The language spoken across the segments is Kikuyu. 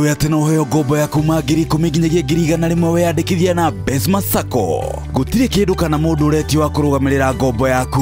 Nĩũĩ atĩ no ũheo ngombo ya kuma 10,000 nginyagia 100,000 weyandĩkithia na Besma Sacco. Gũtirĩ kĩndũ kana mũndũ ũretio wa kũrũgamĩrĩra ngombo yaku.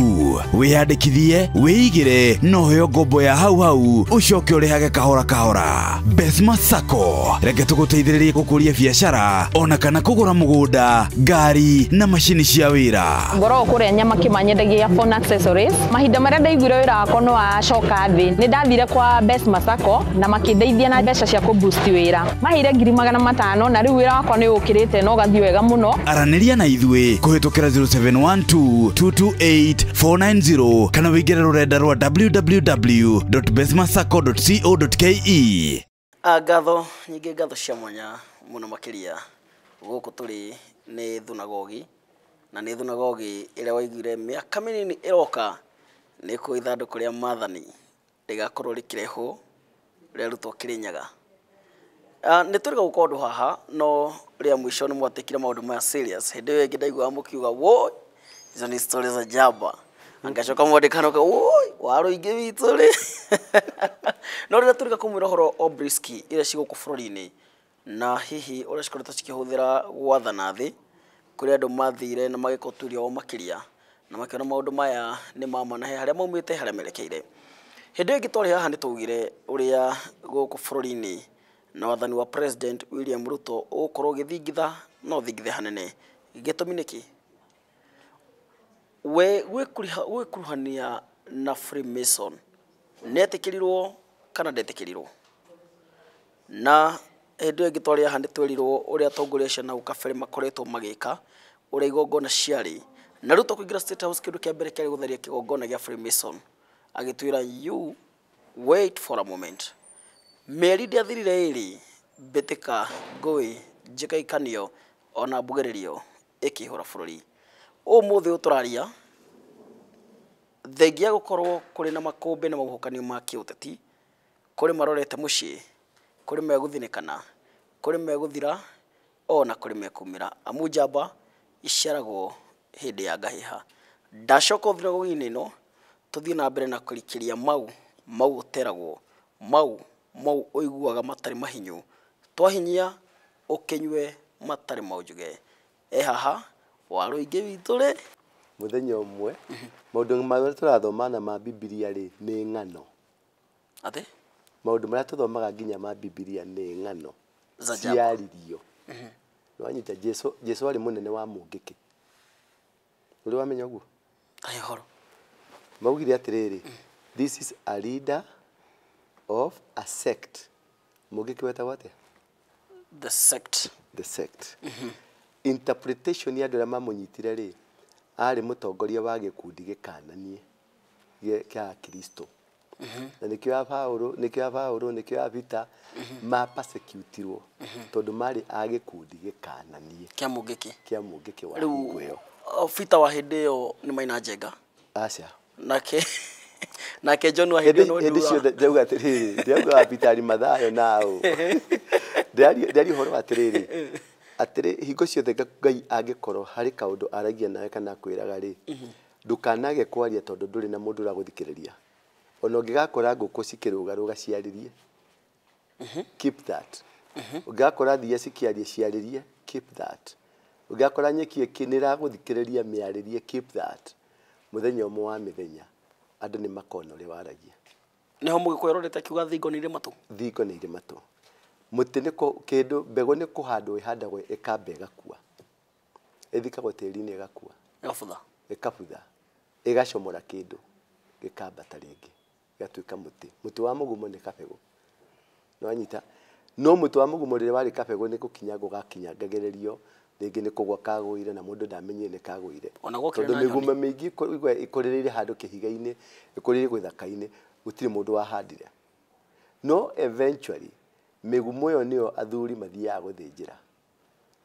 Wĩyandĩkithie, wĩigĩre na ũheo ngombo ya hau hau ũcoke ũrĩhage kahora kahora. Besma Sacco, reke tũgũteithĩrĩrie gũkũria biacara ona kana kũgũra mũgũnda, ngari na macini cia wĩra. Ngoragwo kũrĩa nyama kĩmanyendagia phone accessories. Mahinda marĩa ndaiguire wĩra wakwa nĩ wacoka thĩ, nĩ ndathire kwa Besma Sacco na makĩndeithia na mbeca cia kũboost wĩra. Maheire 500,000 na rĩu wĩra wakwa nĩ ũkĩrĩte na ũgathiĩ wega mũno. Aranĩria na ithuĩ kũhĩtũkĩra 0712 228 490 kana wĩingĩre rũrenda rwa www.besmasacco.co.ke. Ngatho nyingĩ, ngatho cia mwanya mũno makĩria. Gũkũ tũrĩ nĩ thunagogi, na nĩ thunagogi ĩrĩa waiguire mĩaka mĩnini ĩroka nĩ kũ ithandũkũ rĩa maathani rĩgakorwo rĩkĩrehwo rĩarutwo Kĩrĩnyaga. Nĩ tũrĩ gũka ũndũ haha, no rĩa mũico nĩ mwatĩkire maũndũ maya serious. Hĩndĩ ĩyo ĩngĩ ndaiguaga mũkiuga woi, icio nĩ story za jaba, ngacoka mwandĩkano ka woi warũingĩ witũ rĩ. No rĩrĩa tũrĩga kũmwĩra ũhoro obelisk iria ci gũkũ bũrũri-inĩ na hihi ũrĩa cikoretwo cikĩhũthĩra gwathana thĩ, kũrĩ andũ mathire na magĩka ũtuĩria wao makĩria na makĩona maũndũ maya nĩ mama na he harĩa maumĩte, harĩa merekeire. Hĩndĩ ĩyo ĩngĩ twarĩ haha nĩ twaugire ũrĩa gũkũ bũrũri-inĩ na wathani wa President William Ruto ũgũkorwo ũgĩthingitha no ũthingithe hanene. Gĩtũmi nĩkĩ? We gwĩkuruhania na Freemason nĩetĩkĩrirwo kana ndetĩkĩrirwo? Na hĩndĩ ĩyo ĩngĩ twarĩ haha nĩ twerirwo ũrĩa atongoria acio nahau kabere makoretwo magĩka, ũrĩa igongona ciarĩ. Na Ruto kũingĩra State House kĩndũ kĩa mbere kĩarĩ gũtharia kĩgongona gĩa Freemason. Agĩtwĩra you wait for a moment. Mĩeri ndĩathirire ĩrĩ, mbĩtĩka, ngũĩ, njĩkaikanio ona mbugĩrĩrio ĩkĩihũra bũrũri. Ũmũthĩ ũyũ tũraria, thengia gũkorwo kũrĩ na makũmbĩ na mahuhũkanio ma kĩũteti, kũrĩ marorete mũciĩ, kũrĩ megũthinĩkana, kũrĩ megũthira, ona kũrĩ mekumĩra. Amu njamba iciaragwo hĩndĩ ya ngahĩha. Ndacoka thunagogi-inĩ ĩno, tũthiĩ na mbere na kũrikĩria mau, mau ũteragwo, mau, mau ũiguaga matarĩ mahinyu. Twahinyia ũkĩnyue matarĩ maunjuge. E haha warũingĩ witũ rĩ. Mũthenya ũmwe maũndũ marĩa tũrathoma na ma Bibilia rĩ nĩ ng'ano. Atĩ? Maũndũ marĩa tũthomaga nginya ma Bibilia nĩ ng'ano Za njamba. Ciaririo. Nĩwanyita Jesu, Jesu arĩ mũnene wa mũngĩkĩ. Ũrĩ wamenya ũguo? Kaĩ ũhoro. Maugire atĩrĩrĩ, this is a leader of a sect. Mũngĩkĩ wetagwo atĩa? The sect. The sect. Interpretation ya andũ arĩa mamũnyitire rĩ, arĩ mũtongoria wa gĩkundi gĩkananie kĩa Kristo. Na nĩkĩo ya Paũlũ, nĩkĩo ya Paũlũ, nĩkĩo ya Peter ma persecutirwo tondũ marĩ a gĩkundi gĩkananie Kĩa mũngĩkĩ. Kĩa mũngĩkĩ wa hingo Rĩu ĩyo. Peter wa hĩndĩ ĩyo nĩ Maina Njenga. Aca. Nake John wa hĩndĩ ĩyo Hĩndĩ no hĩndĩ ciothe ndĩrauga atĩrĩrĩ, ndĩrauga wa Peter Arimathayo nao. Ndĩraria ũhoro wa atĩrĩrĩ, atĩrĩ hingo ciothe Ngai angĩkorwo harĩ kaũndũ aragia nawe kana akwĩraga rĩ, ndũkanage kwaria tondũ ndũrĩ na mũndũ ũragũthikĩrĩria. Ona ũngĩgakora ngũkũ cikĩrũgarũga ciarĩrie, keep that. Ũngĩgakora thiia cikĩaria ciarĩrie, keep that. Ũngĩgakora nyeki nĩ ĩragũthikĩrĩria mĩarĩrie, keep that. Mũthenya ũmwe wa mĩthenya andũ nĩ makona ũrĩa waragia. Nĩho mũgĩkũyũ arorete akiuga thingo nĩ irĩ matũ. Thingo nĩ irĩ matũ. Mũtĩ nĩ kĩndũ, mbegũ nĩ kũhandwo ĩhandagwo ĩkamba ĩgakua. Ĩthikagwo tĩri-inĩ ĩgakua. Ĩgabutha. Ĩkabutha. Ĩgacomora kĩndũ gĩkambata rĩngĩ. Gĩgatuĩka mũtĩ. Mũtĩ wa mũgumo nĩ kabegũ. Nĩwanyita? No mũtĩ wa mũgumo rĩrĩa warĩ kabegũ nĩ gũkinyangwo gakinyangagĩrĩrio, rĩngĩ nĩ kũgwa kagũire na mũndũ ndamenyire nĩ kagũire. Ona gwokire Tondũ na nyoni. mĩgumo mĩingĩ ĩkũrĩrĩire handũ kĩhiga-inĩ, ĩkũrĩrĩire gĩthaka-inĩ, gũtirĩ mũndũ wahandire. No eventually mĩgumo ĩyo nĩyo athuri mathiaga gũthĩnjĩra.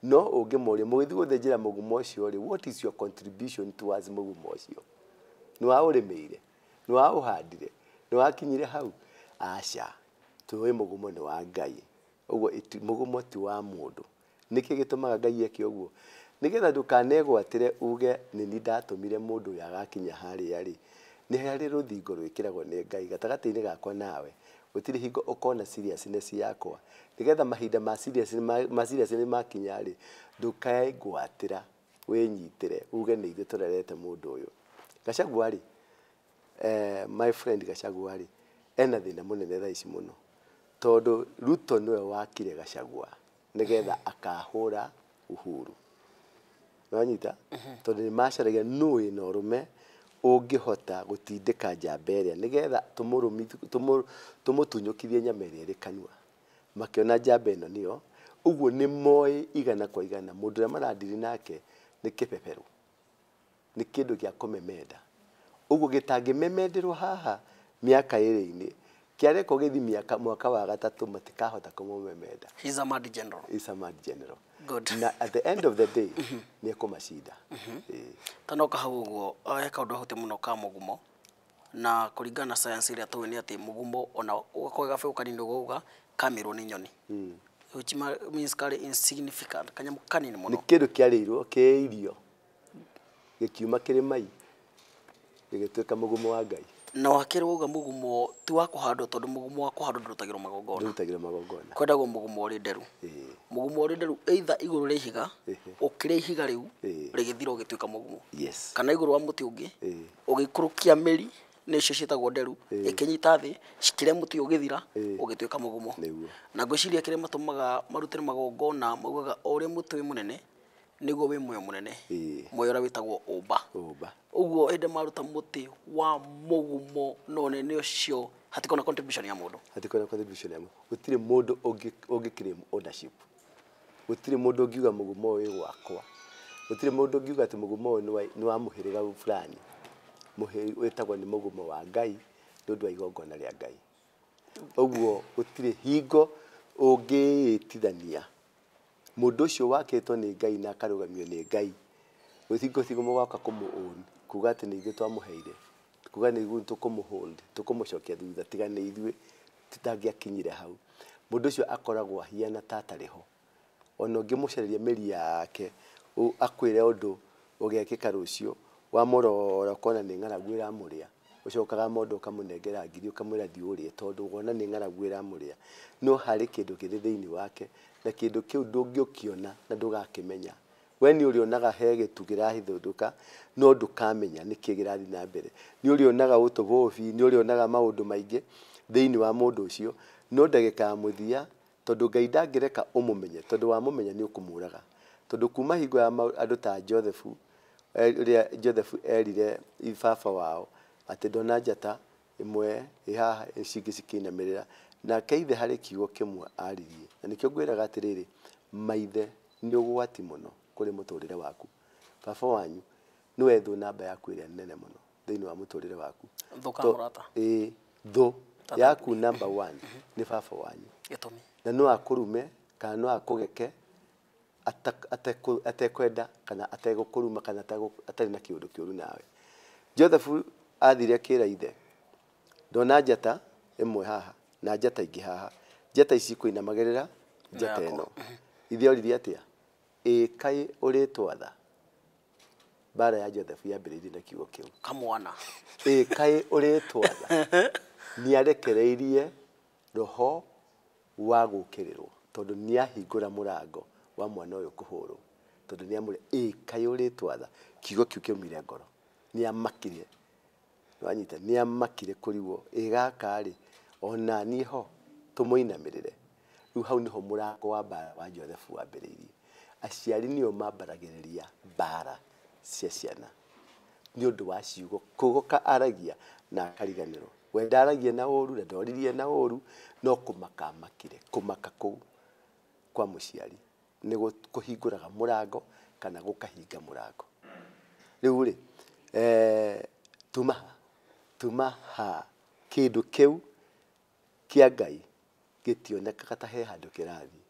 No ũngĩmoria mũgĩthiĩ gũthĩnjĩra mũgumo ũcio rĩ, what is your contribution towards mũgumo ũcio? Nĩ waũrĩmĩire? Nĩ waũhandire? Nĩ wakinyire hau? Aca, tũĩ mũgumo nĩ wa Ngai. Ũguo mũgumo ti wa mũndũ. Nĩkĩ gĩtũmaga Ngai eke ũguo? Nĩgetha ndũkanegwatĩre uge nĩ niĩ ndatũmire mũndũ ũyũ agakinya harĩa rĩ, nĩ harĩ rũthingo rwĩkĩragwo nĩ Ngai gatagatĩ-inĩ gakwa nawe. Gũtirĩ hingo ũkona seriousness yakwa. Nĩgetha mahinda ma seriousness makinya rĩ, ndũkae ngwatĩra wĩnyitĩre uge nĩ ithuĩ tũrerete mũndũ ũyũ. Gachagua rĩ, my friend Gachagua rĩ, ena thĩna mũnene thaa ici mũno. Tondũ Ruto nĩwe wakire Gachagua nĩgetha akahũra Uhuru. Nĩwanyita? Tondũ nĩmacaragia nũ wĩna ũrũme ũngĩhota gũtindĩka njamba ĩrĩa nĩgetha tũmũtunyũkithie nyama ĩrĩa ĩrĩ kanua. Makĩona njamba ĩno nĩyo, ũguo nĩ moĩ igana kwa igana mũndũ ũrĩa maradiri nake nĩ kĩbeberũ, nĩ kĩndũ gĩa kũmemenda. Ũguo gĩtangĩmemenderwo haha mĩaka ĩrĩ-inĩ, kĩarekwo gĩthiĩ mĩaka mwaka wa gatatũ matikahota kũmũmemenda. He's a mad general. He's a mad general. Good. Na at the end of the day nĩ ekũmacinda. Tanoka hau ũguo, he kaũndũ ahutia mũno ka mũgumo, na kũringana na science ĩrĩa tũĩ nĩ atĩ mũgumo ona ũgakorwo gabegũ kanini ũguo uga kamĩrwo nĩ nyoni, which means karĩ insignificant, kanyamũ kanini mũno. Nĩ kĩndũ kĩarĩirwo kĩ irio gĩkiuma kĩrĩ mai gĩgĩtuĩka mũgumo wa Ngai. Na wakerĩ wauga mũgumo ti wa kũhandwo, tondũ mũgumo wa kũhandwo ndũrutagĩrwo magongona. Ndũrutagĩrwo magongona. Kwendagwo mũgumo ũrĩ nderu. Mũgumo ũrĩ nderu either igũrũ rĩa ihiga, ũkĩrĩa ihiga rĩu rĩgĩthira ũgĩtuĩka mũgumo. Kana igũrũ wa mũtĩ ũngĩ, ũgĩikũrũkia mĩri nĩcio ciĩtagwo nderu, ĩkĩnyita thĩ, cikĩrĩa mũtĩ ũgĩthira, ũgĩtuĩka mũgumo. Na ngwĩciria kĩrĩa matũmaga marutĩre magongona maugaga o ũrĩa mũtĩ wĩ mũnene nĩguo wĩ muoyo mũnene, muoyo ũrĩa wĩtagwo ũmba. Ũguo hĩndĩ maruta mũtĩ wa mũgumo no nene ũcio hatikorwo na contribution ya mũndũ. Hatikorwo na contribution ya mũndũ. Gũtirĩ mũndũ ũngĩ claim ownership. Gũtirĩ mũndũ ũngiuga mũgumo ũyũ wĩ gwakwa. Gũtirĩ mũndũ ũngiuga atĩ mũgumo ũyũ nĩ wa mũhĩrĩga fulani. Wĩtagwo nĩ mũgumo wa Ngai nĩ ũndũ wa igongona rĩa Ngai. Ũguo gũtirĩ hingo ũngĩĩtithania mũndũ ũcio wakĩtwo nĩ Ngai na akarũgamio nĩ Ngai. Gũtirĩ hingo mũgoka kũmũ-own, kuga atĩ nĩ ithuĩ twamũheire, kuga nĩ ithuĩ tũkũmũ-hold, tũkũmũcokia thutha, tiga nĩ ithuĩ tũtangĩakinyire hau. Mũndũ ũcio akoragwo ahiana ta atarĩ ho. Ona ũngĩmũcareria mĩri yake, akwĩre ũndũ ũgekĩka rũciũ, wamũrora ũkona nĩ ng'aragu ĩramũrĩa, ũcokaga mũndũ ũkamũnengera ngiri ũkamwĩra thiĩ ũrĩe tondũ wona nĩ ng'aragu ĩramũrĩa. No harĩ kĩndũ kĩrĩ thĩinĩ wake, na kĩndũ kĩu ndũngĩũkĩona na ndũgakĩmenya. We nĩ ũrĩonaga he gĩtu kĩrahithũndũka, no ndũkamenya nĩkĩ kĩrathiĩ na mbere. Nĩ ũrĩonaga ũtobobi, nĩ ũrĩonaga maũndũ maingĩ thĩinĩ wa mũndũ ũcio, no ndagĩka ya mũthia, tondũ Ngai ndangĩreka ũmũmenye, tondũ wamũmenya nĩ ũkũmũraga. Tondũ kuma hingo ya andũ ta Joseph, ũrĩa Joseph erire baba wao atĩ ndona njata ĩmwe ĩ haha cingĩ cikĩinamĩrĩra, nake ithe harĩ kiugo kĩmwe aririe. Na nĩkĩo ngwĩraga atĩrĩrĩ, maithe nĩ ũgwati mũno kũrĩ mũtũrĩre waku. Baba wanyu nĩwe thũ namba yaku ĩrĩa nene mũno thĩinĩ wa mũtũrĩre waku. Thũ kana mũrata? Ĩĩ, thũ yaku number 1 nĩ baba wanyu. Gĩtũmi? Na no akũrume kana no akũgeke atekwenda kana ategũkũruma kana atarĩ na kĩũndũ kĩũru nawe. Joseph athire akĩra ithe, ndona njata ĩmwe haha na njata ingĩ haha, njata ici ikũinamagĩrĩra njata ĩno. Ithe oririe atĩa? Ĩ kaĩ ũrĩtwatha? Mbara ya Joseph yambĩrĩirie na kiugo kĩu. Kamwana. Ĩ kaĩ ũrĩtwatha? Nĩarekereirie roho wa gũkĩrĩrwo tondũ nĩahingũra mũrango wa mwana ũyũ kũhũrwo, tondũ nĩamũre ĩ kaĩ ũrĩtwatha. Kiugo kĩu kĩaumire ngoro. Nĩamakire. Nĩwanyita? Nĩamakire kũrigwo ĩ gaka rĩ ona niĩ ho tũmũinamĩrĩre. Rĩu hau nĩho mũrango wa mbara wa Joseph wambĩrĩirie. Aciari nĩo mambaragĩrĩria mbara cia ciana nĩ ũndũ wa ciugo kũgoka aragia na akariganĩrwo. We ndaragia na ũru na ndoririe na ũru, no kũmaka amakire. Kũmaka kũu kwa mũciari nĩ kũhingũraga mũrango kana gũkahinga mũrango. Rĩu rĩ, tuma ha kĩndũ kĩu kĩa Ngai gĩtionekaga ta he handũ kĩrathiĩ,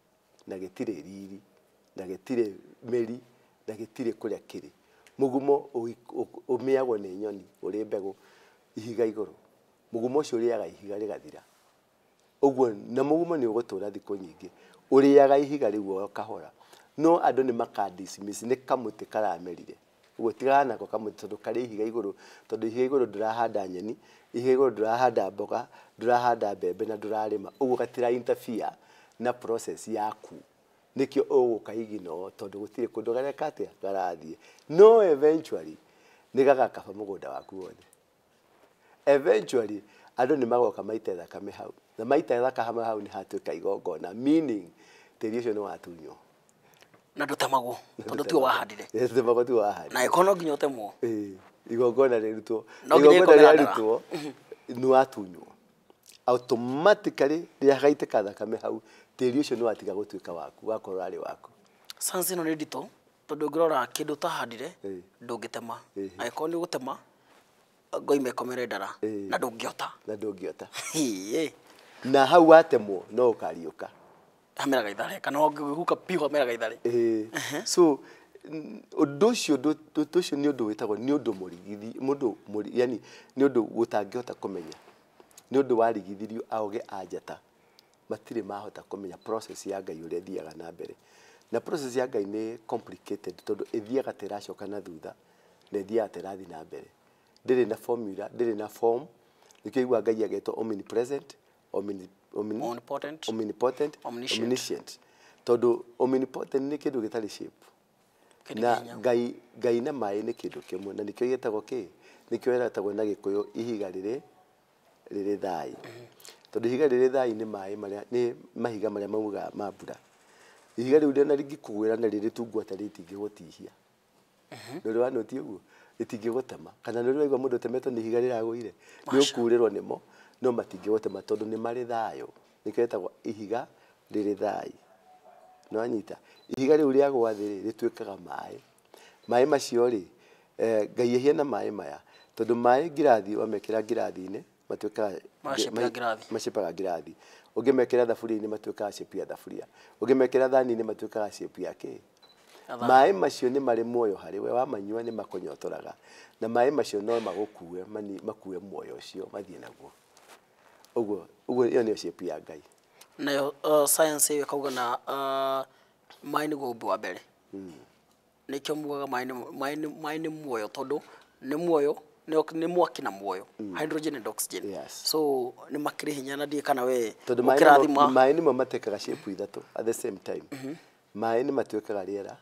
na gĩtirĩ riri, na gĩtirĩ mĩri, na gĩtirĩ kũrĩa kĩrĩ. Mũgumo ũmĩagwo nĩ nyoni ũrĩ mbegũ ihiga igũrũ. Mũgumo ũcio ũrĩaga ihiga rĩgathira. Ũguo na mũgumo nĩ ũgũtũra thikũ nyingĩ, ũrĩaga ihiga rĩu o kahora. No andũ nĩ maka dismiss, nĩ kamũtĩ karamerire. Ũguo tigana nako kamũtĩ tondũ karĩ ihiga igũrũ, tondũ ihiga igũrũ ndũrahanda nyeni, ihiga igũrũ ndũrahanda mboga, ndũrahanda mbembe na ndũrarĩma. Ũguo gatira interfere na process yaku. Nĩkĩo ũgũka ignore tondũ gũtirĩ kũndũ kareka atĩa karathiĩ. No eventually nĩ gagakaba mũgũnda waku wothe. Eventually andũ nĩ magoka maite thakame hau, na maite thakame hau nĩ hatuĩka igongona, meaning tĩri ũcio nĩ watunywo. Na ndũtemagwo tondũ tiwe wahandire. Ndũtemagwo, tiwe wahandire. Na ĩkorwo no nginya ũtemwo. Ĩĩ, igongona rĩrutwo. No nginya Igongona ĩkomera ndara. rĩarutwo nĩ watunywo automatically, rĩagaitĩka thakame hau, tĩri ũcio nĩ watiga gũtuĩka waku, wakorwo arĩ waku. Science ĩno nĩ nditũ tondũ ũngĩrora kĩndũ ũtahandire ndũngĩtema. Angĩkorwo nĩ ũgũtema ngoima ĩkomere ndara na ndũngĩota. Na ndũngĩota. Hĩ. Na hau watemwo no ũkariũka. Hameraga ithare kana ũngĩhuka piũ hameraga ithare. Ĩĩ. So ũndũ ũcio ũndũ ũcio nĩ ũndũ wĩtagwo nĩ ũndũ mũrigithi mũndũ mũri, yani nĩ ũndũ ũtangĩhota kũmenya, nĩ ũndũ warigithirio aoge a njata matirĩ mahota kũmenya process ya Ngai ũrĩa ĩthiaga na mbere. Na process ya Ngai nĩ complicated tondũ ĩthiaga ta ĩracoka na thutha na ĩthiaga ta ĩrathiĩ na mbere. Ndĩrĩ na formula, ndĩrĩ na form. Nĩkĩo iguaga Ngai agetwo omnipresent, Omnipotent. omnipotent, Omniscient. omniscient. Tondũ omnipotent nĩ kĩndũ gĩtarĩ shape. Kĩndũ Na kĩ hinya. Ngai na maĩ nĩ kĩndũ kĩmwe, na nĩkĩo gĩtagwo kĩ, nĩkĩo gĩtagwo na Gĩkũyũ ihiga rĩrĩ rĩrĩ thai. Tondũ ihiga rĩrĩ thai nĩ maĩ marĩa, nĩ mahiga marĩa maugaga ma mbura. Ihiga rĩu rĩona rĩngĩkũgwĩra na rĩrĩ tungu atĩa rĩtingĩgũtihia. Nĩ ũrĩ wanoti ũguo rĩtingĩgũtema, kana nĩ ũrĩ waigua mũndũ ũtemetwo nĩ ihiga rĩragũire, nĩ ũkurĩrwo nĩmo no matingĩgũtema tondũ nĩ marĩ thayũ. Nĩkĩo gĩtagwo ihiga rĩrĩ thai. Nĩwanyita? Ihiga rĩu rĩagwa thĩ rĩ, rĩtuĩkaga maĩ. Maĩ macio rĩ, Ngai ahiana maĩ maya tondũ maĩ ngirathi wamekĩra ngirathi-inĩ matuĩkaga Macĩpaga ngirathi. Macĩpaga ngirathi. Ũngĩmekĩra thaburia-inĩ matuĩkaga shape ya thaburia. Ũngĩmekĩra thani-inĩ matuĩkaga shape ya kĩ? Ya thani. Maĩ macio nĩ marĩ muoyo harĩ we, wamanyua nĩ makũnyotoraga. Na maĩ macio no magũkue, makue muoyo ũcio mathiĩ naguo. Ũguo, ũguo ĩyo nĩyo shape ya Ngai. Nayo science ĩyo ĩkauga na maĩ nĩguo ũmbi wa mbere. Nĩkĩo mugaga maĩ nĩ muoyo tondũ nĩ muoyo, nĩ mwaki na muoyo. Hydrogen and oxygen. Yes. So nĩ makĩrĩ hinya na ndiĩ kana we Tondũ ũkĩrathima. Maĩ nĩmo matekaga shape ithatũ at the same time. Maĩ nĩ matuĩkaga rĩera.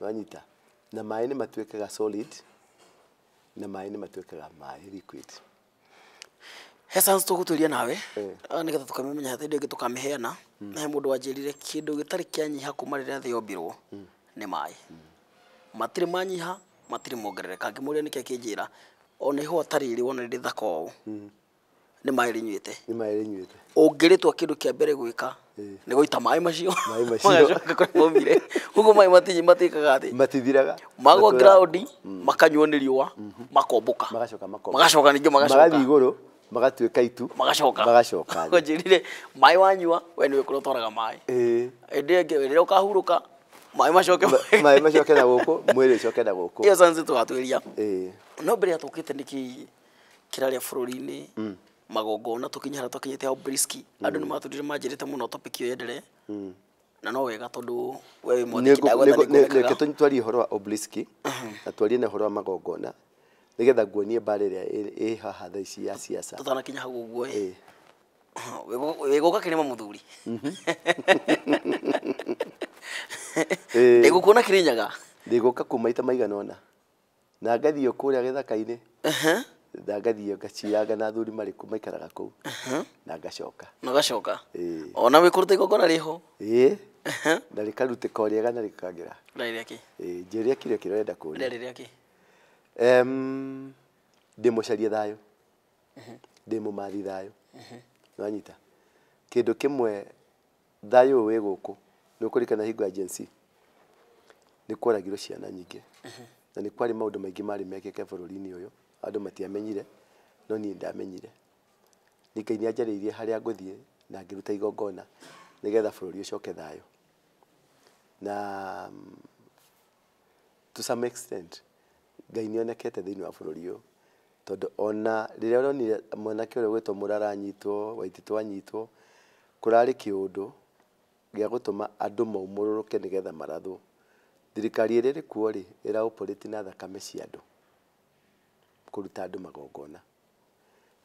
Wanyita? Na maĩ nĩ matuĩkaga solid, na maĩ nĩ matuĩkaga maĩ liquid. He science tũgũtuĩria nawe nĩgetha tũkamĩmenya hĩndĩ ĩngĩ tũkamĩheana. Na he mũndũ wanjĩrire kĩndũ gĩtarĩ kĩanyiha kuma rĩrĩa thĩ yombirwo nĩ maĩ. Matirĩ manyiha, matirĩ mongerereka. Ngĩmũria nĩkĩ akĩnjĩra ona ihũa ta rĩrĩ wona rĩrĩ thaka ũũ nĩ maĩ rĩnyuĩte. Nĩ maĩ rĩnyuĩte. Ũngĩrĩtua kĩndũ kĩa mbere gwĩka nĩ gũita maĩ macio. Maĩ macio. Magacoka kũrĩa maumire. Ũguo maĩ matikaga atĩ. Matithiraga. Magwa Matũraga. ground makanyuo nĩ riũa makombũka. Magacoka makombũka. Magacoka ningĩ magacoka. Magathiĩ igũrũ magatuĩka itu. Magacoka. Magacoka thĩ. Wanjĩrire maĩ wanyua we nĩwe kũrĩa ũtwaraga maĩ. Hĩndĩ ĩngĩ rĩrĩa ũkahurũka maĩ macoke. Maĩ macoke na gũkũ, mwĩrĩ ũcoke na gũkũ. Ĩyo science tũgatuĩria. No mbere ya tũkĩte nĩkĩ kĩrarĩa bũrũri-inĩ magongona tũkinye harĩa tũkinyĩte hau briski, andũ nĩ matũrire manjĩrĩte mũno topic ĩyo yenderee na no wega tondũ we wĩ mwathĩki ndagwetha nĩ Reke kuonekaga. twarie ũhoro wa obliski na twarie na ũhoro wa magongona nĩgetha nguonie mbara ĩrĩa ĩ haha thaa ici ya siasa. Tũtanakinya hau ũguo ĩ, wĩgũka kĩrĩma mũthuri, ndĩgũkuona Kĩrĩnyaga. Ndĩgũka kuu maita maigana ũna na ngathiĩ kũrĩa gĩthaka-inĩ na ngathiĩ ngaciranga na athuri marĩ kũ maikaraga kũu na ngacoka. Na ũgacoka. Ĩĩ. Ona wĩ kũruta igongona rĩho. Ĩĩ, na rĩkarutĩka o rĩega na rĩkagĩra. Rĩarĩ rĩa kĩ? Ĩĩ, njĩrĩa kĩrĩa kĩrĩa ũrenda kũria. Rĩarĩ rĩa kĩ? Ndĩmũcarie thayũ, ndĩmũmathi thayũ. Nĩwanyita? Kĩndũ kĩmwe thayũ ũyũ wĩ gũkũ nĩ ũkũririkana hingo ya Gen Z nĩ kworagirwo ciana nyingĩ na nĩ kwarĩ maũndũ maingĩ marĩ mekĩke bũrũri-inĩ ũyũ andũ matiamenyire, no niĩ ndamenyire. Nĩ Ngai nĩanjarĩirie harĩa ngũthiĩ na ngĩruta igongona nĩgetha bũrũri ũcoke thayũ. Na to some extent Ngai nĩonekete thĩinĩ wa bũrũri ũyũ tondũ ona rĩrĩa ũronire mwanake ũrĩa ũgwĩtwo Mũrara anyitwo, Waititũ anyitwo, kũrarĩ kĩũndũ gĩa gũtũma andũ maumũrũrũke nĩgetha marathwo. Thirikari ĩrĩa ĩrĩ kuo rĩ, ĩra operate na thakame cia andũ, kũruta andũ magongona.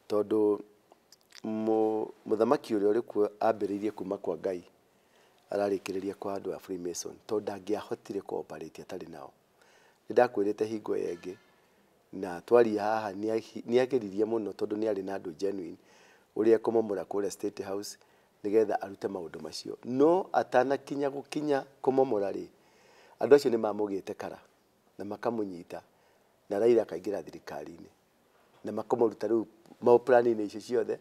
Tondũ mũthamaki ũrĩa ũrĩ kuo ambĩrĩirie kuma kwa Ngai, ararĩkĩrĩria kwa andũ a Freemason, tondũ ndangĩahotire kũ-operate atarĩ nao. Nĩ ndakwĩrĩte hingo ĩyo ĩngĩ, na twaria haha nĩageririe mũno tondũ nĩ arĩ na andũ genuine ũrĩa ekũmomora kũrĩa State House nĩgetha arute maũndũ macio. No atanakinya gũkinya kũmomora rĩ, andũ acio nĩ mamũgĩte kara na makamũnyita, na Raila akaingĩra thirikari-inĩ na makamũruta rĩu maũplani-inĩ icio ciothe,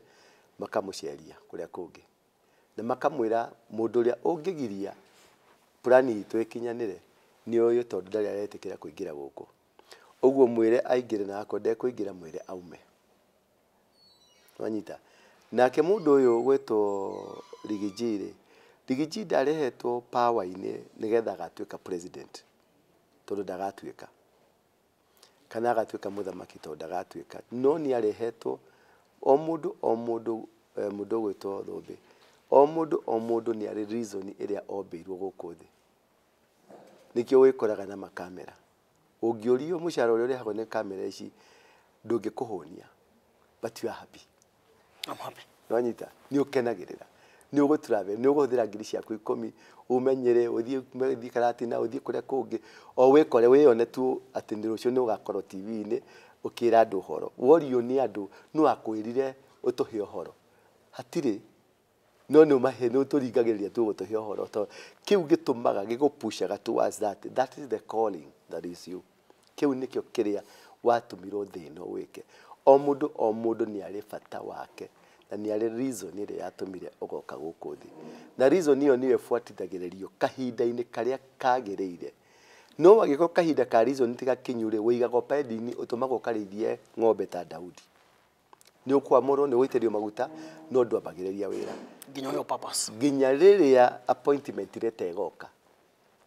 makamũceria kũrĩa kũngĩ na makamwĩra mũndũ ũrĩa ũngĩgiria plani itũ ĩkinyanĩre nĩ ũyũ, tondũ ndarĩ aretĩkĩra kũingĩra gũkũ. Ũguo mwĩre aingĩre, na akorwo ndekũingĩra mwĩre aume. Wanyita? Nake mũndũ ũyũ gwĩtwo Rigiji rĩ, Rigiji ndarehetwo power-inĩ nĩgetha agatuĩka president, tondũ ndagatuĩka, kana agatuĩka mũthamaki, tondũ ndagatuĩka. No nĩ arehetwo o mũndũ o mũndũ, mũndũ ũgwĩtwo Thũmbĩ, o mũndũ o mũndũ nĩ arĩ reason ĩrĩa ombĩirwo gũkũ thĩ. Nĩkĩo wĩkoraga na makamera. Ũngĩũrio mũcara ũrĩa ũrĩhagwo nĩ kamera ici, ndũngĩkũhũnia, but you are happy. I'm happy. Nĩwanyita? Nĩ ũkenagĩrĩra, nĩ ũgũ travel, nĩ ũgũhũthĩra ngiri ciaku 10 ũmenyere, ũthiĩ Karatina, ũthiĩ kũrĩa kũngĩ, o wĩkore wĩyone tu atĩ nĩ rũciũ nĩ ũgakorwo TV-inĩ ũkĩra andũ ũhoro. Worio nĩ andũ no akwĩrire ũtũhe ũhoro, hatirĩ, no nĩ ũmahe, nĩ ũtũringagĩrĩria tu gũtũhe ũhoro, to kĩu gĩtũmaga gĩgũpushaga towards that. That is the calling that is you. Kĩu nĩkĩo kĩrĩa watũmirwo thĩ ĩno wĩke. O mũndũ o mũndũ nĩ arĩ bata wake na nĩ arĩ reason ĩrĩa yatũmire ũgoka gũkũ thĩ, na reason ĩyo nĩyo ĩbuatithagĩrĩrio kahinda-inĩ karĩa kagĩrĩire. No angĩkorwo kahinda ka reason ti gakinyu rĩ, wĩigagwo pending, ũtũmagwo ũkarĩithie ng'ombe ta Daudi. Nĩ ũkwamũrwo, nĩ ũgũitĩrĩrio maguta, no ndwambagĩrĩria wĩra nginya ũheo purpose. Nginya rĩrĩa appointment letter ĩgoka.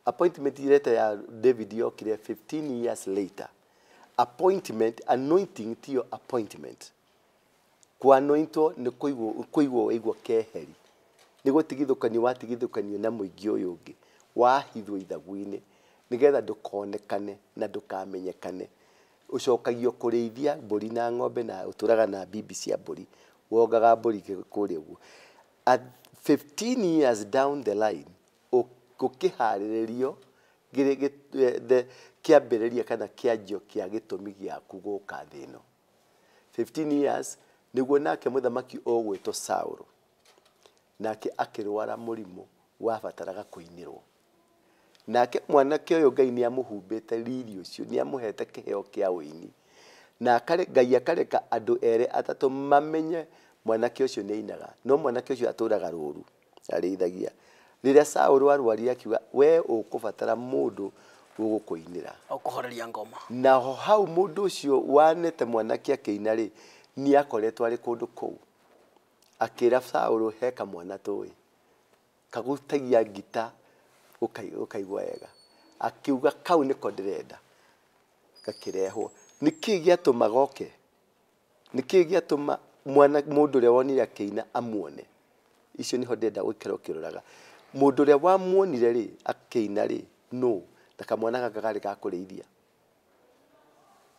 Appointment letter ya David yokire 15 years later. Appointment, anointing tiyo appointment. Kũanointwo nĩ kũigwo, kũigwo waigwo keheri, nĩ gũtigithũkanio watigithũkanio na mũingĩ ũyũ ũngĩ, wahithwo ithagu-inĩ nĩgetha ndũkonekane na ndũkamenyekane. Ũcokagio kũrĩithia mbũri na ng'ombe, na ũtũraga na bibi cia mbũri, wongaga mbũri kũrĩa ũguo. At 15 years down the line, gũkĩharĩrĩrio kĩambĩrĩria kana kĩanjio kĩa gĩtũmi gĩaku gũka thĩ ĩno. 15 years nĩguo nake mũthamaki ũgwĩtwo Saũlũ nake akĩrwara mũrimũ wabataraga kũinĩrwo. Nake mwanake ũyũ Ngai nĩ amũhumbĩte riri ũcio, nĩ amũhete kĩheo kĩa ũini, na Ngai akareka andũ erĩ atatũ mamenye mwanake ũcio nĩ ainaga. No mwanake ũcio atũraga rũru arĩithagia. Rĩrĩa Saũlũ arwarire, akiuga we ũkũbatara mũndũ ũgũkũinĩra ũkũhoreria ngoma. Naho hau mũndũ ũcio wanete mwanake akĩina rĩ, nĩ akoretwo arĩ kũndũ kũu, akĩra Saũlũ he kamwana tũĩ kagutagia ngita ũkaigua wega. Akiuga kau nĩko ndĩrenda. Gakĩrehwo. Nĩkĩ gĩatũma goke? Nĩkĩ gĩatũma mwana mũndũ ũrĩa wonire akĩina amuone? Icio nĩho ndĩrenda gũikara ũkĩroraga. Mũndũ ũrĩa wamuonire rĩ akĩina rĩ, no na kamwana gaka karĩ ga kũrĩithia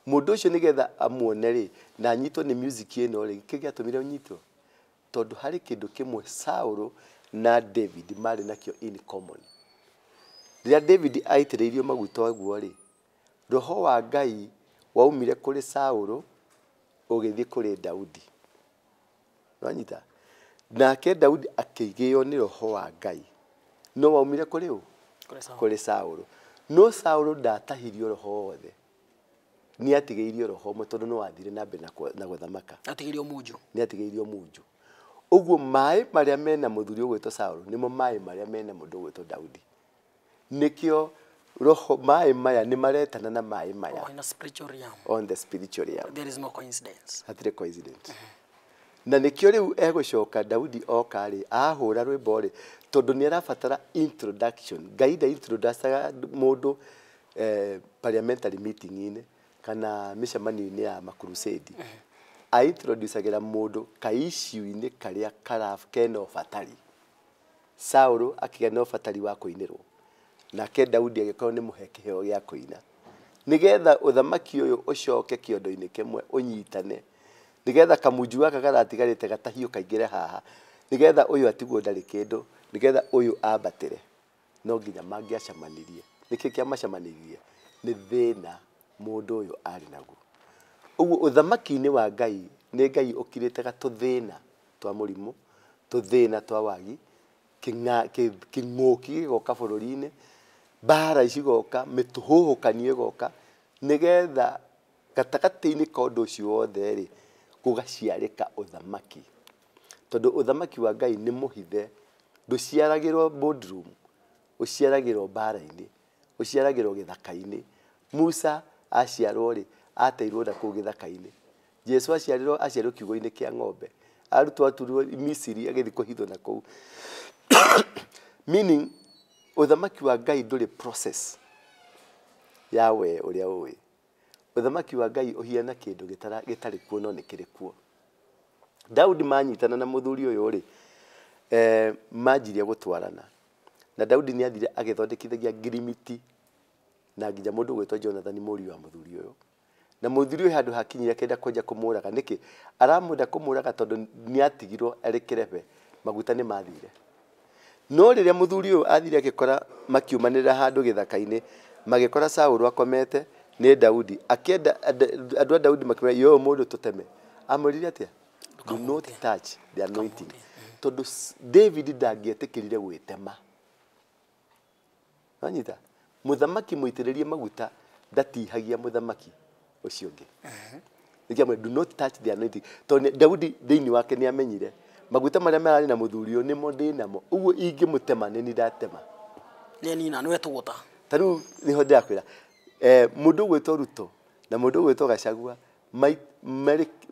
mũndũ ũcio, nĩgetha amuone rĩ na anyitwo nĩ music ĩno rĩ, kĩ gĩatũmire ũnyitwo? Tondũ harĩ kĩndũ kĩmwe Saũlũ na David marĩ nakĩo in common. Rĩrĩa David aitĩrĩirio maguta ũguo rĩ, roho wa Ngai waumire kũrĩ Saũlũ ũgĩthiĩ kũrĩ Daudi. Wanyita? Nake Daudi akĩgĩo nĩ roho wa Ngai, no waumire kũrĩ ũ? Kũrĩ Saũlũ. Kũrĩ Saũlũ. No Saũlũ ndatahirio roho wothe, nĩ atigĩirio roho ũmwe, tondũ no wathire na mbere na gũthamaka. Atigĩrio munju. Nĩ atigĩirio munju. Ũguo maĩ marĩa mena mũthuri ũgwĩtwo Saũlũ nĩmo maĩ marĩa mena mũndũ ũgwĩtwo Daudi. Nĩkĩo roho maĩ maya nĩ maretana na maĩ maya. Oh, in a spiritual realm. On the spiritual realm. There is no coincidence. Hatirĩ coincidence. Na nĩkĩo rĩu egũcoka Daudi oka rĩ, ahũra rwĩmbo rĩ, tondũ nĩ arabatara introduction. Ngai nda introducaga mũndũ parliamentary meeting-inĩ kana mĩcemanio-inĩ ya makrusade. Aintroducagĩra mũndũ ka issue-inĩ karĩa kena ũbatari. Saũlũ akĩgĩa na ũbatari wa kũinĩrwo. Nake Daudi agĩkorwo nĩ mũhe kĩheo gĩa kũina. Nĩgetha ũthamaki ũyũ ũcoke kĩondo-inĩ kĩmwe ũnyitane. Nĩgetha kamunju gaka karatigarĩte gatahio kaingĩre haha. Nĩgetha ũyũ atigwo ndarĩ kĩndũ, nĩgetha ũyũ ambatĩre. No nginya mangĩacemanirie. Nĩkĩ kĩamacemanirie? Nĩ thĩna mũndũ ũyũ arĩ naguo. Ũguo ũthamaki-inĩ wa Ngai nĩ Ngai ũkirĩte gatũthĩna twa mũrimũ, tũthĩna twa wagi, kĩng'ũki gĩgoka bũrũri-inĩ, mbara cigoka, mĩtũhũhũkanio ĩgoka, nĩgetha gatagatĩ-inĩ ka ũndũ ũcio wothe rĩ, gũgaciarĩka ũthamaki. Tondũ ũthamaki wa Ngai nĩ mũhithe, ndũciaragĩrwo boardroom, ũciaragĩrwo mbara-inĩ, ũciaragĩrwo gĩthaka-inĩ. Musa aciarwo rĩ, ateirwo na kũu gĩthaka-inĩ. Jesu aciarirwo kiugũ-inĩ kĩa ng'ombe. Arutwo aturirwo Misiri agĩthiĩ kũhithwo na kũu. Meaning, ũthamaki wa Ngai ndũrĩ process ya we ũrĩa ũĩ. Ũthamaki wa Ngai ũhiana kĩndũ gĩtarĩ kuo no nĩ kĩrĩ kuo. Daudi manyitana na mũthuri ũyũ rĩ, manjirie gũtwarana. Na Daudi nĩ athire agĩthondekithagia ngirimiti na nginya mũndũ ũgwĩtwo Jonathan mũriũ wa mũthuri ũyũ. Na mũthuri ũyũ handũ hakinyire akĩenda kwenja kũmũraga. Nĩkĩ? Aramwenda kũmũraga tondũ nĩ atigirwo arĩ kĩrebe, maguta nĩ mathire. No rĩrĩa mũthuri ũyũ athire agĩkora makiumanĩrĩra handũ gĩthaka-inĩ, magĩkora Saũlũ akomete nĩ Daudi. Akĩenda andũ a Daudi makĩmwĩra, yo mũndũ tũteme. Amwĩrire atĩa? Do not touch the anointing. Tondũ David ndangĩetĩkĩrire gwĩtema. Wanyita? Mũthamaki mũitĩrĩrie maguta ndatihagia mũthamaki ũcio ũngĩ. Nĩkĩo amwĩra, do not touch the anointing. Tondũ Daudi thĩinĩ wake nĩ amenyire maguta marĩa mararĩ na mũthuri ũyũ nĩmo ndĩ namo. Ũguo ingĩmũtema nĩ niĩ ndatema. Nĩ nina nĩwe tũgũta. Ta rĩu nĩho ndĩrakwĩra. Mũndũ ũgwĩtwo Ruto na mũndũ ũgwĩtwo Gachagua marĩ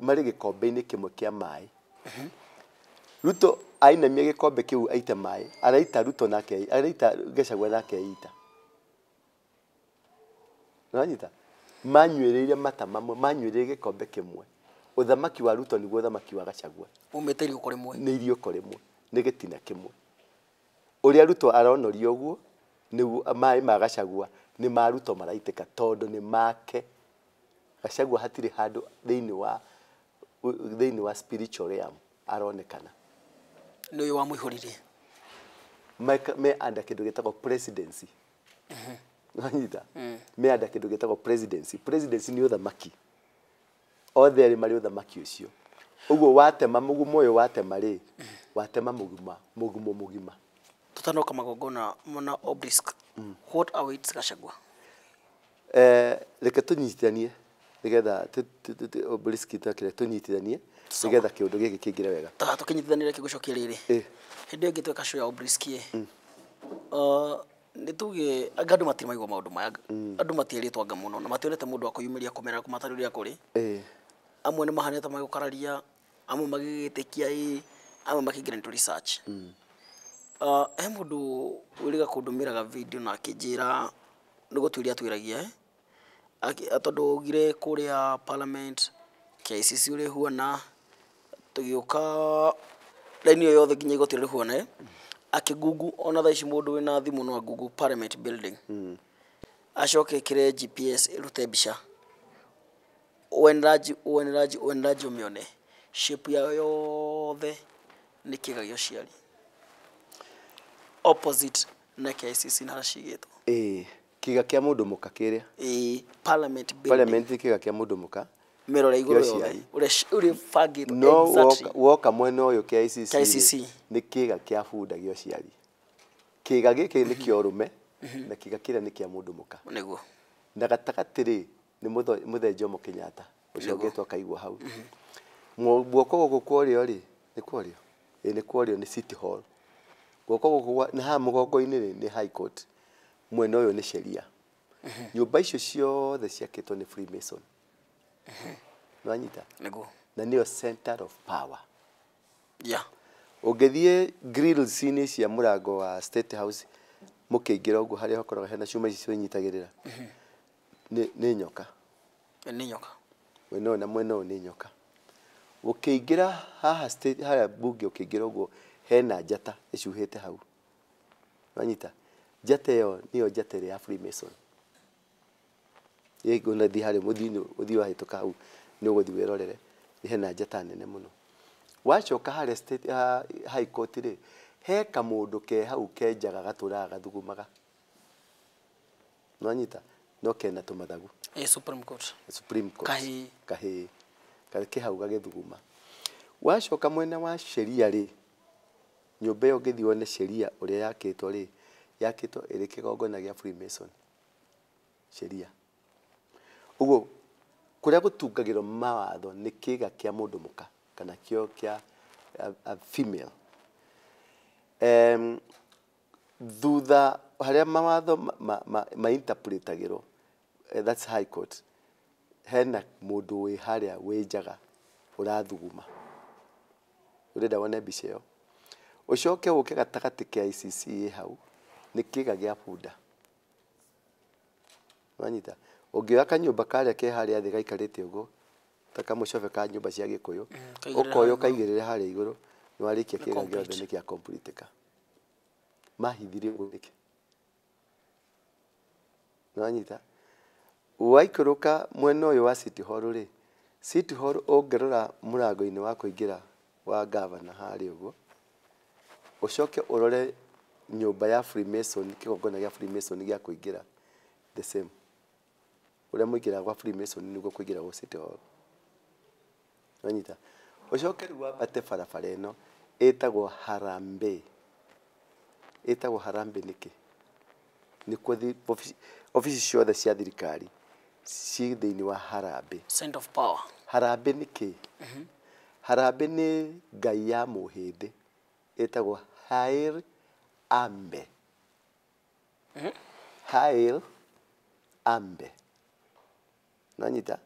gĩkombe-inĩ kĩmwe kĩa maĩ. Ruto ainamia gĩkombe kĩu aite maĩ, araita Ruto nake, araita Gachagua nake aita. Nĩwanyita? Manyuĩrĩire mata mamwe, manyuĩrĩire gĩkombe kĩmwe. Ũthamaki wa Ruto nĩguo ũthamaki wa Gachagua. Umĩte iriũko rĩmwe. Nĩ iriũko rĩmwe, nĩ gĩtina kĩmwe. Ũrĩa Ruto aronoria ũguo, nĩguo maĩ ma Gachagua nĩ ma Ruto maraitĩka tondũ nĩ make. Gachagua hatirĩ handũ thĩinĩ wa spiritual realm aronekana. Nĩ ũyũ wamũihũririe. Me under kĩndũ gĩtagwo presidency. Wanyita? Me under kĩndũ gĩtagwo presidency. Presidency nĩ ũthamaki. Othe erĩ marĩ ũthamaki ũcio. Ũguo watema mũgumo ũyũ watema rĩ, watema mũgumo mũgima. Tutanoka magongona mona obelisk. What awaits Gachagua? Reke tũnyitithanie nĩgetha obelisk itakire tũnyitithanie nĩgetha kĩũndũ gĩkĩ kĩingĩre wega. Ta tũkĩnyitithanie reke ngũcokie rĩrĩ. Hĩndĩ ĩyo ĩngĩ tweka show ya obelisk ĩ. Nĩ tuge anga andũ matirĩ maigua maũndũ maya. Andũ matierĩtwo anga mũno na mationete mũndũ wa kwĩyumĩria kũmera kũmatarĩria kũrĩ. Amwe nĩ mahanĩte magĩũkararia, amwe magĩgĩtĩkia ĩ, amwe makĩingĩra into research. He mũndũ wĩrĩga kũndũmĩraga video na akĩnjĩra nĩ gũtuĩria atuĩragia, tondũ augire kũrĩa parliament KICC ũrĩa ĩhuana, tũgĩũka raini ĩyo yothe nginya igoti ũrĩa rĩhuana, akĩngungu ona thaa ici mũndũ wĩna thimũ no angungu parliament building. Acoke ĩkĩre GPS ĩrute mbica. Ũenranji ũmĩone. Shape yayo yothe nĩ kĩga gĩa ũciari. Opposite na KICC na harĩa cigĩtwo. Kĩga kĩa mũndũ mũka kĩrĩa? Parliament building. Parliament nĩ kĩga kĩa mũndũ mũka. Mĩrore igũrũ yothe. Ũrĩa ĩbangĩtwo No exactly. woka mwena ũyũ KICC KICC. nĩ kĩga kĩa bunda gĩa ũciari. Kĩga gĩkĩ nĩ kĩa ũrũme na kĩga kĩrĩa nĩ kĩa mũndũ mũka. Nĩguo. Na gatagatĩ rĩ nĩ mũthee Jomo Kenyatta ũcogetwo akaigwo hau. Guoko gũkũ kwa ũrĩo rĩ, nĩ kwa ũrĩo? Nĩ kwa ũrĩo nĩ City Hall. Guoko gũkũ nĩ haha mũgongo-inĩ rĩ nĩ High Court. Mwena ũyũ nĩ sheria. Nyũmba icio ciothe ciakĩtwo nĩ Freemason. Nĩwanyita? Nĩguo. Na nĩyo center of power. Yeah. Ũngĩthiĩ grills-inĩ cia mũrango wa State House mũkĩingĩra ũguo harĩa hakoragwo hena cuma ici cinyitagĩrĩra. Nĩ nyoka. Nĩ nyoka. Mwena ũyũ na mwena ũyũ nĩ nyoka. Ũkĩingĩra haha state harĩa bunge ũkĩingĩra ũguo hena njata ĩcuhĩte hau. Wanyita? Njata ĩyo nĩyo njata ĩrĩa ya Freemason. Ĩngũna thiĩ harĩa mũthiĩ ũthiĩ wahĩtũka hau nĩ ũgũthiĩ wĩrorere hena njata nene mũno. Wacoka harĩa state high court rĩ, he kamũndũ ke hau kenjaga gatũraga gathugumaga. Nĩwanyita? No kena tũmathagu. Supreme Court. Supreme Court. Kahĩĩ. Kahĩĩ. Ke hau gagĩthuguma. Wacoka mwena wa sheria rĩ, nyũmba ĩyo ũngĩthiĩ wone sheria ũrĩa yakĩtwo rĩ, yakĩtwo ĩrĩ kĩgongona gĩa Freemason. Sheria. Ũguo kũrĩa gũtungagĩrwo mawatho nĩ kĩga kĩa mũndũ mũka kana kĩo kĩa a female. Thutha harĩa mawatho ma interpretagĩrwo, that's high court, hena mũndũ wĩ harĩa wĩ njaga ũrathuguma. Ũrenda wone mbica ĩyo. Ũcoke ũke gatagatĩ ka ICC ĩ hau nĩ kĩga gĩa bunda. Wanyita? Ũngĩoya kanyũmba karĩa ke harĩa thĩ gaikarĩte ũguo ta kamũcobe ka nyũmba cia Gĩkũyũ, ũkoya ũkaigĩrĩre harĩa igũrũ, nĩ warĩkia kĩga gĩothe nĩ kĩa complete ka. Mahithire ũguo nĩkĩ? Nĩwanyita? Waikũrũka mwena ũyũ wa City Hall rĩ, City Hall ũngĩrora mũrango-inĩ wa kũingĩra wa gavana harĩa ũguo, ũcoke ũrore nyũmba ya Freemason, kĩgongona gĩa Freemason gĩa kũingĩra, the same. Ũrĩa mũingĩraga gwa Freemason nĩguo kũingĩra gwa City Hall. Nĩwanyita? Ũcoke rĩu wambate barabara ĩno ĩtagwo Harambee. Ĩtagwo Harambee nĩkĩ? Nĩkuo obici ciothe cia thirikari ci thĩinĩ wa Harambee. Center of power. Harambee nĩkĩ? Harambee nĩ ngai ya mũhĩndĩ ĩtagwo Hail Ambe. Hail Ambe. Nanyita?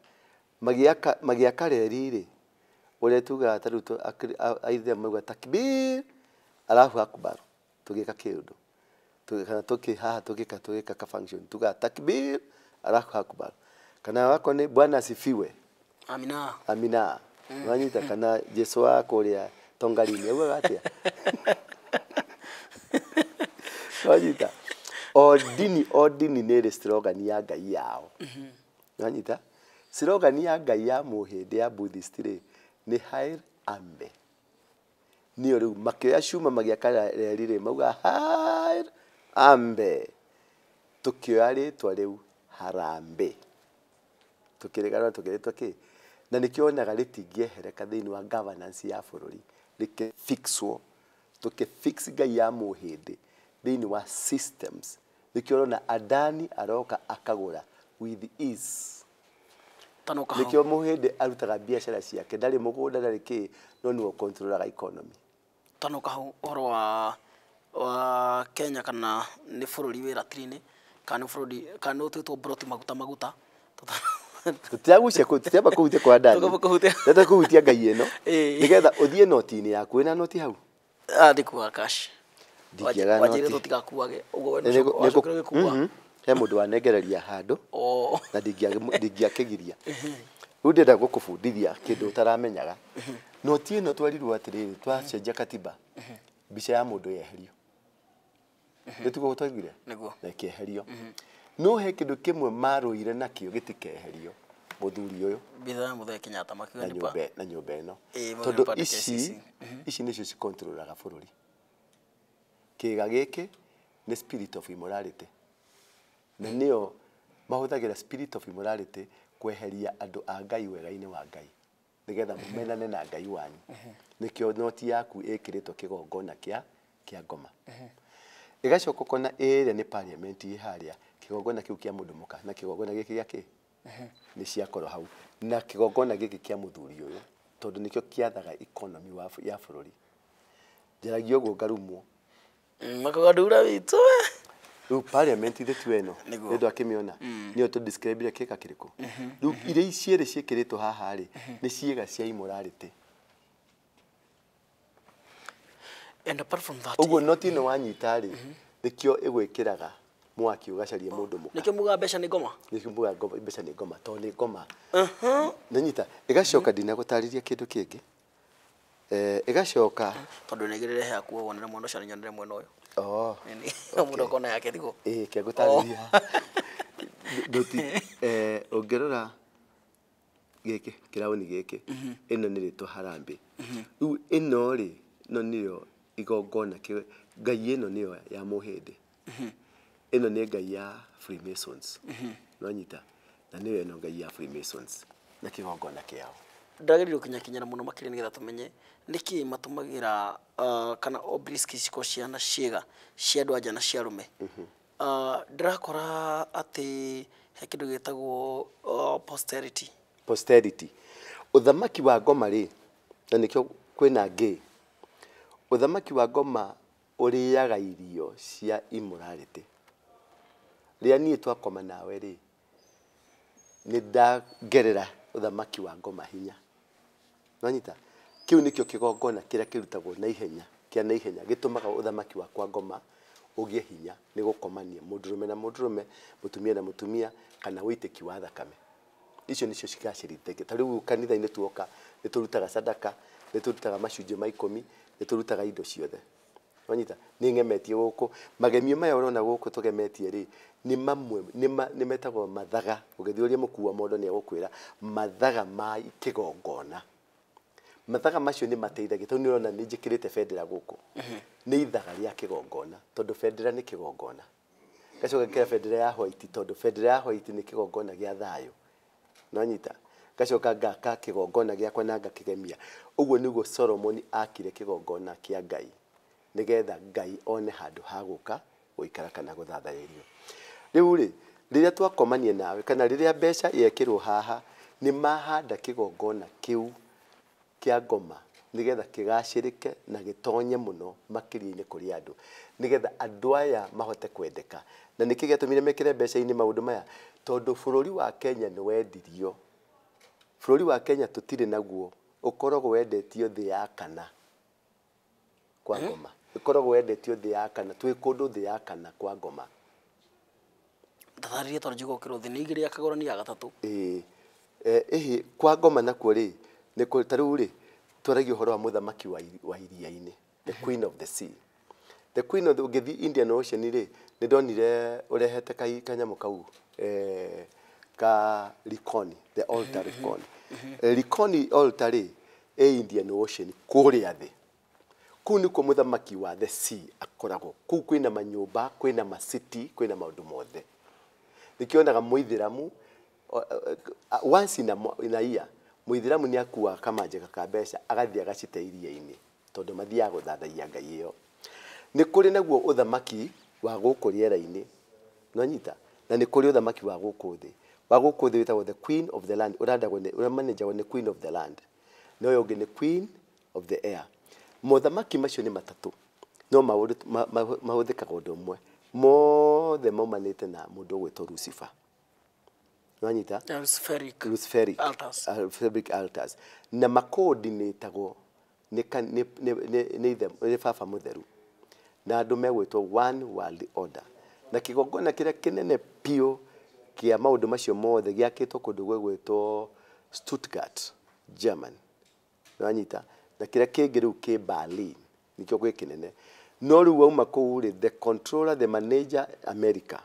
Magĩaka reri rĩ, ũrĩa tugaga ta rĩu aithe mauga takbir Allahu akbar tũgĩka kĩũndũ. Kana tũkĩ haha tũgĩka ka function tugaga takbir Allahu akbar. Kana wako nĩ Bwana asifiwe. Amina. Amina. Wanyita kana Jesu wa kũrĩa Tongarini augaga atĩa? Wanyita? O dini nĩ ĩrĩ slogan ya ngai yao. Wanyita? Slogan ya ngai ya mũhĩndĩ ya Buddhist rĩ nĩ Hail Ambe. Nĩyo rĩu makĩoya cuma magĩaka reri rĩ mauga Hail Ambe. Tũkĩoya rĩtwa rĩu Harambee. Tũkĩrĩgarũra tũkĩrĩtwa kĩ? Na nĩkĩo wonaga rĩtingĩehereka thĩinĩ wa governance ya bũrũri rĩkĩfixwo. Tũkĩfix ngai ya mũhĩndĩ thĩinĩ wa systems. Nĩkĩo ũrona Adani aroka akagũra with ease. Nĩkĩo mũhĩndĩ arutaga biacara ciake, ndarĩ mũgũnda ndarĩ kĩ, no nĩwe ũcontrolaga economy. Tanuka hau ũhoro wa Kenya kana nĩ bũrũri wĩ ratiri-inĩ kana nĩ bũrũri kana nĩ ũtuĩtwo mburoti maguta. Tũtiragucia kũu, tũtiramba kũhutia kwa Adani. Tũrenda kũhutia ngai ĩno nĩgetha ũthiĩ noti-inĩ yaku. Wĩna noti hau? Ndikuaga cash. Ndingĩaga noti. Wanjĩrire tũtigakuage ũguo we wacokire ũgĩkua. He mũndũ wanengereria handũ na ndingĩakĩgiria. Rĩu ndĩrenda gũkũbundithia kĩndũ ũtaramenyaga. Noti ĩno twerirwo atĩrĩrĩ, twacenjia katiba, mbica ya mũndũ yeherio. Nĩ tiguo twaiguire? Nĩguo. Na ĩkĩeherio. No he kĩndũ kĩmwe marũire nakĩo gĩtikeherio, mũthuri ũyũ. Bithaa ya Muthee Kenyatta makiuga nĩ pa. Na nyũmba ĩno. Tondũ ici nĩcio cicontrolaga bũrũri. Kĩga gĩkĩ nĩ spirit of immorality. Na nĩyo mahũthagĩra spirit of immorality kweheria andũ a Ngai wega-inĩ wa Ngai nĩgetha mũmenane na Ngai wanyu. Nĩkĩo noti yaku ĩkĩrĩtwo kĩgongona kĩa ngoma. Ĩgacoka ũkona ĩrĩa nĩ parliament ĩ harĩa, kĩgongona kĩu kĩa mũndũ mũka na kĩgongona gĩkĩ gĩa kĩ nĩ ciakorwo hau, na kĩgongona gĩkĩ kĩa mũthuri ũyũ tondũ nĩkĩo kĩathaga economy ya bũrũri. Njaragia ũguo ngarumwo. Makauga ndura witũ. Rĩu parliament ithe tu ĩno nĩ ũndũ akĩmĩona nĩyo tũ describe kĩka kĩrĩkũ. Rĩu iria cierĩ ciĩkĩrĩtwo haha rĩ nĩ ciĩga cia immorality. And apart from that, ũguo noti ĩno wanyita rĩ nĩkĩo ĩgwĩkĩraga mwaki ũgacaria mũndũ mũka. Nĩkĩo mugaga mbeca nĩ ngoma? Nĩkĩo mugaga mbeca nĩ ngoma tondũ nĩ ngoma. Nĩnyita ĩgacoka ndinagũtarĩria kĩndũ kĩngĩ. Ĩgacoka tondũ nĩigĩrĩre hakuo wonere mwena ũcio na nyonere mwena ũyũ. Oh. Mũndũ akona yake thikũ. Ĩĩ, kĩa ngũtarĩria. Ndũti ũngĩrora gĩkĩ kĩraũni gĩkĩ, ĩno nĩ rĩtwa harambee. Rĩu ĩno rĩ, ĩno nĩyo igongona, ngai ĩno nĩyo ya mũhĩndĩ. Ĩno nĩ ngai ya Freemasons. Nĩwanyita? Na nĩyo ĩno ngai ya Freemasons na kĩgongona kĩao. Ndagĩrĩirwo gũkinyakinyĩra mũno makĩria nĩgetha tũmenye nĩkĩ matũmagĩra kana obelisk cikoragwo cihana ciĩga cia andũ anja na cia arũme. Ndĩrakora atĩ he kĩndũ gĩtagwo posterity. Posterity. Ũthamaki wa ngoma rĩ, na nĩkĩo kwĩna ngĩ. Ũthamaki wa ngoma ũrĩaga irio cia immorality. Rĩrĩa niĩ twakoma nawe rĩ, nĩ ndangerera ũthamaki wa ngoma hinya. Nĩwanyita? Kĩu nĩkĩo kĩgongona kĩrĩa kĩrutagwo na ihenya, kĩa na ihenya, gĩtũmaga ũthamaki wa kwa ngoma ũgĩe hinya, nĩ gũkomania mũndũrũme na mũndũrũme, mũtumia na mũtumia, kana ũitĩki wa thakame. Icio nĩcio cigacĩrithĩtie. Ta rĩu kanitha-inĩ tuoka, nĩ tũrutaga sadaka, nĩ tũrutaga macunjĩ ma 10, nĩ tũrutaga indo ciothe. Wanyita? Nĩ ng'emetie gũkũ. Magemio maya ũrona gũkũ tũgemetie rĩ, nĩ mamwe, nĩ metagwo mathaga. Ũgĩthiĩ ũrie mũkua mondo nĩ egũkwĩra mathaga ma kĩgongona. Mathaga macio nĩ mateithagia, tondũ nĩ ũrona nĩ njĩkĩrĩte bendera gũkũ. Nĩ ithaga rĩa kĩgongona, tondũ bendera nĩ kĩgongona. Ngacoka ngekĩra bendera ya white, tondũ bendera ya white nĩ kĩgongona gĩa thayũ. Nĩwanyita? Ngacoka ngaka kĩgongona gĩakwa na ngakĩgemia. Ũguo nĩguo Solomon akire kĩgongona kĩa Ngai, nĩgetha Ngai one handũ ha gũka gũikara kana gũthathayĩrio. Rĩu rĩ, rĩrĩa twakomania nawe kana rĩrĩa mbeca yekĩrwo haha, nĩ mahanda kĩgongona kĩu kĩa ngoma nĩgetha kĩgacĩrĩke na gĩtonye mũno makĩria-inĩ kũrĩ andũ, nĩgetha andũ aya mahote kwendeka. Na nĩkĩ gĩatũmire mekĩre mbeca-inĩ maũndũ maya? Tondũ bũrũri wa Kenya nĩ wendirio. Bũrũri wa Kenya tũtirĩ naguo, ũkoragwo wendetio thĩ ya kana kwa ngoma. Ũkoragwo wendetio thĩ ya kana, twĩ kũndũ thĩ ya kana kwa ngoma. Tatarĩria tondũ njigua ũkĩrwo thĩ nĩ igĩrĩ ya kagũrani ya gatatũ. Ĩĩ, kwa ngoma nakuo rĩ, nĩ ta rĩu rĩ, twaragia ũhoro wa mũthamaki wa iria-inĩ, the queen of the sea. The queen of the, ũngĩthiĩ Indian Ocean rĩ, nĩ ndonire ũrehete kanyamũ kau ka Likoni, the altar Likoni. Likoni altar rĩ, ĩ Indian Ocean kũrĩa thĩ. Kũu nĩkuo mũthamaki wa the sea akoragwo. Kũu kwĩna manyũmba, kwĩna macity, kwĩna maũndũ mothe. Nĩkĩonaga mũithĩramu once in a year, mũithĩramu nĩ akuaga kamanjĩka ka mbeca agathiĩ agacite iria-inĩ, tondũ mathiaga gũthathaiya ngai ĩyo. Nĩ kũrĩ naguo ũthamaki wa gũkũ rĩera-inĩ, nĩwanyita? Na nĩ kũrĩ ũthamaki wa gũkũ thĩ. Wa gũkũ thĩ wĩtagwo the queen of the land, ũrandagwo nĩ, ũramanĩjagwo nĩ queen of the land. Na ũyũ ũngĩ nĩ queen of the air. Mothamaki macio nĩ matatũ, no mahũthĩkaga ũndũ ũmwe. Mothe maumanĩte na mũndũ ũgwĩtwo Lucifer. Nĩwanyita? Luciferic. Luciferic Altars. Luciferic altars. Na makoordinatagwo nĩ baba mũtheru. Na andũ megwĩtwo one world order. Na kĩgongona kĩrĩa kĩnene biũ kĩa maũndũ macio mothe gĩakĩtwo kũndũ gwĩgwĩtwo Stuttgart, Germany. Nĩwanyita? Na kĩrĩa kĩngĩ rĩu kĩ Berlin, nĩkĩo gwĩ kĩnene. No rĩu wauma kũu rĩ, the controller, the manager, America.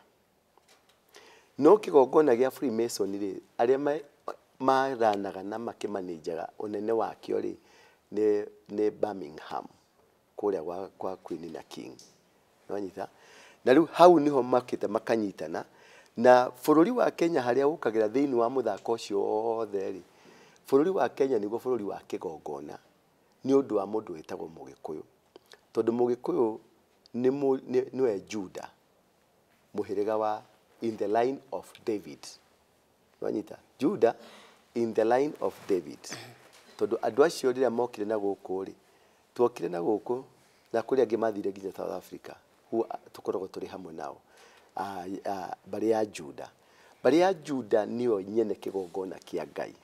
No kĩgongona gĩa Freemason rĩ, arĩa maranaga na makĩmanĩjaga ũnene wakĩo rĩ, nĩ Birmingham, kũrĩa kwa Queen na King. Nĩwanyita? Na rĩu hau nĩho makĩte makanyitana. Na bũrũri wa Kenya harĩa ũkagĩra thĩinĩ wa mũthako ũcio wothe rĩ, bũrũri wa Kenya nĩguo bũrũri wa kĩgongona nĩ ũndũ wa mũndũ wĩtagwo Mũgĩkũyũ. Tondũ Mũgĩkũyũ nĩwe Juda, mũhĩrĩga wa in the line of David. Nĩwanyita? Juda in the line of David. Tondũ andũ acio rĩrĩa mokire na gũkũ rĩ, tuokire na gũkũ na kũrĩ angĩ mathire nginya South Africa, tũkoragwo tũrĩ hamwe nao. Mbarĩ ya Juda. Mbarĩ ya Juda nĩyo nyene kĩgongona kĩa Ngai.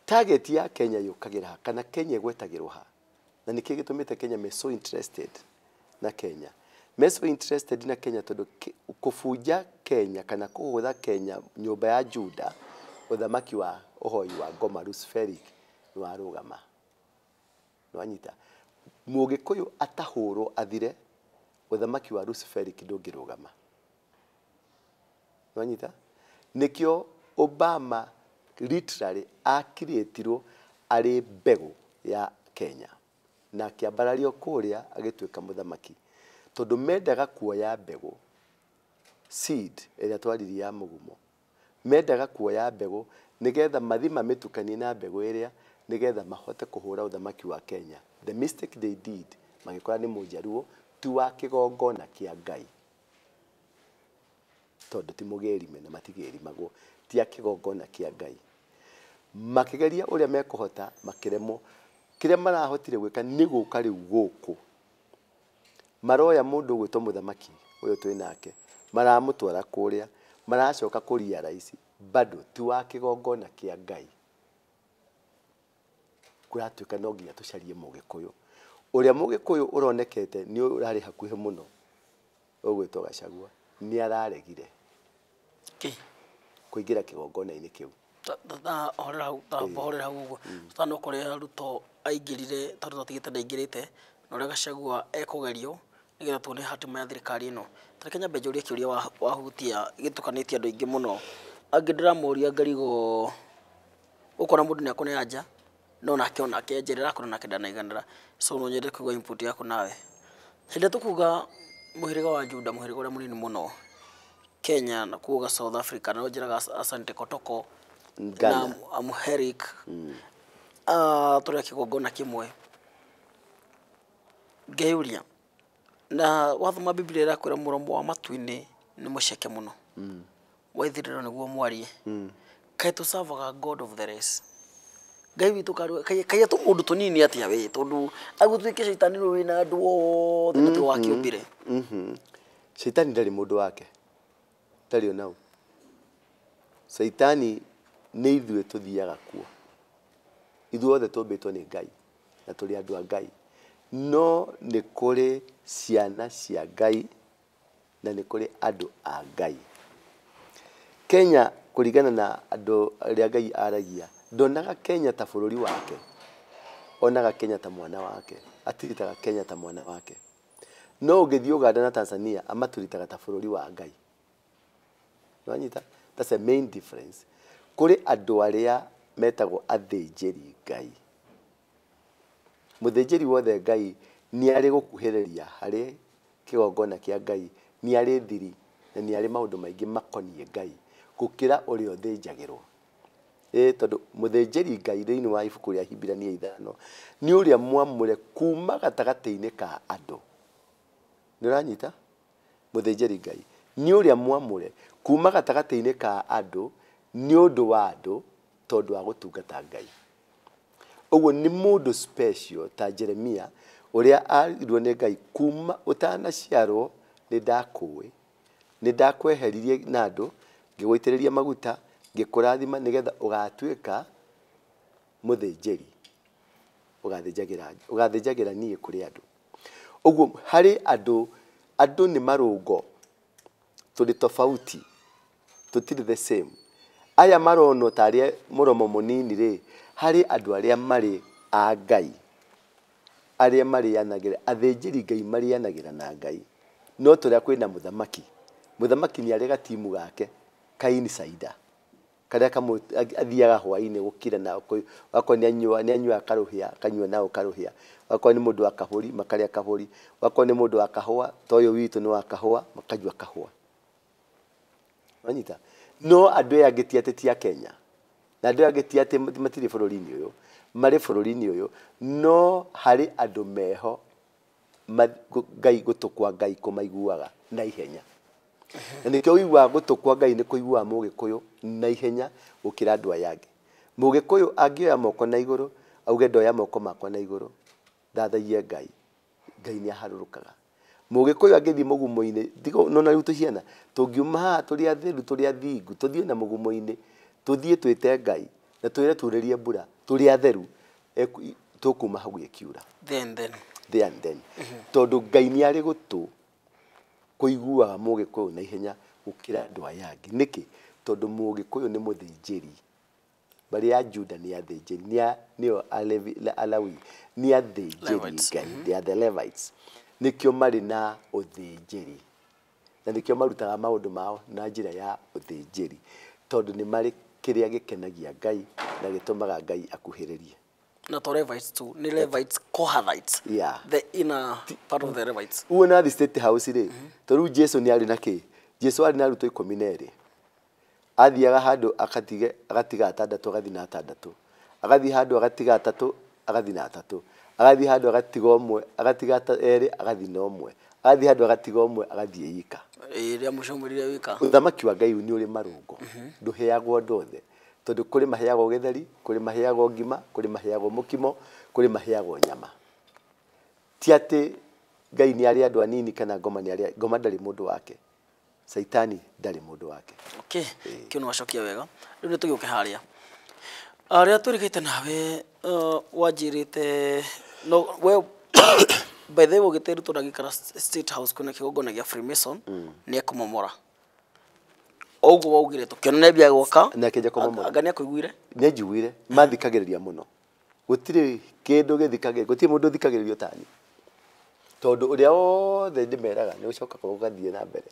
Target ya Kenya yũkagĩra ha, kana Kenya ĩgwetagĩrwo ha. Na nĩkĩ gĩtũmĩte Kenya me so interested na Kenya? Me so interested na Kenya tondũ kũbunja Kenya kana kũgũtha Kenya nyũmba ya Juda, ũthamaki wa ũhoi wa ngoma Luciferic nĩ warũgama. Nĩwanyita? Mũgĩkũyũ atahũrwo athire, Ũthamaki wa Luciferic ndũngĩrũgama. Nwanyita? Nĩkĩo Obama literally akirĩtirwo arĩ mbegũ ya Kenya na akĩambarario kũrĩa agĩtuĩka mũthamaki, tondũ mendaga kuoya mbegũ, seed ĩrĩa twaririe ya mũgumo. Mendaga kuoya mbegũ nĩgetha mathi mamĩtukanie na mbegũ ĩrĩa, nĩgetha mahote kũhũra ũthamaki wa Kenya. The mistake they did, magĩkora nĩ mũnjaruo ti wa kĩgongona kĩa Ngai, tondũ ti mũgĩrime na matigĩrimagwo, ti a kĩgongona kĩa Ngai. Makĩgeria ũrĩa mekũhota, makĩremwo. Kĩrĩa marahotire gwĩka nĩ gũka rĩu gũkũ maroya mũndũ ũgwĩtwo mũthamaki ũyũ twĩ nake, maramũtwara kũrĩa, maracoka kũria raici bado ti wa kĩgongona kĩa Ngai. Kũratuĩka no nginya tũcarie mũgĩkũyũ. Ũrĩa mũgĩkũyũ ũronekete nĩ ũrarĩ hakuhĩ mũno, ũgwĩtwo Gachagua, nĩ araregire kũingĩra kĩgongona-inĩ kĩu. Horera hau, horera hau ũguo. Tũtanoka ũrĩa Ruto aingĩrire, tondũ twatigĩte ndaingĩrĩte, na ũrĩa Gachagua ekũgerio nĩgetha tuone hatima ya thirikari ĩno. Ta reke nyambe njũrie kĩũria wahutia gĩtukanĩtie andũ aingĩ mũno. Angĩ ndĩramoria ngarigwo, ũkona mũndũ nĩ akũne anja, no nake onake njĩra ĩrakora nake ndanaiganĩra. So no nyende kũigua input yaku nawe. Hĩndĩ ĩrĩa tũkuga mũhĩrĩga wa Juda, mũhĩrĩga ũrĩa mũnini mũno Kenya, na kuga South Africa, na njĩraga Asante Kotoko Ghana. Na Amharic, tũrĩ a kĩgongona kĩmwe. Ngeyũria, na wathoma Biblia ĩrakwĩra mũromo wa matu-inĩ nĩ mũceke mũno, waithirĩro nĩguo mwarie. Kaĩ tũcavaga God of the race, Ngai witũ kaĩ tũmũndũ tũnini atĩa we, tondũ agũtuĩke caitani rĩu wĩna andũ othe na tiwe wakĩũmbire. Caitani ndarĩ mũndũ wake, ndarĩ onau. Caitani nĩ ithuĩ tũthiaga kuo. Ithuothe tũmbĩtwo nĩ Ngai na tũrĩ andũ a Ngai, no nĩ kũrĩ ciana cia Ngai na nĩ kũrĩ andũ a Ngai. Kenya, kũringana na andũ arĩa Ngai aragia, ndonaga Kenya ta bũrũri wake, onaga Kenya ta mwana wake, atiritaga Kenya ta mwana wake. No ũngĩthiĩ Uganda na Tanzania, amaturitaga ta bũrũri wa Ngai. Nĩwanyita? That's the main difference. Kũrĩ andũ arĩa metagwo athĩnjĩri Ngai. Mũthĩnjĩri wothe Ngai nĩ arĩ gũkuhĩrĩria harĩ kĩgongona kĩa Ngai, nĩ arĩ thiri na nĩ arĩ maũndũ maingĩ makoniĩ Ngai gũkĩra ũrĩa ũthĩnjagĩrwo. Ĩ tondũ mũthĩnjĩri Ngai thĩinĩ wa ibuku rĩa Hibirania 5 nĩ ũrĩa mwamũre kuma gatagatĩ-inĩ ka andũ. Nĩ ũranyita? Mũthĩnjĩri Ngai nĩ ũrĩa mwamũre kuma gatagatĩ-inĩ ka andũ nĩ ũndũ wa andũ, tondũ wa gũtungata Ngai. Ũguo nĩ mũndũ special ta Jeremia ũrĩa arirwo nĩ Ngai, kuma ũtanaciarwo nĩ ndakũĩ, nĩ ndakweheririe na andũ, ngĩgũitĩrĩria maguta, ngĩkũrathima nĩgetha ũgatuĩka mũthĩnjĩri, ũgathĩnjagĩra niĩ kũrĩ andũ. Ũguo harĩ andũ, andũ nĩ marũngo, tũrĩ tofauti, tũtirĩ the same. Aya maronwo tarĩ mũromo mũnini rĩ, harĩ andũ arĩa marĩ a Ngai, arĩa marĩanagĩra, athĩnjĩri Ngai marĩanagĩra na Ngai. No tũrĩa kwĩna mũthamaki, mũthamaki nĩ arĩ gatimu gake ka insider karĩa kamwe athiaga hwaĩ-inĩ gũkira na wakorwo nĩ anyua karũhĩa, akanyua nao karũhĩa, wakorwo nĩ mũndũ wa kabũri makarĩa kabũri, wakorwo nĩ mũndũ wa kahũa ta ũyũ witũ nĩ wa kahũa makanyua kahũa. Wanyita? No andũ aya angĩ ti atĩ ti a Kenya, na andũ aya angĩ ti atĩ matirĩ bũrũri-inĩ ũyũ, marĩ bũrũri-inĩ ũyũ, no harĩ andũ meho Ngai gũtũ kwa Ngai kũmaiguaga na ihenya. Na nĩkĩo ũiguaga gũtũ kwa Ngai nĩ kũiguaga mũgĩkũyũ na ihenya gũkĩra andũ aya angĩ. Mũgĩkũyũ angĩoya moko na igũrũ, auge ndoya moko makwa na igũrũ, thathaie Ngai, Ngai nĩ aharũrũkaga. Mũgĩkũyũ angĩthiĩ mũgumo-inĩ, nona rĩu tũciana, tũngiuma haha tũrĩ atheru, tũrĩ athingu, tũthiĩ na mũgumo-inĩ, tũthiĩ twĩte Ngai, na twĩre turĩrie mbura, tũrĩ atheru, tũkuma hau ĩkiura. Then, then. Then, then. Tondũ Ngai nĩ arĩ gũtũ kũiguaga mũgĩkũyũ na ihenya gũkĩra andũ aya angĩ. Nĩkĩ? Tondũ mũgĩkũyũ nĩ mũthĩnjĩri. Mbarĩ ya Juda nĩ athĩnjĩri, nĩo Alawi, nĩ athĩnjĩri Levites. Ngai, they are the Levites. Nĩkĩo marĩ na ũthĩnjĩri na nĩkĩo marutaga maũndũ mao na njĩra ya ũthĩnjĩri, tondũ nĩ marĩ kĩrĩa gĩkenagia Ngai na gĩtũmaga Ngai akuhĩrĩrie. Na to Levites tu, ni Levites, Kohathites. Yeah. The inner part of the Levites. Uona the State House rĩ, to rĩu Jesu nĩ arĩ na kĩ? Jesu arĩ na arutwo 12. Athiaga handũ agatiga atandatũ, agathiĩ na atandatũ. Agathiĩ handũ agatiga atatũ, agathiĩ na atatũ. Agathiĩ handũ agatiga ũmwe, agatiga erĩ, agathiĩ na ũmwe. Agathiĩ handũ agatiga ũmwe, agathiĩ ika. Rĩrĩa mũico mwĩrire wika. Ũthamaki wa Ngai nĩ ũrĩ marũngo. Ndũheagwo andũ othe. Tondũ kũrĩ maheagwo gĩtheri, kũrĩ maheagwo ngima, kũrĩ maheagwo mũkimo, kũrĩ maheagwo nyama. Ti atĩ Ngai nĩ arĩ andũ anini kana ngoma nĩ arĩ, ngoma ndarĩ mũndũ wake. Saitani ndarĩ mũndũ wake. Okay, kĩu nĩ wacokia wega. Rĩu nĩ tũgĩũke harĩa. Rĩrĩa twĩrĩgĩte nawe wanjĩrĩte no we by the way ũgĩte Ruto ndangĩikara State House kwĩna kĩgongona gĩa Freemason nĩ ekũmomora. O ũguo waugire tũkĩona nĩ ambia gwaka. Na akĩanjia kũmomora. Anga nĩ akũiguire? Nĩ anjiguire, mathikagĩrĩria mũno. Gũtirĩ kĩndũ gĩthikagĩrĩrio, gũtirĩ mũndũ ũthikagĩrĩrio ta niĩ. Tondũ ũrĩa wothe ndĩmeraga nĩ ũcokaga ũgathiĩ na mbere.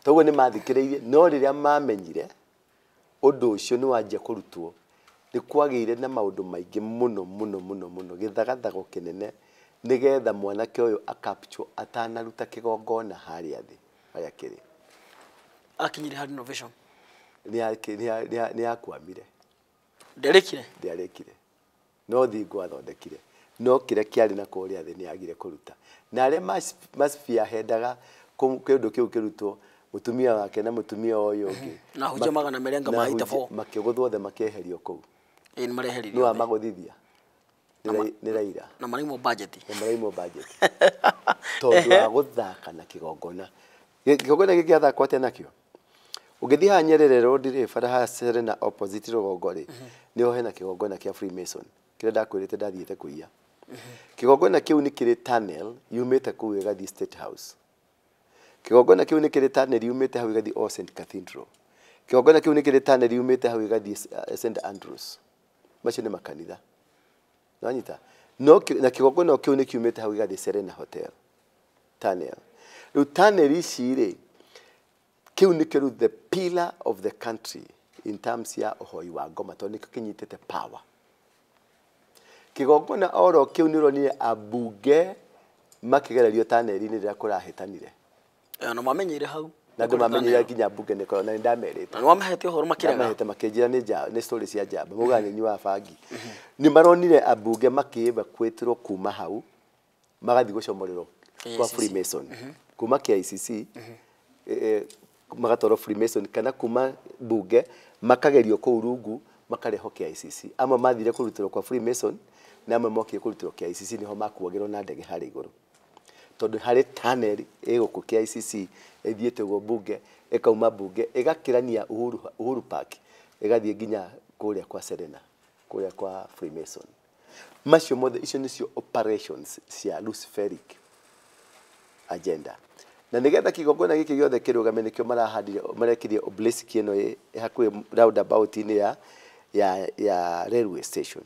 Toguo nĩ mathikĩrĩirie, no rĩrĩa mamenyire ũndũ ũcio nĩ wanjia kũrutwo, nĩ kwagĩire na maũndũ maingĩ mũno mũno mũno mũno, gĩthagathago kĩnene, nĩgetha mwanake ũyũ akapchwo atanaruta kĩgongona harĩa thĩ, harĩa kĩrĩ. Akinyire harĩ renovation. Nĩ akwamire. Nderĩkire? Nderĩkire. No thingo athondekire. No kĩrĩa kĩarĩ na kũrĩa thĩ nĩ agire kũruta. Na arĩa maciahendaga kĩũndũ kĩu kĩrutwo, mũtumia wake na mũtumia ũyũ ũngĩ. Na ahunjia magana merĩ anga ma 84. Makĩgũthwo othe makĩeherio kũu. Ĩĩ nĩ mareheririo. Nĩ wamagũthithia. Nĩ Raila. Na maraimwo budget. Na maraimwo budget. Tondũ wa gũthaka na kĩgongona. Kĩgongona gĩkĩ gĩathakwo atĩa nakĩo? Ũngĩthiĩ haha Nyerere Road rĩ, bara haha Serena opposite rũgongo rĩ, nĩho hena kĩgongona kĩa Freemason. Kĩrĩa ndakwĩrĩte ndathiĩte kũiya. Kĩgongona kĩu nĩ kĩrĩ tunnel yumĩte kũu ĩgathiĩ State House. Kĩgongona kĩu nĩ kĩrĩ tunnel yumĩte hau ĩgathiĩ All Saint Cathedral. Kĩgongona kĩu nĩ kĩrĩ tunnel yumĩte hau ĩgathiĩ St Andrews. Macio nĩ makanitha. Nĩwanyita? No na kĩgongona kĩu nĩ kiumĩte hau gĩgathiĩ Serena Hotel. Tunnel. Rĩu tunnel ici rĩ, kĩu nĩkĩo rĩu the pillar of the country in terms ya ũhoi wa ngoma, tondũ nĩkĩo kĩnyitĩte power. Kĩgongona oro kĩu nĩ ũronire ambunge makĩgererio tunnel-inĩ rĩrĩa kũrahĩtanire. Na mamenyeire hau. Na andũ mamenyeire nginya mbunge nĩ korwo, na nĩ ndamerĩte. Na nĩ wamahete ũhoro makĩrega. Ndamahete makĩnjĩra nĩ story cia njamba. Maugaga nĩ nyuaga bangi. Nĩ maronire ambunge makĩ-evacuate-rwo kuma hau, magathiĩ gũcomorerwo kwa Freemason. Kuma KICC, magatwarwo Freemason, kana kuma mbunge makagerio kũu rungu makarehwo KICC. Amwe mathire kũrutĩrwo kwa Freemason na amwe mokire kũrutĩrwo KICC, nĩho makuagĩrwo na ndege harĩa igũrũ. Tondũ harĩ tunnel ĩgũkũ KICC ĩthiĩte ũguo mbunge, ĩkauma mbunge ĩgakĩrania Uhuru Park, ĩgathiĩ nginya kũrĩa kwa Serena, kũrĩa kwa Freemason. Macio mothe, icio nĩcio operations cia Luciferic agenda. Na nĩgetha kĩgongona gĩkĩ gĩothe kĩrũgame nĩkĩo marahandire, marekire obelisk ĩno ĩ hakuhĩ roundabout-inĩ ya railway station.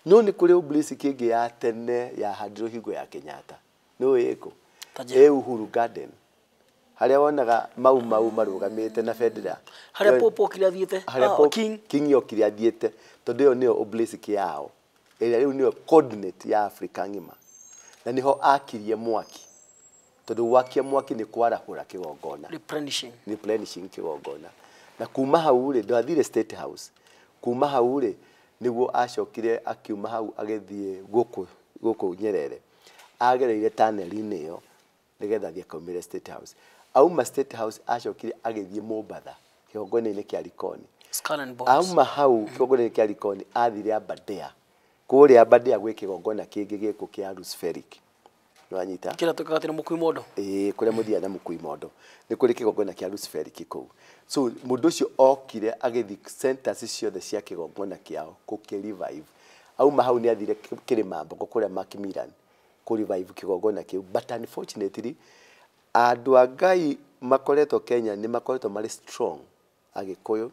No nĩ kũrĩ obelisk ĩngĩ ya tene yahandirwo hingo ya Kenyatta. Nĩ ũĩ ĩkũ? Ĩ Uhuru Garden. Harĩa wonaga mau mau marũgamĩte na bendera. Harĩa Pope okire athiĩte? Harĩa Pope King. King okire athiĩte. Tondũ ĩyo nĩyo obelisk yao. Ĩrĩa rĩu nĩyo coordinate ya Afrika ng'ima. Na nĩho akirie mwaki. Tondũ gwakia mwaki nĩ kwarahũra kĩgongona. Replenishing. Replenishing kĩgongona. Na kuma hau rĩ, ndwathire State House. Kuma hau rĩ, nĩguo acokire akiuma hau agĩthiĩ gũkũ Nyerere. Agereire tunnel-inĩ ĩyo nĩgetha athiĩ akaumĩre State House. Auma State House acokire agĩthiĩ Mombatha kĩgongona-inĩ kĩa Likoni. Skull and Bones. Auma hau kĩgongona-inĩ kĩa Likoni athire Aberdare. Kũrĩa Aberdare gwĩ kĩgongona kĩngĩ gĩkũ kĩa Luciferic. Nĩwanyita? Kĩrĩa twĩkaga atĩ na mũkui mondo? Ĩĩ, kũrĩa mũthiaga na mũkui mondo. Nĩ kũrĩ kĩgongona kĩa Luciferic kũu. So mũndũ ũcio okire agĩthiĩ centers ciothe cia kĩgongona kĩao gũkĩ revive. Auma hau nĩ athire Kĩrĩma-Mbogo kũrĩa Macmillan kũ revive kĩgongona kĩu. But unfortunately andũ a Ngai makoretwo Kenya nĩ makoretwo marĩ strong Agĩkũyũ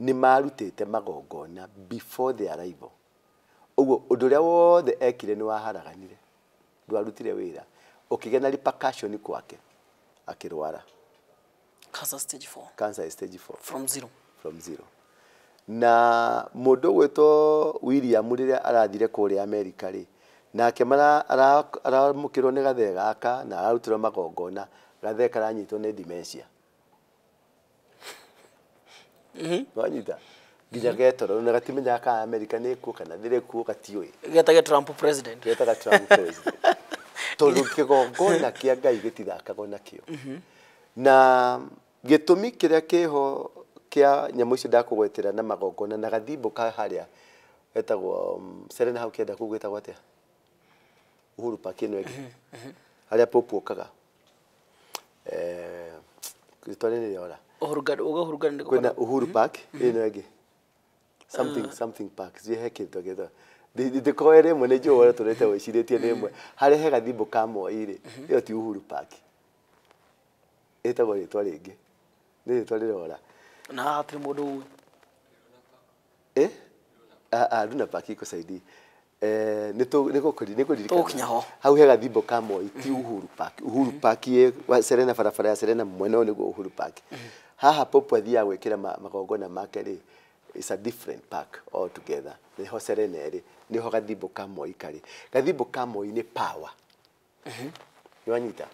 nĩ marutĩte magongona before the arrival. Ũguo ũndũ ũrĩa wothe ekire nĩ waharaganire. Ndwarutire wĩra. Ũkĩgĩa na repercussion kwake akĩrwara Cancer stage 4. Cancer stage 4. From zero. From zero. Na mũndũ ũgwĩtwo William rĩrĩa arathire kũrĩa Amerika rĩ, nake aramũkĩrwo nĩ gathee gaka na ararutĩrwo magongona, gathee karanyitwo nĩ dementia. Wanyita nginya getoro na gatimenyaga kana Amerika nĩ kuo kana ndĩrĩ kuo, gatiũĩ. Getage Trump president. Getaga Trump president tondũ kĩgongona kĩa Ngai gĩtithakagwo nakĩo. Na gĩtũmi kĩrĩa kĩho kĩa nyamũ icio ndakũgwetera na magongona na gathimbo ka harĩa getagwo Serena hau kĩenda kũu gwĩtagwo atĩa, Uhuru Park ĩno ĩngĩ harĩa Pope okaga, rĩtwa rĩrĩ rĩora. Uhuru Garden, Uhuru Garden. Kwĩna Uhuru Park ĩno ĩngĩ something something park ciĩ he kĩndũ gĩtwa ndĩkoe rĩmwe nĩ njũĩ ũrĩa tũrĩte wĩcirĩtie nĩ ĩmwe harĩa he gathimbo ka Moi rĩ, ĩyo ti Uhuru Park, ĩtagwo rĩtwa rĩngĩ, nĩ rĩtwa rĩrora. Na haha hatirĩ mũndũ ũĩ. Eh, ah ah Luna Park iko saidi, nĩ nĩ kũririkana. Tũgũkinya ho. Hau he gathimbo ka Moi ti Uhuru Park. Uhuru Park ĩ Serena, barabara ya Serena mwena ũyũ nĩguo Uhuru Park. Haha Pope athiaga gwĩkĩra magongona make rĩ, it's a different park altogether. Nĩho Serena ĩrĩ, nĩho gathimbo ka Moi karĩ. Gathimbo ka Moi nĩ power. Nĩwanyita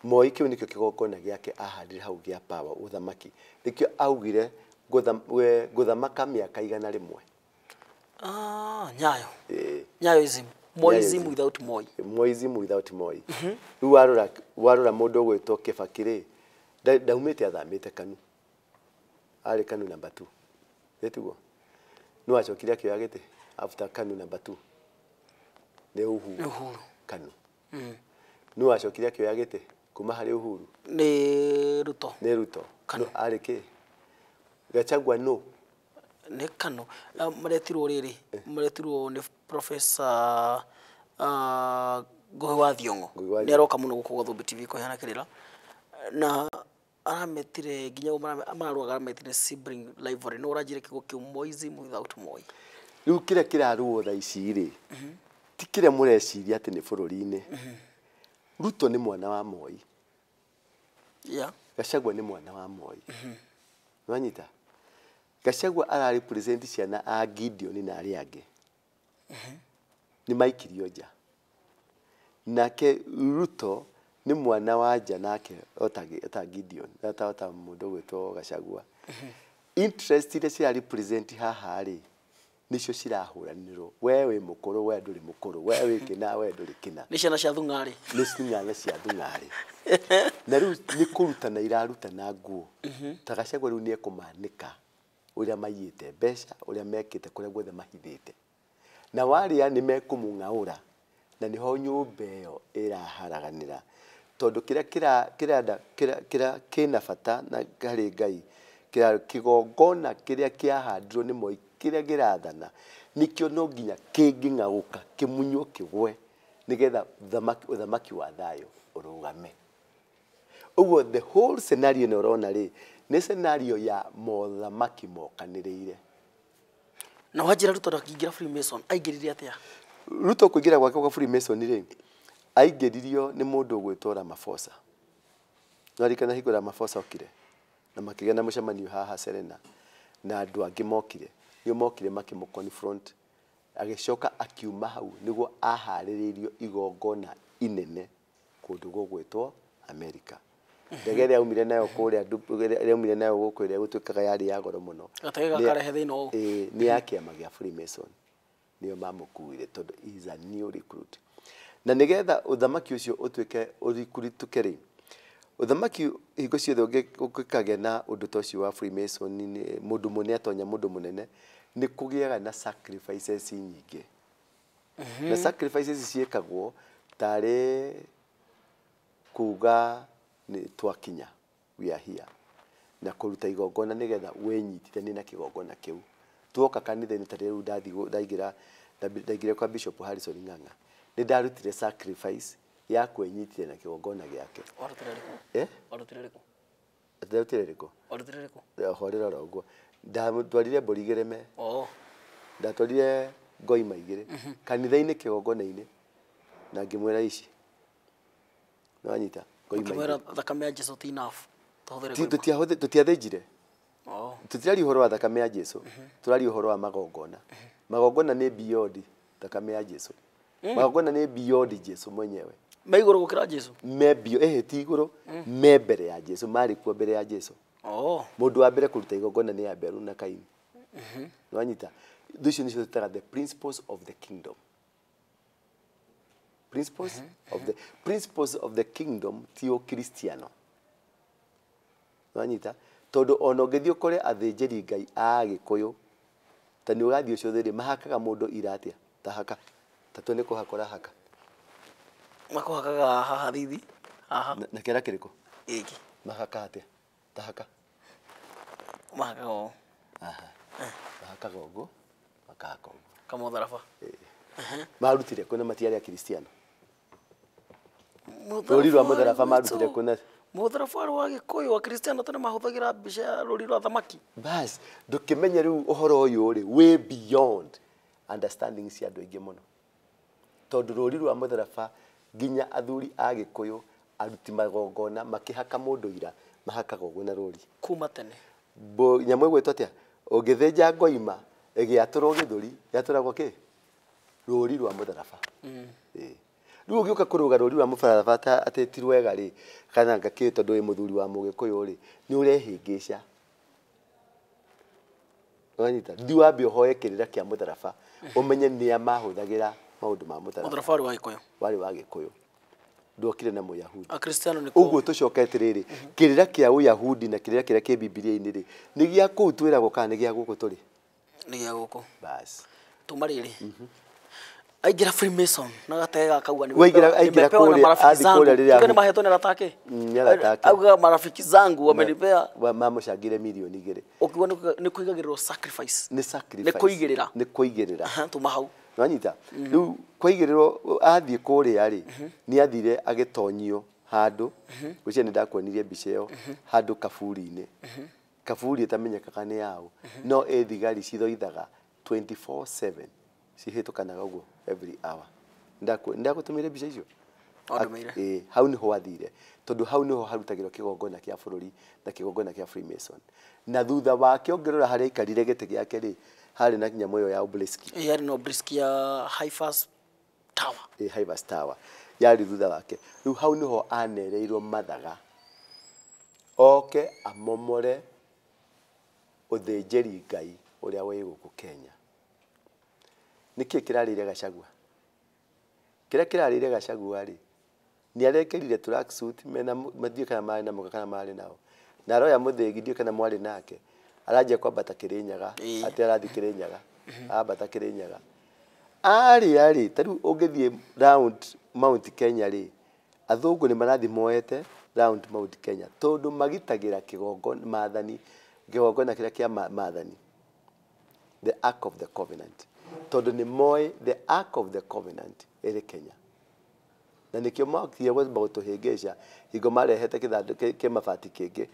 Moi kĩu nĩkĩo kĩgongona gĩake ahandire hau gĩa power, ũthamaki. Nĩkĩo augire ngũthamaka mĩaka 100. Ah, Nyayo. Ĩĩ. Nyayoism. Moism. Nyayoism. Without Moi. Moism without Moi. Rĩu warora mũndũ ũgwĩtwo Kibaki rĩ, ndaumĩte athamĩte KANU, arĩ KANU number 2, ĩtiguo nĩ wacokire akĩoya gĩtĩ after KANU number 2 nĩ Uhuru. Nĩ Uhuru. KANU nĩ wacokire akĩoya gĩtĩ kuma harĩ Uhuru. Nĩ Ruto. Nĩ Ruto. KANU. No, arĩ kĩ Gachagua no. Nĩ KANU. Maretirwo rĩrĩ, maretirwo nĩ Professor Ngugi wa Thiong'o. Ngugi wa Nĩ aroka mũno gũkũ gwa Thũmbĩ TV kũheana kĩrĩra na arametire nginya ũguo mararũaga, arametire sibling rivalry. No ũranjĩre kiugo kĩu Moism without Moi. Rĩu kĩrĩa kĩrarũo thaa ici rĩ, ti kĩrĩa mũreciria atĩ nĩ bũrũri-inĩ. Ruto nĩ mwana wa Moi. Gachagua nĩ mwana wa Moi. Nĩwanyita Gachagua ara represent ciana a Gideon na arĩa angĩ nĩ maikirio nja. Nake Ruto nĩ mwana wa nja nake ota Gideon, ota mũndũ ũgwĩtwo Gachagua. Interest iria cira represent haha rĩ, nĩcio cirahũranĩrwo, we wĩ mũkũrũ, we ndũrĩ mũkũrũ, we wĩ kĩna, we ndũrĩ kĩna. Nĩ ciana cia thung'arĩ. Nĩ ciana cia thung'arĩ. Na rĩu nĩ kũrutana irarutana nguo. Ta Gachagua rĩu nĩ ekũmanĩka ũrĩa maiyĩte mbeca, ũrĩa mekĩte, kũrĩa guothe mahithĩte, na warĩa nĩ mekũmũng'aũra, na nĩho nyũmba ĩyo ĩraharaganĩra, tondũ kĩrĩa kĩrenda kĩrĩa kĩna bata na harĩ Ngai, kĩrĩa kĩgongona kĩrĩa kĩahandirwo nĩ Moi kĩrĩa kĩrathana nĩkĩo no nginya kĩngĩng'aũka kĩmunywo kĩgwe nĩgetha ũthamaki wa thayũ ũrũgame. Ũguo the whole scenario ĩno ũrona rĩ, nĩ scenario ya mothamaki mokanĩrĩire. Na wanjĩra Ruto ndakĩingĩra Freemason, aingĩrire atĩa? Ruto kũingĩra gwake kwa Freemason rĩ, aingĩririo nĩ mũndũ ũgwĩtwo Ramaphosa. Nĩwaririkana hingo Ramaphosa okire na makĩgĩa na mũcemanio haha Serena na andũ angĩ mokire, nĩo mokire makĩmũ confront, agĩcoka akiuma hau nĩguo aharĩrĩirio igongona inene kũndũ gũgwĩtwo America. Ndege ĩrĩa aumire nayo kũrĩa ĩrĩa aumire nayo gũkũ ĩrĩa gũtuĩkaga yarĩ ya goro mũno. Gatege gakarehe thĩna ũũ. Ĩĩ, nĩ ya kĩama gĩa Freemason nĩo mamũkuire tondũ he is a new recruit. Na nĩgetha ũthamaki ũcio ũtuĩke ũrikuritũke rĩ, ũthamaki hingo ciothe ũngĩkagĩa na ũndũ ta ũcio wa Freemason, nĩ mũndũ mũnene atonya mũndũ mũnene, nĩ kũgĩaga na sacrifices nyingĩ. Na sacrifices ciĩkagwo tarĩ kuga nĩ twakinya, we are here, na kũruta igongona nĩgetha wĩnyitithanie na kĩgongona kĩu. Tuoka kanitha-inĩ ta rĩu ndaingĩra ndaingĩra kwa Bishop Harrison Ng'ang'a, nĩ ndarutire sacrifice ya kwĩnyitithania na kĩgongona gĩake. Warutire rĩkũ? Eh? Warutire rĩkũ? Ndarutire rĩkũ? Warutire rĩkũ? Horera oro ũguo. Ndatwarire mbũri igĩrĩ me. Ndatwarire ngoima igĩrĩ kanitha-inĩ kĩgongona-inĩ na ngĩmwĩra ici Nĩwanyita? Ngoima Ũkĩmwĩra igĩrĩ. Thakame ya Jesu ti enough, tũhũthĩre Ti- ngoima. Tũtiathĩnjire. Oh. Tũtiraria ũhoro wa thakame ya Jesu, tũraria ũhoro wa magongona. Magongona nĩ beyond thakame ya Jesu. Magongona nĩ beyond Jesu mwenyewe. Me igũrũ gũkĩra Jesu. Me bio ehe, ti igũrũ, me mbere ya Jesu, marĩ kuo mbere ya Jesu. Oh. Mũndũ wa mbere kũruta igongona nĩ Abelu na Kaini. Nĩwanyita? Indo icio nĩcio twĩtaga the principles of the kingdom. Principles of the kingdom ti ũkristiano. Nĩwanyita? Tondũ ona ũngĩthiĩ ũkore athĩnjĩri Ngai a Gĩkũyũ, ta nĩ ũgathiĩ ũcũthĩrĩ, mahakaga mũndũ ira atĩa? Ta haka ta tũ nĩ kũhaka ũrahaka. Makũhakaga haha thithi haha. Na kĩara kĩrĩkũ? Gĩkĩ. Mahaka atĩa? Ta haka. Mahakaga ũũ. Aha. Mahakaga ũguo, makahaka ũguo. Kamũtharaba. Marutire kũ na matiarĩ akristiano? Rũri rwa mũtharaba marutire kũ na Mũtharaba warĩ wa Gĩkũyũ. Akristiano tene mahũthagĩra mbica ya rũri rwa thamaki. Bas, ndũkĩmenye rĩu ũhoro ũyũ rĩ way beyond understanding cia andũ aingĩ mũno, tondũ rũri rwa mũtharaba nginya athuri a Gĩkũyũ aruti magongona makĩhaka mũndũ ira mahakaga ũguo na rũri. Kuma tene. Nyamũ ĩgwĩtwo atĩa, ũngĩthĩnja ngoima ĩgĩatũrwo gĩthũri, yatũragwo kĩ? Rũri rwa mũtharaba. Ĩĩ. Rĩu ũgĩũka kũrũga rũri rwa mũtharaba ta atĩ ti rwega rĩ, kana ngakĩ, tondũ wĩ mũthuri wa mũgĩkũyũ rĩ, nĩ ũrehĩngĩca. Wanyita? Thiĩ wambe ũhoe kĩrĩra kĩa mũtharaba, ũmenye nĩa mahũthagĩra maũndũ ma mũtharaba. Mũtharaba warĩ wa Gĩkũyũ. Warĩ wa Gĩkũyũ, ndwokire na Mũyahudi. Akristiano nĩ Ũguo tũcoke atĩrĩrĩ, kĩrĩra kĩa ũyahudi na kĩrĩra kĩrĩa kĩ Bibilia-inĩ rĩ, nĩ gĩa kũu twĩragwo kana nĩ gĩa gũkũ tũrĩ? Nĩ gĩa gũkũ. Bas. Tuma rĩrĩ aingĩra Freemason na gatega kauga Waingĩra- aingĩra nimepewa na kũrĩa, marafiki athiĩ zangu. kũrĩa rĩrĩa Tuge nĩ mahetwo nĩ arata ake. Nĩ arata ake. Auga marafiki zangu wamenipea. Mamũcangire 2,000,000. Ũkiuga nĩ kũigagĩrĩrwo sacrifice. Nĩ sacrifice. Nĩ kũigĩrĩra. Nĩ kũigĩrĩra. Aha, tuma hau. Nwanyita? Rĩu kwaigĩrĩrwo, athiĩ kũrĩa rĩ, nĩ athire agĩtonyio handũ. Gwĩciria nĩ ndakuonirie mbica ĩyo, handũ kaburi-inĩ, kaburi ĩtamenyekaga nĩ yaũ, no ĩ thigari cithoithaga 24/7, cihĩtũkanaga ũguo every hour. Ndagũtũmĩire mbica icio. Wandũmĩire. Ĩĩ, hau nĩho athire, tondũ hau nĩho harutagĩrwo kĩgongona kĩa bũrũri na kĩgongona kĩa Freemason. Na thutha wake ũngĩrora harĩa aikarire gĩtĩ gĩake rĩ, harĩ na nyamũ ĩyo ya obelisk. Ĩ, yarĩ na obelisk ya Hifas Tower. Ĩ, Hivers Tower yarĩ thutha wake. Rĩu hau nĩho anereirwo mathaga oke amomore ũthĩnjĩri Ngai ũrĩa wĩ gũkũ Kenya. Nĩkĩ kĩrarĩire Gachagua? Kĩrĩa kĩrarĩire Gachagua rĩ, nĩ arekerire tracksuit mena matiũĩ kana marĩ na mũka kana marĩ nao, na aroya mũthĩgi, ndiũĩ kana mwarĩ nake, aranjia kwambata Kĩrĩnyaga. Atĩ arathiĩ Kĩrĩnyaga, ambata Kĩrĩnyaga arĩa rĩ, ta rĩu ũngĩthiĩ round Mount Kenya rĩ, athũngũ nĩ marathiĩ moete round Mount Kenya, tondũ magitagĩra kĩgongona maathani, kĩgongona kĩrĩa kĩa maathani, the Ark of the Covenant, tondũ nĩ moĩ the Ark of the Covenant ĩrĩ Kenya, na nĩkĩo mokire gwamba gũtũhĩngĩca hingo marehete kĩthandũ kĩmabati kĩngĩ,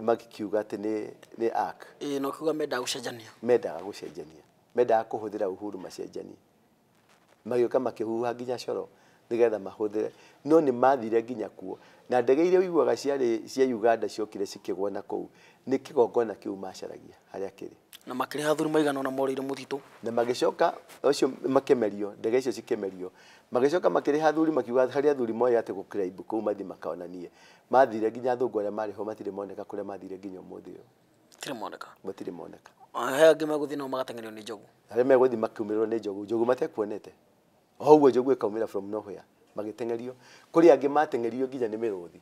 makiuga atĩ nĩ ark. Ĩ, na ũkiuga mendaga gũcenjania. Mendaga gũcenjania, mendaga kũhũthĩra Uhuru macenjanie, magĩũka makĩhuha nginya coro nĩgetha mahũthĩre, no nĩ mathire nginya kuo na ndege iria ũiguaga ciarĩ cia Uganda ciokire cikĩgwa na kũu, nĩ kĩgongona kĩu macaragia harĩa kĩrĩ. Na makĩrĩha athuri maigana ũna morĩire mũtitũ. Na magĩcoka ũcio makĩmerio, ndege icio cikĩmerio, magĩcoka makĩrĩha athuri, makiuga harĩ athuri moĩ atĩ gũkĩra ibu kũu mathiĩ makaonanie. Mathire nginya athũngũ arĩa marĩ ho matirĩ moneka kũrĩa mathire nginya ũmũthĩ ũyũ. Matirĩ moneka. Matirĩ moneka. He angĩ megũthiĩ nao magateng'erio nĩ njogu. Arĩa megũthiĩ makiumĩrĩrwo nĩ njogu, njogu matekuonete o ũguo, njogu ĩkaumĩra from nowhere, magĩteng'erio. Kũrĩ angĩ mateng'erio nginya nĩ mĩrũthi,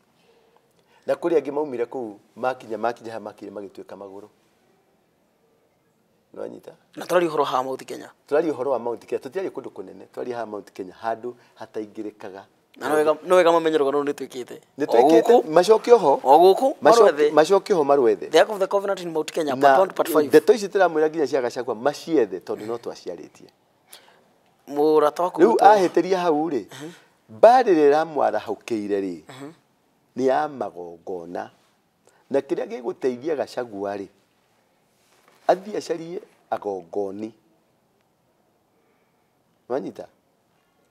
na kũrĩ angĩ maumire kũu, makinya haha makire magĩtuĩka magũrũ. Nĩwanyita? Na tũraria ũhoro haha Mount Kenya. Tũraria ũhoro wa Mount Kenya, tũtiraria kũndũ kũnene, tũraria haha Mount Kenya, handũ hataingĩrĩkaga. Na no wega mamenye rũgano rũrũ nĩ twĩkĩte. Nĩ twĩkĩte, macoke oho. O gũkũ marwethe. Macoke oho marwethe. The Ark of the Covenant in Mount Kenya, part 1, part 5. Ndeto ici tũramwĩra nginya cia Gachagua maciethe, tondũ no twaciarĩtie. Mũrata waku Rĩu gwĩtwo- ahĩtĩria hau rĩ, mbara ĩrĩa ĩramwarahũkĩire rĩ, nĩ ya magongona, na kĩrĩa gĩgũteithia Gachagua rĩ, athiĩ acarie agongoni. Wanyita?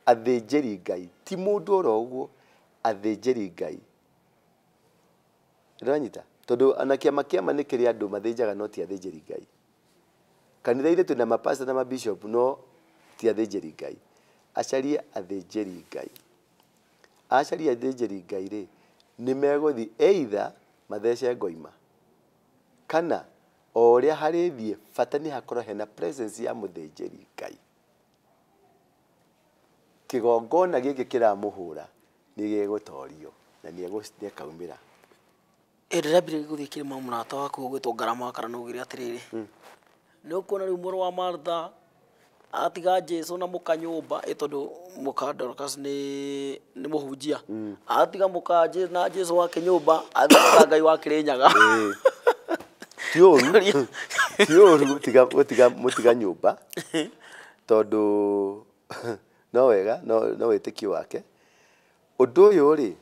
Athĩnjĩri Ngai, ti mũndũ oro ũguo. athĩnjĩri Ngai. Ndĩranyita? Tondũ ona kĩama kĩama nĩ kĩrĩ andũ mathĩnjaga no ti athĩnjĩri Ngai. Kanitha-inĩ twĩna mapasta na mabishop no ti athĩnjĩri Ngai. Acarie athĩnjĩri Ngai. Acarie athĩnjĩri Ngai rĩ, nĩ megũthiĩ either mathece ngoima kana o ũrĩa harĩthiĩ, bata nĩ hakorwo hena presence ya mũthĩnjĩri Ngai. Kĩgongona gĩkĩ kĩramũhũra nĩ gĩgũtorio na nĩ ekaumĩra. Ĩndĩ ndambire gũthiĩ kĩrĩma mũrata waku ũgwĩtwo Ngarama wa Karana augire atĩrĩrĩ, nĩ ũkuona rĩu mũrũ wa Martha atiga Jesu na mũka nyũmba ĩ tondũ mũka Dorcas nĩ mũhunjia, atiga mũka na Jesu wake nyũmba athiĩ Ngai wa Kĩrĩnyaga. Ti ũru, ti ũru gũtiga mũtiga nyũmba tondũ no wega, no wĩtĩkio wake. Ũndũ ũyũ rĩ,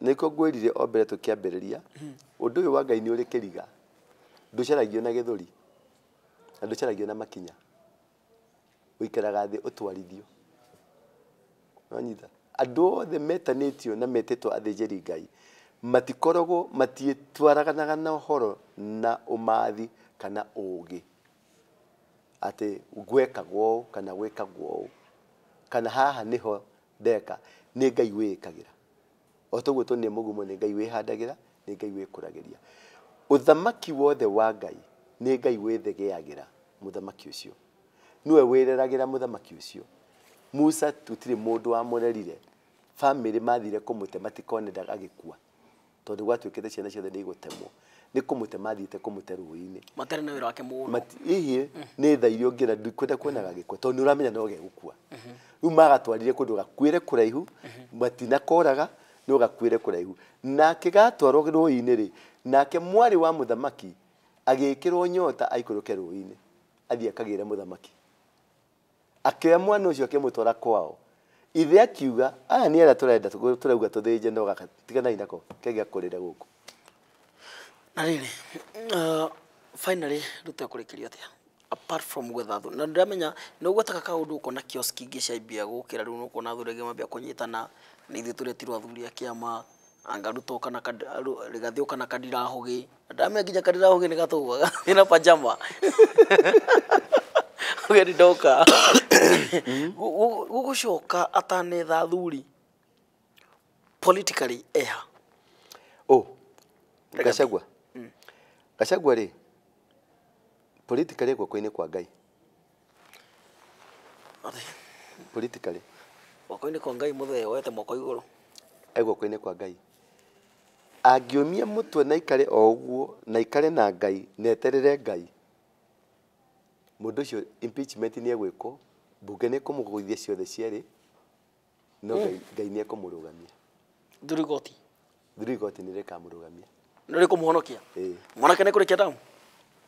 nĩkĩo ngwĩrire o mbere tũkĩambĩrĩria, ũndũ ũyũ wa Ngai nĩ ũrĩ kĩriga, ndũcaragio na gĩthũri na ndũcaragio na makinya, ũikaraga thĩ ũtwarithio. Nĩwanyita? Andũ othe metanĩtio na metĩtwo athĩnjĩri Ngai matikoragwo matiĩtwaranaga na ũhoro na ũmathi kana ũgĩ atĩ gwekagwo ũũ kana gwĩkagwo ũũ kana haha nĩho ndeka, nĩ Ngai wĩĩkagĩra. O toguo tuonire mũgumo nĩ Ngai wĩhandagĩra, nĩ Ngai wĩkũragĩria. Ũthamaki wothe wa Ngai nĩ Ngai wĩthegeagĩra mũthamaki ũcio, nĩwe wĩreragĩra mũthamaki ũcio. Musa gũtirĩ mũndũ wamũrerire, bamĩrĩ mathire kũmũte matikone agĩkua tondũ gwatuĩkĩte ciana ciothe nĩ igũtemwo, nĩ kũmũte mathiĩte kũmũte rũĩ-inĩ. Matarĩ na wĩra wake mũno. Ihi nĩ tha iria ũngĩona ndikwenda kuonaga agĩkua tondũ nĩ ũramenya no gegũkua. Rĩu magatwarire kũndũ gakuĩre kũraihu, matinakoraga no gakuĩre kũraihu. Nake gatwarwo rũĩ-inĩ rĩ, nake mwarĩ wa mũthamaki agĩkĩrwo nyota aikũrũke rũĩ-inĩ athiĩ akagĩre mũthamaki. Akĩoya mwana ũcio akĩmũtwara kwao. Ithe akiuga aya nĩ arĩa tũrenda tũrauga tũthĩnje no gaka tiganai nako kege gakũrĩre gũkũ. Na rĩrĩ, finally Ruto ekũrĩkĩrio atĩa apart from gwetha thũ? Na ndĩramenya nĩ ũgwetaga kaũndũ ũkona kioski ingĩ ciambia gũkĩra rĩu nĩ ũkuona athuri angĩ mambia kũnyitana, nĩ ithuĩ tũretirwo athuri a kĩama, anga Ruto kana Rigathĩ ũka na Kadirahũgĩ. Ndĩramenya nginya Kadirahũgĩ nĩ gatũgwaga na pajama. Ũgeni ndoka. Gũgũcoka atanetha athuri politically eha. Oh, Gachagua. Gachagua rĩ, politically guoko-inĩ kwa Ngai. Politically guoko-inĩ kwa Ngai mũthee woete moko igũrũ. E guoko-inĩ kwa Ngai. Angĩũmia mũtwe na aikare o ũguo, na aikare na Ngai, na eterere Ngai, mũndũ ũcio impeachment nĩ egwĩkwo, mbunge nĩ ĩkũmũgũithia ciothe cierĩ, no Ngai nĩ ekũmũrũgamia. Through igoti. Through igoti nĩ rĩkamũrũgamia. Nĩ rĩkũmũhonokia? Mwanake nĩ kũrĩkia damu?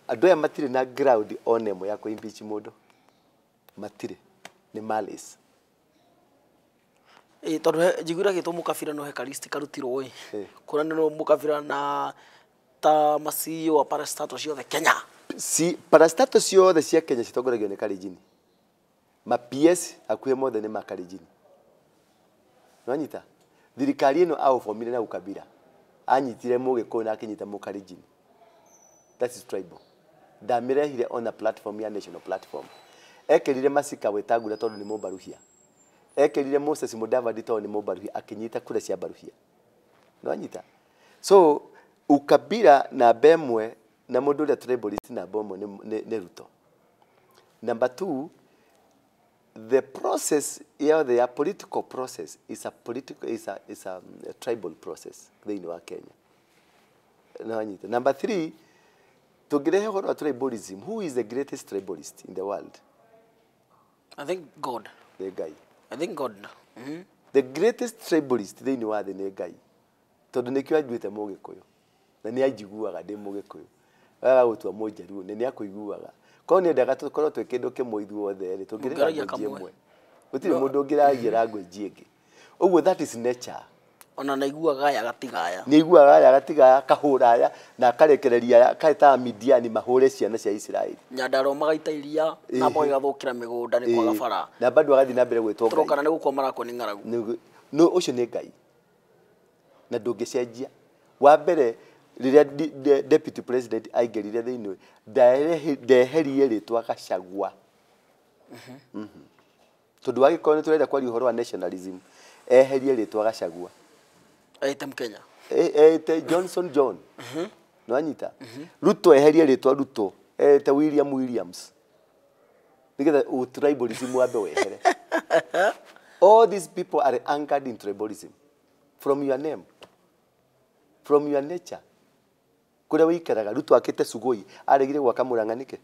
Andũ aya matirĩ na ground ona ĩmwe ya kũ-impeach mũndũ. Matirĩ. Nĩ malice. Tondũ njiguire agĩtwo mũkabira no he ka list karutirwo ĩ. Kũrĩa nĩ mũkabira na ta ma CEO a parastatal ciothe Kenya. Si parastatal ciothe cia Kenya citongoragio nĩ Kalenjin. Ma PS hakuhĩ mothe nĩ ma Kalenjin. Nĩwanyita? Thirikari ĩno aũbomire na ukabira. Anyitire Mũgĩkũyũ na akĩnyita Mũkalenjin. That is tribal. Ndamĩrehire ona platform ya national platform. Ekĩrire Masika Wetangula tondũ nĩ Mũmbaruhia. Ekĩrire Moses Mudavadi tondũ nĩ Mũmbaruhia, akĩnyita kura cia Mbaruhia. Nĩwanyita? So ukabira namba ĩmwe na mũndũ ũrĩa tribalist namba ĩmwe nĩ Ruto. Number 2, the process yothe ya political process is a political is a is a tribal process thĩinĩ wa Kenya. Nĩwanyita? Number 3, tũngĩrehe ũhoro wa tribalism, who is the greatest tribalist in the world? I think God. Nĩ Ngai. I think God. The greatest tribalist thĩinĩ wa thĩ nĩ Ngai. Tondũ nĩkĩo anduĩte Mũgĩkũyũ. Na nĩ anjiguaga ndĩ Mũgĩkũyũ. Agaga gũtua Mũnjaruo, na nĩ akũiguaga. Korwo nĩ endaga tũkorwo twĩ kĩndũ kĩmwe ithuothe rĩ, tũngĩrĩ Mũngĩaragia language kamwe. ĩmwe. Gũtirĩ mũndũ ũngĩragia language ĩngĩ. Ũguo that is nature. Ona naiguaga aya gatigaya. Nĩ aiguaga aya gatigaya, akahũra aya, na akarekereria aya, akaĩtaga Midiani mahũre ciana cia Isiraeli. Nyandarua magaita iria, na mboga igathũkĩra mĩgũnda nĩ kwaga bara. Na bado agathiĩ na mbere gwĩtwo Ngai. Tũrokana nĩ gũkua marakua nĩ ng'aragu. No, ũcio nĩ Ngai. Na ndũngĩcenjia. Wa mbere rĩrĩa deputy president aingĩrire thĩinĩ ndeherie rĩtwa Gachagua. Tondũ wagĩkorwo nĩ tũrenda kwaria ũhoro wa nationalism, eherie rĩtwa Gachagua. Ete Mkenya. Ete Johnson John. Nĩwanyita? Ruto eherie rĩtwa Ruto, ete William Williams. Nĩgetha tribalism wambe wehere. All these people are anchored in tribalism. From your name, from your nature. Kũrĩa wĩikaraga, Ruto akĩte Sugoi, aregire gwaka Murang'a nĩkĩ?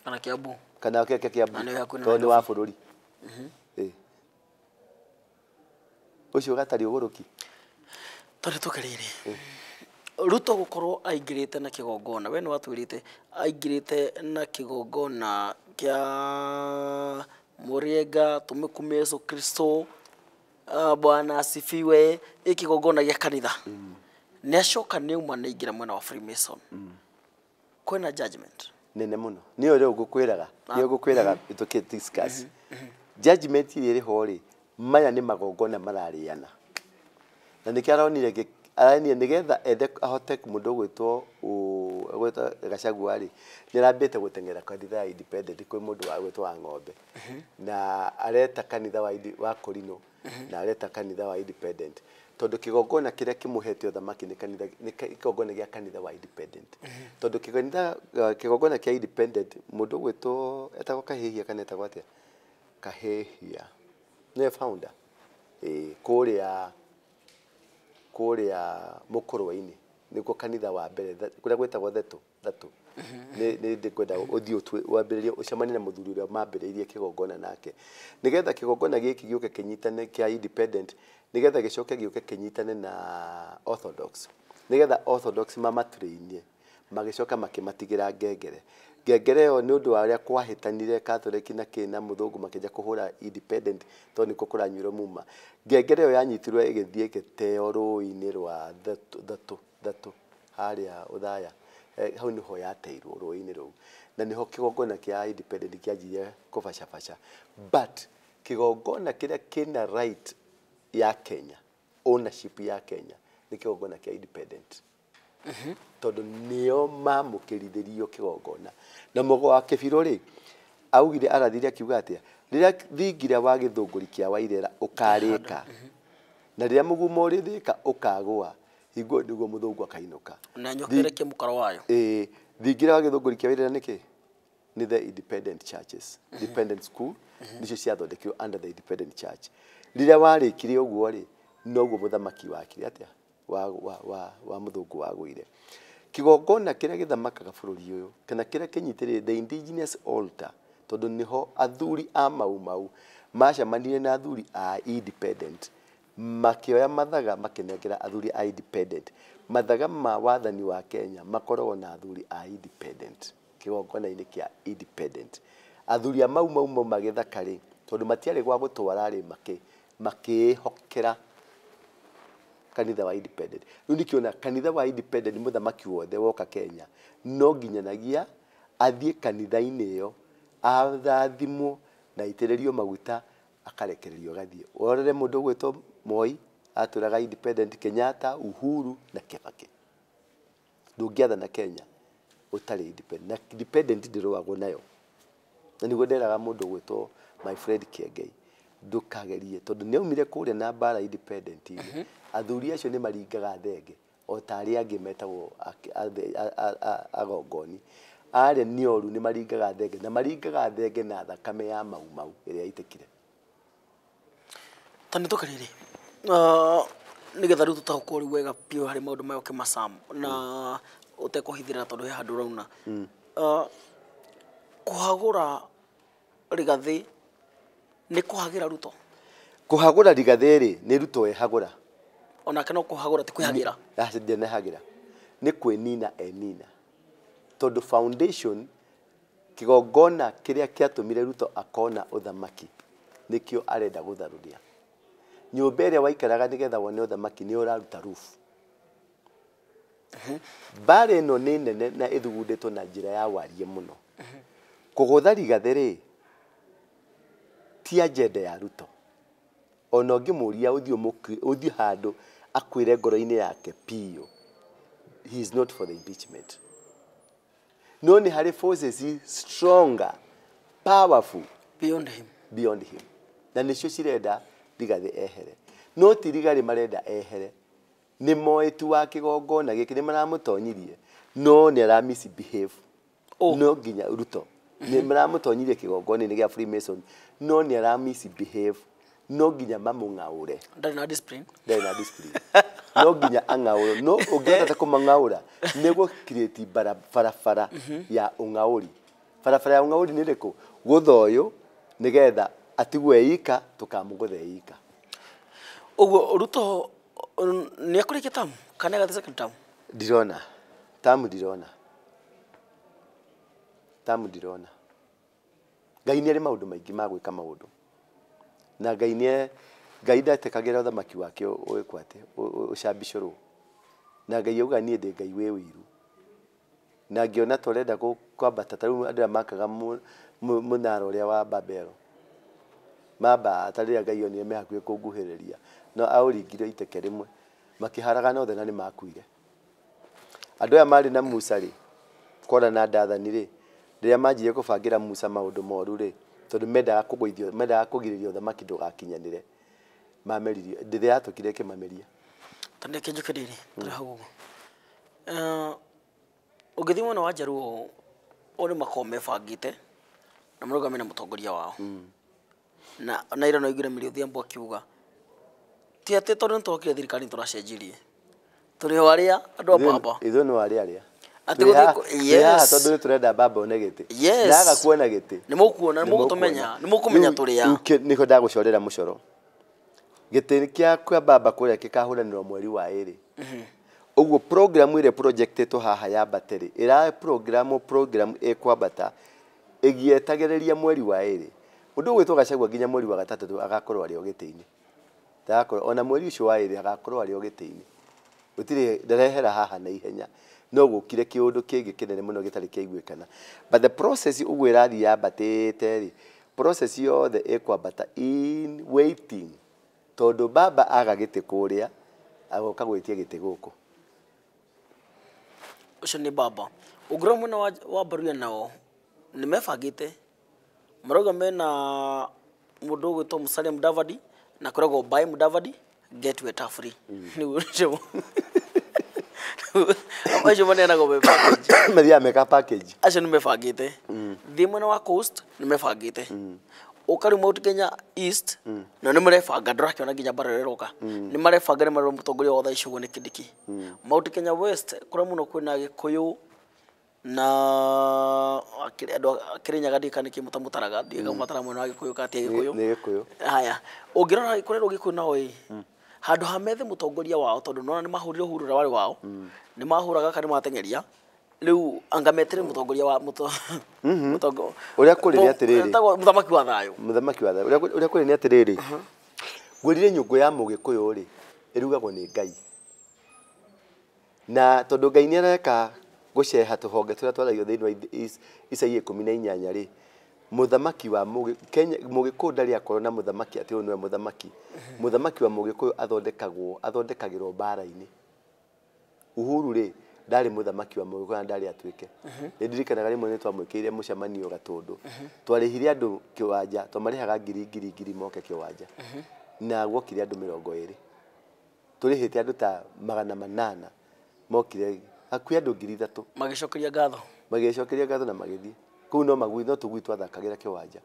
Kana Kiambu. Kana Kiambu. Tondũ nĩ wa bũrũri. Ũcio gatarĩ ũgũrũki. Tondũ tũke rĩrĩ. Ruto gũkorwo aingĩrĩte na kĩgongona, we nĩ watwĩrĩte aingĩrĩte na kĩgongona kĩa Mũrĩenga, tũmĩkumie Yesu Kristo, Bwana asifiwe, kĩgongona gĩa kanitha. Nĩ acoka nĩ auma nĩ aingĩra mwena wa Freemason. Kwĩna judgment nene mũno. Nĩyo rĩu ngũkwĩraga, nĩyo ngũkwĩraga tũkĩ discuss. Judgment ĩrĩa ĩrĩ ho rĩ, maya nĩ magongona mararĩana. Na nĩkĩo aronire aronire nĩgetha ethe ahote mũndũ ũgwĩtwo ũgwĩtwo Gachagua rĩ, nĩ arambĩte gũteng'era kanitha ya Independent kwĩ mũndũ wa gwĩtwo wa ng'ombe. Na areta kanitha wa Korino na areta kanitha wa Independent. Tondũ kĩgongona kĩrĩa kĩmũhete ũthamaki nĩ kanitha, nĩ kĩgongona gĩa kanitha wa Independent. Tondũ kĩgongona kĩa Independent mũndũ ũgwĩtwo etagwo Kahĩhia kana etagwo atĩa? Kahĩhia. Nĩwe founder. Kũrĩa Mũkũrwe-inĩ nĩkuo kanitha wa mbere kũrĩa gwĩtagwo Thetũ. Nĩ ndĩkwenda ũthiĩ wambĩrĩrie ũcemanie na mũthuri ũrĩa mambĩrĩirie kĩgongona nake. Nĩgetha kĩgongona gĩkĩ gĩũke kĩnyitane kĩa Independent, nĩgetha gĩcoke gĩũke kĩnyitane na Orthodox. Nĩgetha Orthodox mamaturĩinie, magĩcoka makĩmatigĩra ngengere. Ngengere ĩyo nĩ ũndũ wa ũrĩa kwahĩtanire Catholic na kĩ na mũthũngũ makĩanjia kũhũra Independent tondũ nĩkuo kũranyuĩrwo muma. Ngengere ĩyo yanyitirwo ĩgĩthiĩ ĩgĩteo rũĩ-inĩ rwa Thatũ harĩa Othaya. Hau nĩho yateirwo rũĩ-inĩ rũu. Na nĩho kĩgongona kĩa Independent kĩanjirie kũbacabaca. But kĩgongona kĩrĩa kĩna right ya Kenya, ownership ya Kenya, nĩ kĩgongona kĩa Independent. Tondũ nĩo mamũkĩrithirio kĩgongona. Na mũgo wa Kĩbirũ rĩ, augire arathire akiuga atĩa, rĩrĩa thingira wa gĩthũngũri kĩa Wairera ũkarĩka, na rĩrĩa mũgumo ũrĩthĩka ũkagũa, hingo nĩguo mũthũngũ akainũka. Na nyokerekie mũkaro wayo. Thingira wa gĩthũngũri kĩa Wairera nĩkĩ? Nĩ the independent churches, independent school, nicio ciathondekirwo under the independent church. Rĩrĩa warĩkirie ũguo rĩ, noguo mũthamaki wakire atĩa? Wa mũthũngũ wagũire. Kĩgongona kĩrĩa gĩthamakaga bũrũri ũyũ, kana kĩrĩa kĩnyitĩrĩire the indigenous altar, tondũ nĩho athuri a Mau Mau macemanirie na athuri a Independent, makĩoya mathaga makĩnengera athuri a Independent. Mathaga ma wathani wa Kenya makoragwo na athuri a Independent, kĩgongona-inĩ kĩa Independent. Athuri a Mau Mau mauma gĩthaka rĩ, tondũ matiarĩ gwa gũtwara rĩ, makĩĩhokera kanitha wa Independent. Rĩu nĩkĩona kanitha wa Independent mũthamaki wothe woka Kenya no nginyanagia athiĩ kanitha-inĩ ĩyo athathimwo na aitĩrĩrio maguta akarekererio gathiĩ. Worore mũndũ ũgwĩtwo Moi atũraga Independent, Kenyatta, Uhuru na Kibaki. Ndũngĩathana Kenya ũtarĩ Independent. Na Independent ndĩrũagwo nayo. Na nĩguo nderaga mũndũ ũgwĩtwo my friend Kiengei, ndũkagerie tondũ nĩ aumire kũrĩa na mbara Independent-inĩ. Athuri acio nĩ maringaga thenge o ta arĩa angĩ metagwo agongoni. Arĩa nĩ oru nĩ maringaga thenge na maringaga thenge na thakame ya Mau Mau ĩrĩa yaitĩkire. Ta nĩ tũke rĩrĩ, nĩgetha rĩu tũtaũkwo rĩu wega biũ harĩ maũndũ maya ũkĩmacam na ũtekũhithĩrĩra tondũ he handũ ũrauna. Kũhagũra Rigathĩ nĩ kũhagĩra Ruto? Kũhagũra Rigathĩ rĩ, nĩ Ruto ehagũra. Onake no kũhagũra ti kwĩhagĩra. Aca ndenehagĩra. Nĩ kwĩnina enina. Tondũ foundation kĩgongona kĩrĩa kĩatũmire Ruto akona ũthamaki nĩkĩo arenda gũtharũria. Nyũmba ĩrĩa waikaraga nĩgetha wone ũthamaki nĩ ũraruta roof. Mbara ĩno nĩ nene na ĩthugundĩtwo na njĩra ya warie mũno. Kũgũtha Rigathĩ rĩ, ti agenda ya Ruto. Ona ũngĩmũria ũthiĩ handũ akwĩre ngoro-inĩ yake piũ he is not for the impeachment. No nĩ harĩ forces stronger, powerful beyond him. Beyond him. Na nĩcio cirenda Rigathĩ ehere. No ti Rigathĩ marenda ehere. Nĩ moĩ tu wa kĩgongona gĩkĩ nĩ maramũtonyirie no nĩ ara misbehave. Oh. No nginya Ruto nĩ maramũtonyirie kĩgongona-inĩ gĩa Freemason no nĩ ara misbehave, no nginya mamũng'aũre. Ndarĩ na discipline. Ndarĩ na discipline, no nginya ang'aũrwo. No ũngĩhota kũmang'aũra nĩ gũ create barabara ya ũng'aũri. Barabara ya ũng'aũri nĩ ĩrĩkũ? Gũtha ũyũ nĩgetha atigwo eika, tũkamũgũtha eika. Ũguo Ruto nĩ ekũrĩkia term kana agathiĩ second term? Ndirona tamu, ndirona tamu, ndirona. Ngai nĩ arĩ maũndũ maingĩ ma gwĩka maũndũ, na Ngai nĩ Ngai ndatekagĩra ũthamaki wake ũĩkwo atĩ ũcambicũrwo, na Ngai auga niĩ ndĩ Ngai wĩ ũiru, na ngĩona ta ũrenda kwambata. Ta rĩu andũ arĩa makaga mũnara ũrĩa wa Babelo mamba, ta rĩrĩa Ngai onire me hakuhĩ kũnguhĩrĩria, no aũringire iteke rĩmwe makĩharagana othe na nĩ makuire. Andũ aya marĩ na Musa rĩ, Kora na Dathani rĩ, rĩrĩa manjirie kũbangĩra Musa maũndũ moru rĩ, tondũ mendaga kũgũithio, mendaga kũgirĩrĩria ũthamaki ndũgakinyanĩre, mameririe ndĩrĩa yatũkire ĩkĩmameria. Ta reke njũke rĩrĩ tũrĩ hau ũguo. Ũngĩthiĩ mwena wa Njaruo o nĩ makoragwo mebangĩte na marauga mena mũtongoria wao, na ira no aiguire Millie Odhiambo akiuga ti atĩ tondũ nĩ twokire thirikari nĩ tũracenjirie, tũrĩ o arĩa andũ a baba. Ithuĩ nĩ arĩa arĩa Atĩ gũthiĩ twĩ haha yes. tondũ nĩ tũrenda baba one gĩtĩ. Yes. Na aga kuona gĩtĩ, nĩ mũkuona, nĩ mũgũtũmenya, nĩ mũkũmenya tũrĩ a. Rĩu nĩho ndagũcorera mũcoro. Gĩtĩ kĩa kwa baba kũrĩa gĩkahũranĩrwo mweri wa ĩrĩ. Ũguo program ĩrĩa projectĩtwo haha ya battery ĩra program ĩkwambata ĩgĩetagĩrĩria mweri wa ĩrĩ. Ũndũ ũgwĩtwo Gachagua nginya mweri wa gatatũ agakorwo arĩ o gĩtĩ-inĩ. Ndagakorwo ona mweri ũcio wa ĩrĩ, agakorwo arĩ o gĩtĩ-inĩ. Gũtirĩ ndarehera haha na ihenya, no gũkire kĩũndũ kĩngĩ kĩnene mũno gĩtarĩ kĩaiguĩkana, but the process ũguo ĩrathiĩ yambatĩte rĩ, process yothe ĩkwambata in waiting, tondũ baba aga gĩtĩ kũrĩa agoka gwĩtia gĩtĩ gũkũ. Ũcio nĩ baba. Ũngĩrora mwena wa Baruya nao nĩ mebangĩte, marauga mena mũndũ ũgwĩtwo Musalia Mudavadi na kũragwo buy Mudavadi get water free. Nĩguo acio maneanagwo me package. Mathiaga meka package. Acio nĩ mebangĩte. Thiĩ mwena wa Coast nĩ mebangĩte. Ũka rĩu Mount Kenya East na nĩ marebanga, ndũrakĩona nginya mbara ĩrĩa ĩroka, nĩ marebanga, nĩ marera mũtongoria wa thaa ici ũguo nĩ Kindiki. Mount Kenya West kũrĩa mũno kwĩna Gĩkũyũ na andũ a Kĩrĩnyaga, ndiũĩ kana nĩkĩ mũtamũtaraga, ndiũĩ kana mũmataraga mwena wa Gĩkũyũ kana ti Gĩkũyũ. Nĩ Gĩkũyũ. Haya, ũngĩrora kũrerwo Gĩkũyũ nao ĩ handũ ha methe mũtongoria wao, tondũ nona nĩ mahũrire Uhuru ũrĩa warĩ wao, nĩ mahũraga kana nĩ mateng'eria, rĩu anga metere mũtongoria wa mũtongo Ũrĩa kũrĩ nĩ atĩrĩrĩ. Etagwo mũthamaki wa thayũ. Mũthamaki wa thayũ. Ũrĩa kũrĩ nĩ atĩrĩrĩ, ngwĩrire nyũngũ ya mũgĩkũyũ rĩ ĩrugagwo nĩ Ngai, na tondũ Ngai nĩ areka gũceha tũhonge tũrĩa twaragio thĩinĩ wa icagi 18 rĩ, mũthamaki wa Kenya, mũgĩkũyũ ndarĩ akorwo na mũthamaki atĩ ũyũ nĩwe mũthamaki. Mũthamaki wa mũgĩkũyũ athondekagwo, athondekagĩrwo mbara-inĩ. Uhuru rĩ ndarĩ mũthamaki wa mũgĩkũyũ na ndarĩ atuĩke. Nĩ ndirikanaga rĩmwe nĩ twamwĩkĩire mũcemanio Gatũndũ, twarĩhire andũ kĩwanja, twamarĩhaga ngiri ngiri ngiri moke kĩwanja, na guokire andũ 20. Tũrĩhĩte andũ ta 800, mokire hakuhĩ andũ 3000. Magĩcokeria ngatho. Magĩcokeria ngatho na magĩthiĩ kũu, no magui no tũgui twathakagĩra kĩwanja.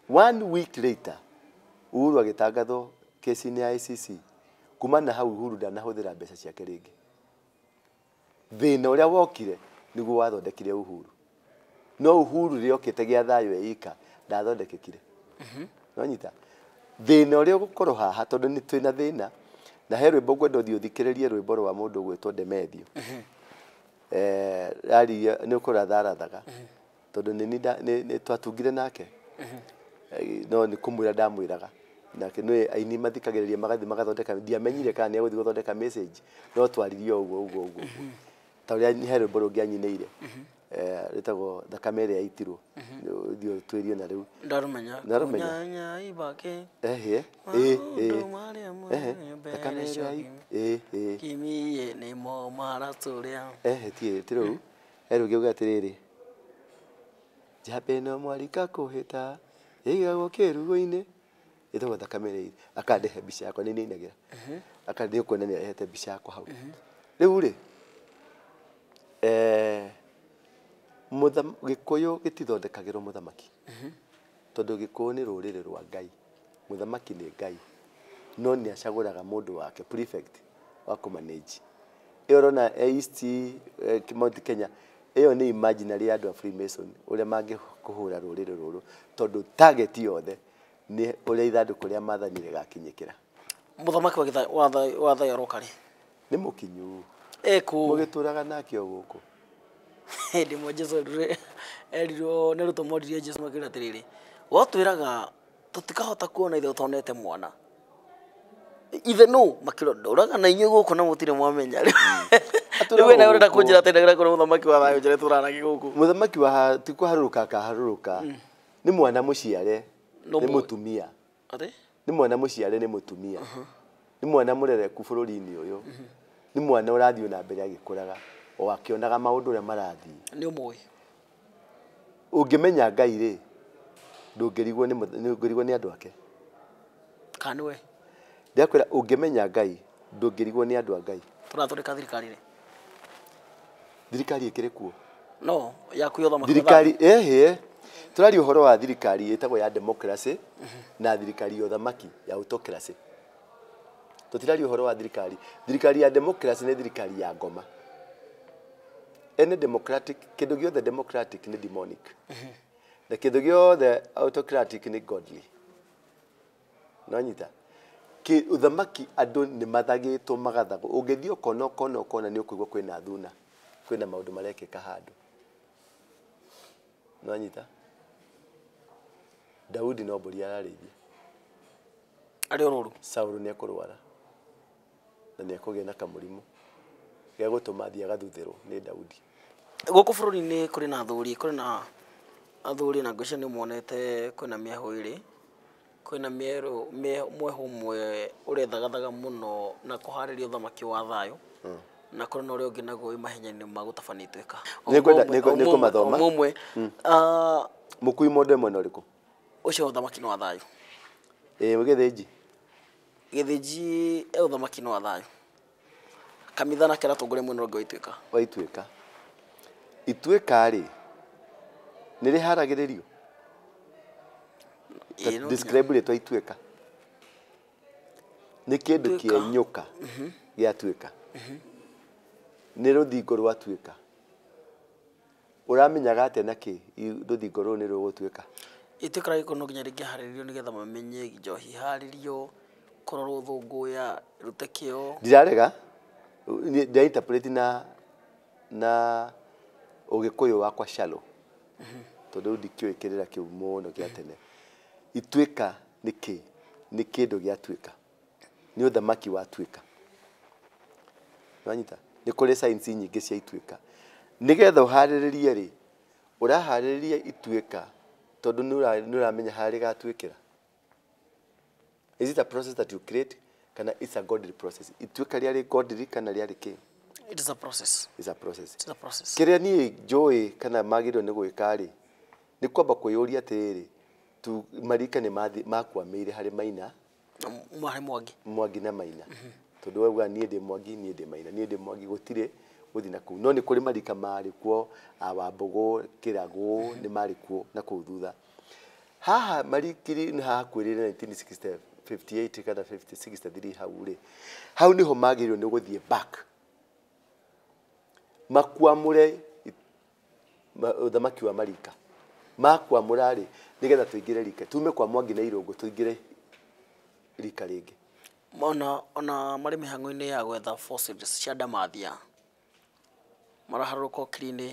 One week later Uhuru agĩtangathwo kesi-inĩ ya ICC. Kuma na hau Uhuru ndanahũthĩra mbeca ciake rĩngĩ. Thĩna ũrĩa wokire nĩguo wathondekire Uhuru, no Uhuru rĩrĩa okĩte gĩa thayũ eika ndathondekekire. Nonyita thĩna ũrĩa ũgũkorwo haha, tondũ nĩ twĩna thĩna, na he rwĩmbo ngwenda ũthiĩ ũthikĩrĩrie, rwĩmbo rwa mũndũ ũgwĩtwo Demethio. Aria nĩ ũkũratharathaga tondũ nĩ twatungire nake. No nĩ kũmwĩra ndamwĩraga nake nĩ aini mathikagĩrĩria magathiĩ magathondeka, ndiamenyire kana nĩ egũthiĩ gũthondeka message, no twaririe o ũguo ũguo ũguo ũguo. Ta ũrĩa he rwĩmbo rũngĩ anyinĩire. Rĩtagwo thakame ĩrĩa yaitirwo. Ũthiĩ ũtuĩrie na rĩu. Ndarũmenya. Ndarũmenya. Nyanya ibake. Ehe. Ĩ ĩ. Maũndũ marĩa Thakame mbere ĩrĩa ĩ ĩ. Kimiye nĩmo maratũrĩa. Ehe ti ti rĩu. He rũngĩ uga atĩrĩrĩ. Njamba ĩno mwarika kũhĩta ĩigagwo kĩrugo-inĩ. Ĩtagwo thakame ĩrĩa akandehe mbica yakwa nĩ nĩinagĩra. Akande ũkuona nĩ arehete mbica yakwa hau. Rĩu rĩ Gĩkũyũ gĩtithondekagĩrwo mũthamaki. Tondũ Gĩkũyũ nĩ rũrĩrĩ rwa Ngai. Mũthamaki nĩ Ngai. No nĩ acagũraga mũndũ wake prefect wa kũmanage. Ĩyo ũrona East Mount Kenya ĩyo nĩ imaginary ya andũ a Freemason ũrĩa mangĩkũhũra rũrĩrĩ rũrũ tondũ target yothe nĩ ũrĩa ithandũkũ rĩa maathani rĩgakinyĩkĩra. Mũthamaki wa thayũ aroka rĩ? Nĩ mũkinyu. Ekũ. Mũgĩtũraga nake o gũkũ. Hĩndĩ ĩmwe Jesũ erirwo nĩ arutwo moririe Jesũ makĩũria atĩrĩrĩ, wotwĩraga tũtikahota kuona ithe ũtonete mwana. Ithe nũ? Makĩũria ndũraga na inyuĩ gũkũ na mũtirĩ mwamenya. Rĩu we nawe ũrenda kũnjĩra atĩ ndagĩra kuona mũthamaki wa thayũ njĩra tũranagia gũkũ. Mũthamaki wa ti kũharũrũka akaharũrũka. Nĩ mwana mũciare nĩ mũtumia. Atĩ? Nĩ mwana mũciare nĩ mũtumia. Nĩ mwana mũrereku bũrũri-inĩ ũyũ. Nĩ mwana ũrathiĩ na mbere agĩkũraga o akĩonaga maũndũ ũrĩa marathiĩ. Nĩ ũmũĩ. Ũngĩmenya Ngai rĩ, ndũngĩrigwo nĩ andũ ake. Kana nĩwe? Ndĩrakwĩra ũngĩmenya Ngai ndũngĩrigwo nĩ andũ a Ngai. Tũrathondeka thirikari rĩ? Thirikari ĩkĩrĩ kuo? No, yaku ya ũthamaki. Thirikari ĩhĩ. Tũraria ũhoro wa thirikari ĩtagwo ya democracy na thirikari ya ũthamaki ya autocracy. Tũtiraria ũhoro wa thirikari. Thirikari ya democracy nĩ thirikari ya ngoma. Any democratic, kĩndũ gĩothe democratic nĩ demonic. Na kĩndũ gĩothe autocratic nĩ godly. No nyita. Ũthamaki andũ nĩ mathagĩtwo magathagwo. Ũngĩthiĩ ũkona ũkona ũkona nĩ ũkũigua kwĩna thuna, kwĩna maũndũ marekĩka handũ. No nyita. Daudi no mbũri ararĩithia. Arĩ o rũru. Saũlũ nĩ ekũrwara na nĩ ekũgĩa na kamũrimũ gĩa gũtũma athiĩ agathuthĩrwo nĩ Daudi. Gũkũ bũrũri-inĩ kũrĩ na athuri, kũrĩ na athuri na ngwĩciria nĩ muonete kwĩna mĩahũ ĩrĩ. Kwĩna mwehu ũmwe ũrethagathaga mũno na kũharĩria ũthamaki wa thayũ. Na kũrĩ na ũrĩa ũngĩ naguo wĩ mahenya-inĩ ma gũtabania ituĩka. Nĩngũmathoma. Ũmwe. Mũkui mũndũ mwena ũrĩkũ? Ũcio ũthamaki nĩ wa thayũ. Ĩĩ Gĩthĩnji. Gĩthĩnji e ũthamaki nĩ wa thayũ. Kamitha nake aratongoria mwena ũngĩ wa ituĩka. Wa ituĩka. Ituĩka rĩ nĩ rĩharagĩrĩrio? Describe rĩtwa ituĩka. Nĩ kĩndũ kĩenyũka gĩatuĩka. Nĩ rũthingo rwatuĩka. Ũramenyaga atĩa na kĩ rũthingo rũrũ nĩ rũgũtuĩka? Ituĩka rĩa gĩkũyũ no nginya rĩngĩharĩrĩrio nĩgetha mamenye njohi iharĩrio, kũrorwo thũngũya, ĩrute kĩo. Ndirarega. Ndĩra-interpret na ũgĩkũyũ wakwa shallow. Tondũ rĩu ndikĩũĩ kĩrĩra kĩu mũno gĩa tene. Ituĩka nĩ kĩ? Nĩ kĩndũ gĩatuĩka. Nĩ ũthamaki watuĩka. Nĩwanyita? Nĩ kũrĩ science nyingĩ cia ituĩka. Nĩgetha ũharĩrĩrie rĩ, ũraharĩrĩria ituĩka tondũ nĩ ũramenya harĩa rĩgatuĩkĩra. Is it a process that you create kana it's a godly process? Ituĩka rĩarĩ godly kana rĩarĩ kĩ? It is a process. It's a process. It's a process. Kĩrĩa niĩ njũĩ kana magĩrĩirwo nĩ gwĩka rĩ, nĩ kwamba kwĩyũria atĩrĩrĩ, marika nĩ makwamĩire harĩ Maina. Harĩ Mwangi. Mwangi na Maina. Tondũ wauga niĩ ndĩ Mwangi, niĩ ndĩ Maina, niĩ ndĩ Mwangi, gũtirĩ gũthiĩ na kũu. No nĩ kũrĩ marika marĩ kuo, Wambũgũ, Kĩragũ, nĩ marĩ kuo na kũu thutha. Haha marikiri nĩ hakuĩrĩire 1958 kana 63 hau rĩ. Hau nĩho magĩrĩirwo nĩ gũthiĩ back. Makwamũre ũthamaki wa marika. Makwamũra rĩ, nĩgetha tũingĩre rika. Tume kwa Mwangi na Irũngũ tũingĩre rika rĩngĩ. Ona marĩ mĩhang'o-inĩ ya gwetha fossils cia Ndamathia. Maraharũrũka ũkiri-inĩ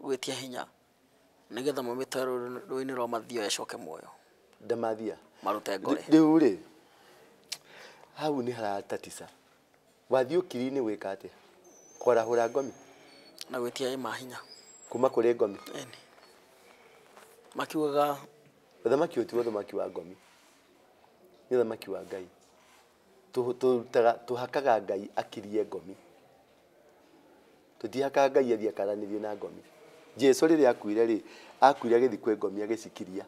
gwĩtia hinya nĩgetha mamĩtware rũĩ-inĩ rwa Mathioya ĩcoke muoyo. Ndamathia. Marute ngore. Rĩu rĩ, hau nĩ haratatisa. Wathiĩ ũkiri-inĩ gwĩka atĩa? Kwarahũra ngomi? Na gwĩtia ĩ mahinya. Kuma kũrĩ ngomi. Ĩni. Makiugaga Ũthamaki ũyũ ti ũthamaki wa ngomi, nĩ ũthamaki wa Ngai. Tũrutaga tũhakaga Ngai akirie ngomi, tũtihakaga Ngai athiĩ akaranĩrie na ngomi. Jesu rĩrĩa akuire rĩ, akuire agĩthiĩ kwĩ ngomi agĩcikiria.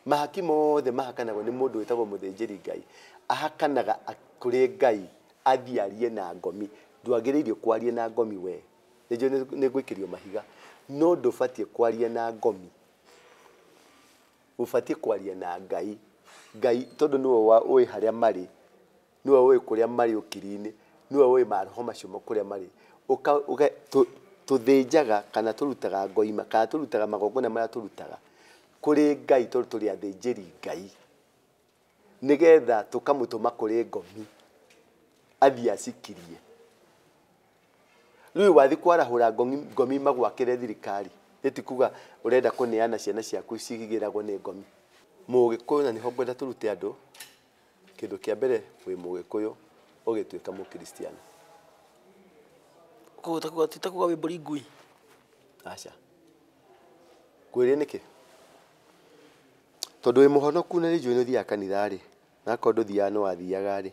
Mahaki mothe mahakanagwo nĩ mũndũ wĩtagwo mũthĩnjĩri Ngai, ahakanaga kũrĩ Ngai athiĩ arie na ngomi. Ndwagĩrĩirio kwaria na ngomi we, nĩnjũĩ nĩ ngũikĩrio mahiga, no ndũbatiĩ kwaria na ngomi, ũbatiĩ kwaria na Ngai. Ngai tondũ nĩwe ũĩ harĩa marĩ, nĩwe ũĩ kũrĩa marĩ ũkiri-inĩ, nĩwe ũĩ maroho macio kũrĩa marĩ. Tũthĩnjaga kana tũrutaga ngoima kana tũrutaga magongona marĩa tũrutaga kũrĩ Ngai tondũ tũrĩ athĩnjĩri Ngai, nĩgetha tũkamũtũma kũrĩ ngomi athiĩ acikirie. Rĩu wathiĩ kwarahũra ngomi magwakĩre thirikari, nĩ ti kuga ũrenda kũneana ciana ciaku cigĩragwo nĩ ngomi. Mũgĩkũyũ, na nĩho ngwenda tũrute andũ, kĩndũ kĩa mbere wĩ mũgĩkũyũ ũgĩtuĩka mũkristiano. Koguo takuga ti takuga wĩ mbũri ngui. Aca. Ngwĩre nĩkĩ? Tondũ wĩ mũhonoku na nĩnjũĩ nĩ ũthiaga kanitha rĩ, na akorwo ndũthiaga nĩ wathiaga rĩ.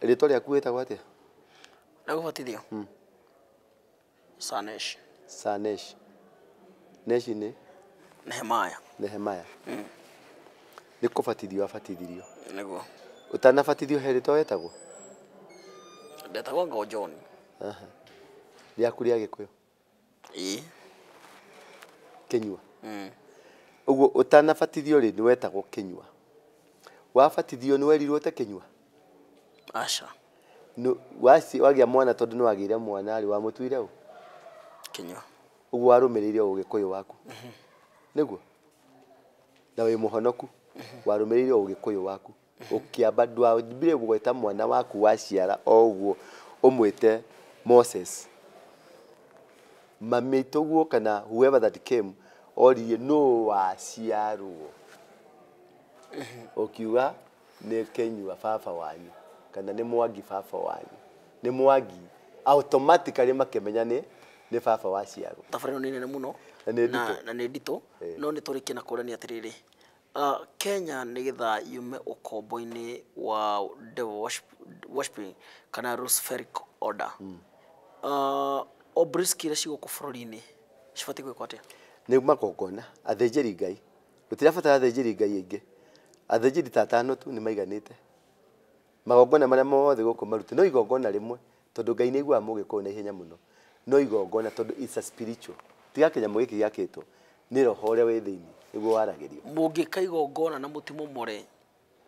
Rĩtwa rĩaku wĩtagwo atĩa? Na gũbatithio. Sanesh. Sanesh. Neshi nĩ? Nehemaya. Nehemaya. Nĩ kũbatithio wabatithirio. Nĩguo. Ũtanabatithio he rĩtwa wetagwo? Ndetagwo Ngo John. Aha. Rĩaku rĩa Gĩkũyũ? Ĩĩ. Kĩnyua. Ũguo ũtanabatithio rĩ, nĩ wetagwo Kĩnyua. Wabatithio nĩ werirwo ũte Kĩnyua? Aca. Wagĩa mwana tondũ nĩ wagĩire mwana rĩ, wamũtuire ũ? Kĩnyua. Ũguo warũmĩrĩire ũgĩkũyũ waku. Nĩguo? Na wĩ mũhonoku, warũmĩrĩire ũgĩkũyũ waku. Ũkĩamba ndwambire gwĩta mwana waku waciara o ũguo ũmwĩte Moses. Mami tũguo kana whoever that came oririe nũ waciarwo. Ũkiuga nĩ Kĩnyua baba wanyu kana nĩ Mwangi baba wanyu. Nĩ Mwangi automatically makĩmenya nĩ baba waciarwo. Thabarĩ ĩno nĩ nene mũno Na nĩ nditũ. Na nĩ nditũ, no nĩ tũrĩkie na kũrania atĩrĩrĩ, Kenya nĩgetha yume ũkombo-inĩ wa devil worshiping kana Luciferic order. Obelisk iria ci gũkũ bũrũri-inĩ cibatiĩ gwĩkwo atĩa? Nĩ magongona, athĩnjĩri Ngai. Gũtirabatara athĩnjĩri Ngai aingĩ. Athĩnjĩri ta atano tu nĩ maiganĩte. Magongona marĩa mothe gũkũ marute, no igongona rĩmwe, tondũ Ngai nĩ aiguaga mũgĩkũyũ na ihenya mũno. No igongona tondũ it's a spiritual. Tiga kĩnyamũ gĩkĩ gĩakĩtwo, nĩ roho ũrĩa wĩ thĩinĩ nĩguo waragĩrio. Mũngĩka igongona na mũtimomore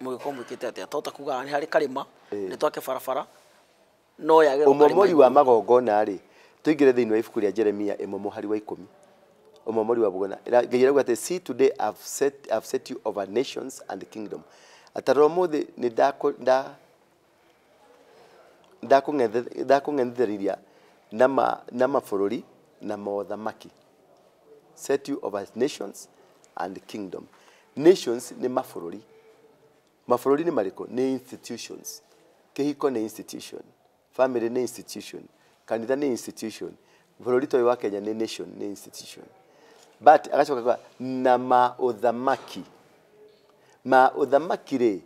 mũgĩkorwo mwĩkĩte atĩa? To ta kuga nĩ harĩ karĩma, nĩ twake barabara, no yage Ũmomori wa magongona rĩ, tũingĩre thĩinĩ wa ibuku rĩa Jeremia 1 mũhari wa 10. Ũmomori wa magongona. Ngai arauga atĩ, see today I've set you over nations and kingdom. Atarora ũmũthĩ nĩ ndakũng'ethithĩria na mabũrũri na mothamaki. Set you over nations and kingdom. Nations nĩ mabũrũri. Mabũrũri nĩ marĩkũ? Nĩ institutions. Kĩhiko nĩ institution. Family nĩ institution. Kanitha nĩ institution. Bũrũri ta ũyũ wa Kenya nĩ nation, nĩ institution. But agacoka akauga na maũthamaki. Maũthamaki rĩ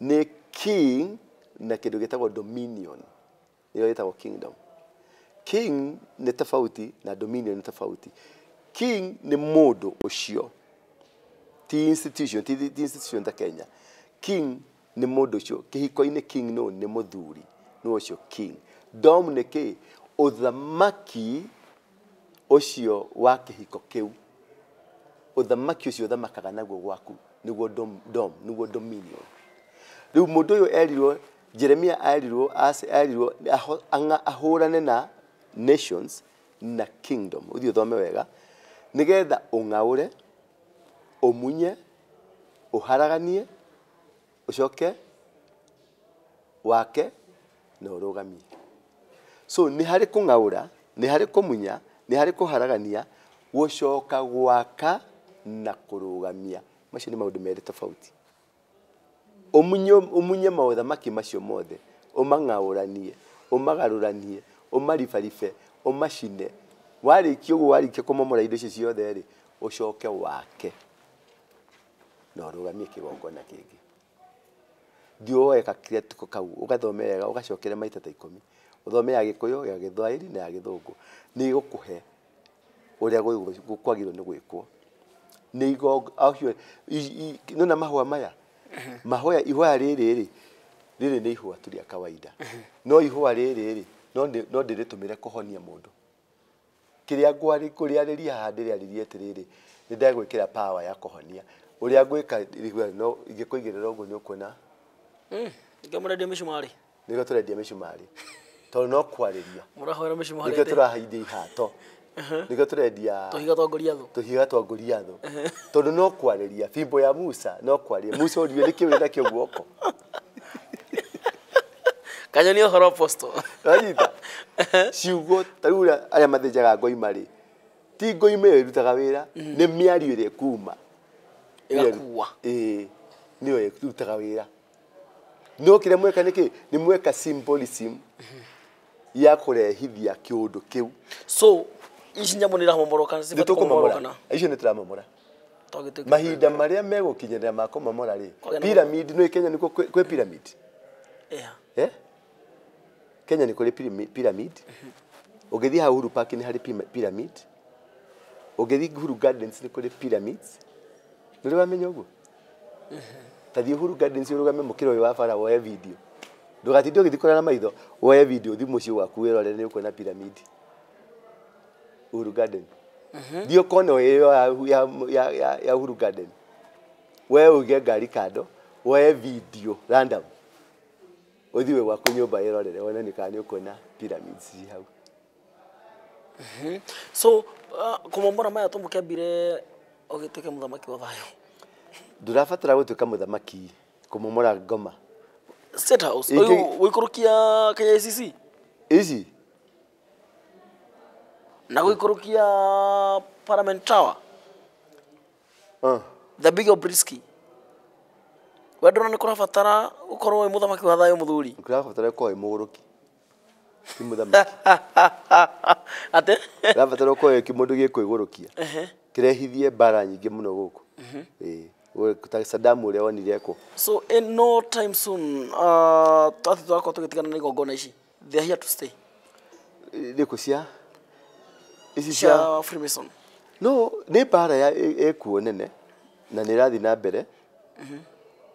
nĩ king na kĩndũ gĩtagwo dominion. Nĩyo gĩtagwo kingdom. King nĩ tofauti na dominion nĩ tofauti. King nĩ mũndũ ũcio, ti institution, ti institution ta Kenya. King nĩ mũndũ ũcio. Kĩhiko-inĩ king no nĩ mũthuri, nĩ ũcio king. Dom nĩ kĩ? Ũthamaki ũcio wa kĩhiko kĩu. Ũthamaki ũcio ũthamakaga naguo gwaku, nĩguo dom, nĩguo dominion. Rĩu mũndũ ũyũ erirwo, Jeremia erirwo, erirwo ahũrane na nations na kingdom. Ũthiĩ ũthome wega, nĩgetha ũng'aũre, ũmunye, ũharaganie, ũcoke wake na ũrũgamie. So nĩ harĩ kũng'aũra, nĩ harĩ kũmunya, nĩ harĩ kũharagania, gũcoka gwaka na kũrũgamia. Macio nĩ maũndũ merĩ tofauti. Ũmunye maũthamaki macio mothe, ũmang'aũranie, ũmagarũranie, Ũmaribaribe, ũmacine. Warĩkia ũguo, warĩkia kũmomora indo icio ciothe rĩ, ũcoke wake na ũrũgamie kĩgongona kĩngĩ. Thiĩ woe gakĩatuko kau, ũgathome wega, ũgacokere maita ta 10, ũthome ya Gĩkũyũ, ya Gĩthwaĩri na ya Gĩthũngũ. Nĩ ĩgũkũhe ũrĩa kwagĩrĩirwo nĩ gwĩkwo. Nĩ acio nona mahũa maya, mahũa, ihũa rĩrĩ rĩ, rĩrĩ nĩ ihũa tu rĩa kawaida, no ihũa rĩrĩ rĩ, no ndĩrĩtũmĩre kũhonia mũndũ. Kĩrĩa ngũrĩarĩria haha, ndĩrĩarĩrie atĩrĩrĩ, nĩ ndagwĩkĩra power ya kũhonia. Ũrĩa ngwĩka, no ingĩkũigĩrĩra ũguo nĩ ũkuona. Nĩkĩo mũrendia mĩcumarĩ. Nĩkĩo tũrendia mĩcumarĩ, tondũ no kwarĩria. Mũrahoera mĩcumarĩ. Nĩkĩo tũrahaindia ihato, nĩkĩo tũrendia tũhiga twa Ngoriathũ. Tũhiga twa Ngoriathũ, tondũ no kwarĩria. Fimbo ya Musa no kwarĩria. Musa oririe, nĩkĩ wĩ nakĩo guoko? Kanyoni ũhoro, apostle. Wanyita ciugo ta rĩu ũrĩa arĩa mathĩnjaga ngoima rĩ, ti ngoima ĩyo ĩrutaga wĩra, nĩ mĩario ĩrĩa ĩkuma. Ĩgakua. Ĩĩ, nĩyo ĩrutaga wĩra. No kĩrĩa mweka nĩkĩ? Nĩ mweka symbolism ya kũrehithia kĩũndũ kĩu. So ici nyamũ nĩ iramomorwo kana Nĩ cibatiĩ tũkũmomora. kũmomorwo kana? Icio nĩ tũramomora. Twagĩtuĩka Mahinda marĩa megũkinyĩrĩra ma kũmomora rĩ, Kwagĩa na pyramid nĩ Kenya nĩkuo kwĩ pyramid. Yeah. Eh? Kenya nĩ kũrĩ pyramid. Ũngĩthiĩ hau Uhuru Park nĩ harĩ pyramid. Ũngĩthiĩ Uhuru Gardens nĩ kũrĩ pyramids. Nĩ ũrĩ wamenya ũguo? Ta thiĩ Uhuru Gardens, ũrũgame mũkĩra ũyũ wa bara, woe video. Ndũgatinde ũgĩthiĩ kũrora na maitho, woe video, ũthiĩ mũciĩ gwaku wĩrore, nĩ ũkuona pyramid. Uhuru Garden. Thiĩ ũkone ĩyo ya Uhuru Garden. We ũige ngari kando, woe video random. Ũthiĩ gwaku nyũmba wĩrorere wone nĩ kana nĩ ũkuona pyramids ci hau. So kũmomora maya tũmũkĩambire ũgĩtuĩke mũthamaki wa thayũ? Ndũrabatara gũtuĩka mũthamaki kũmomora ngoma. State House ũyũ gũikũrũkia KICC Ici na gũikũrũkia Parliament Tower, the big obelisk, we ndũrona nĩ kũrabatara ũkorwo wĩ mũthamaki wa thayũ, mũthuri? Kũrabatara ũkorwo wĩ mũgũrũki, ti mũthamaki. Atĩ? Ũrabatara ũkorwo wĩ kĩmũndũ gĩkwĩgũrũkia, kĩrehithie mbara nyingĩ mũno gũkũ. Ĩĩ. Ta Saddam ũrĩa wonire ekwo. So in no time soon, atĩ tũrakorwo tũgĩtigana na igongona ici, they are here to stay? Rĩkũ cia ici cia Cia Freemason. No nĩ mbara ya ĩkuo nene na nĩ ĩrathiĩ na mbere,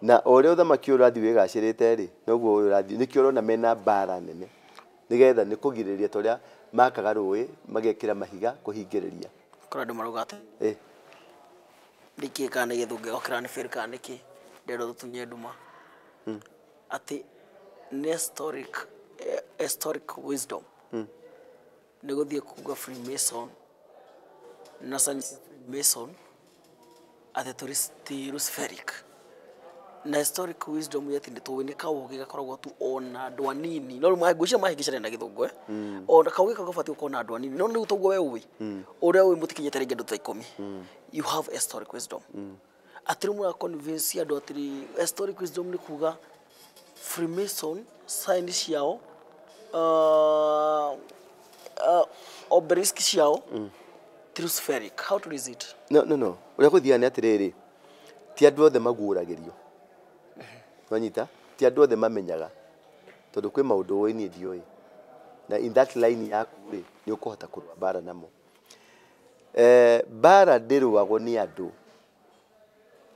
na o ũrĩa ũthamaki ũyũ ũrathiĩ wĩgacĩrĩte rĩ, noguo ũyũ ũrathiĩ. Nĩkĩo ũrona mena mbara nene, nĩgetha nĩ kũgirĩrĩria ta ũrĩa makaga rũĩ magekĩra mahiga kũhingĩrĩria. Kũrĩ andũ marauga atĩ nĩkĩ, kana nĩ gĩthũngũ gĩokĩra nĩ fail kana nĩkĩ, ndĩrenda tũtunye nduma atĩ nĩ historic wisdom nĩ gũthiĩ kuga Freemason na science ya Freemason atĩ tũrĩ ti Luciferic, na historic wisdom yet nĩ tũĩ nĩ kaũgĩ gakoragwo tu ona andũ anini, no rĩu ngwĩciria mahĩngĩcania na gĩthũngũ, ona kaũgĩ kau gabatiĩ gũkorwo na andũ anini, no rĩu toguo we ũĩ ũrĩa ũĩ mũtikinyĩte rĩngĩ andũ ta 10. You have historic wisdom atĩ rĩu mũra convince andũ atĩ historic wisdom nĩ kuga Freemason sign ciao, obelisk ciao ti Luciferic. How to is it? No, no, no, ũrĩa gũthiaga nĩ atĩrĩrĩ, ti andũ othe maguũragĩrio. Wanyita? Ti andũ othe mamenyaga, tondũ kwĩ maũndũ ũĩ niĩ ndiũĩ, na in that line yaku rĩ, nĩ ũkũhota kũrũa mbara namo. Mbara ndĩrũagwo nĩ andũ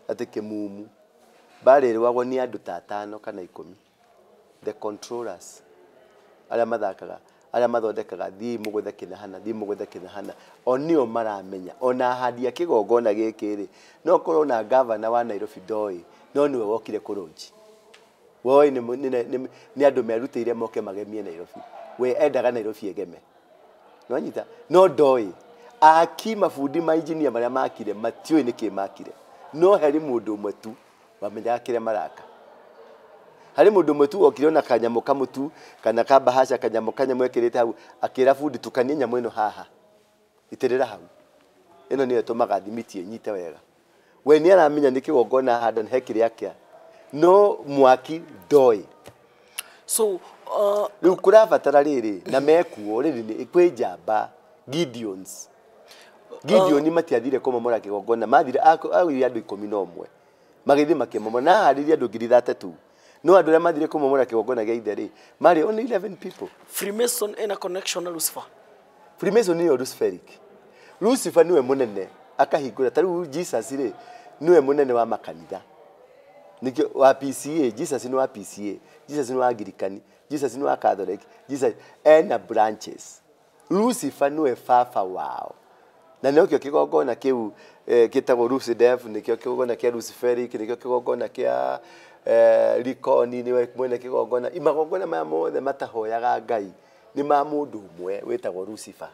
atĩ kĩmumu. Mbara ĩrũagwo nĩ andũ ta 5 kana 10, the controllers, arĩa mathakaga, arĩa mathondekaga, thiĩ mũgũthe kĩnahana, thiĩ mũgũthe kĩnahana, o nĩo maramenya. Ona ahandi a kĩgongona gĩkĩ rĩ, no korwo na gavana wa Nairobi ndoĩ, no nĩwe wokire kũrũnji woi. Nĩ andũ merutĩire moke magemie Nairobi. We endaga Nairobi ĩgeme, nwanyita? No ndoĩ aki mabundi ma engineer marĩa makire matiũĩ nĩkĩ makire, no harĩ mũndũ ũmwe tu wamenyaga kĩrĩa maraka. Harĩ mũndũ ũmwe tu okire ona kanyamũ kamũtu kana kabahasha, kanyamũ kanyamũ ekĩrĩte hau, akĩra bundi, "Tukanie nyamũ ĩno haha, itĩrĩra hau, ĩno nĩyo ĩtũmaga thimiti ĩnyite wega." We nĩ aramenya nĩ kĩgongona handa he kĩrĩa kĩa, no mwaki ndoĩ. So rĩu kũrabatara rĩrĩ na mekuo rĩrĩ nĩ kwĩ njamba Gideons. Gideon matiathire kũmomora kĩgongona, mathire agũire andũ 11 magĩthiĩ makĩmomora na aharĩria andũ 3,000. No andũ arĩa mathire kũmomora kĩgongona gĩa ithe rĩ marĩ only 11 people. Freemason ina connection na Lucifer. Freemason nĩyo Luciferic. Lucifer niwe mũnene akahingũra ta rĩu Jesus rĩ niwe mũnene wa makanitha. Nĩkĩo wa PCA, Jesus nĩ wa PCA, Jesus nĩ wa Anglikani, Jesus nĩ wa Catholic, Jesus ena branches. Lucifer niwe baba wao. Na nĩkĩo kĩgongona kĩu gĩtagwo Lucidev, nĩkĩo kĩgongona kĩa Luciferic, nĩkĩo kĩgongona kĩa Likoni, nĩwe mwene kĩgongona. Magongona maya mothe matahoyaga Ngai nĩ ma mũndũ ũmwe wĩtagwo Lucifer.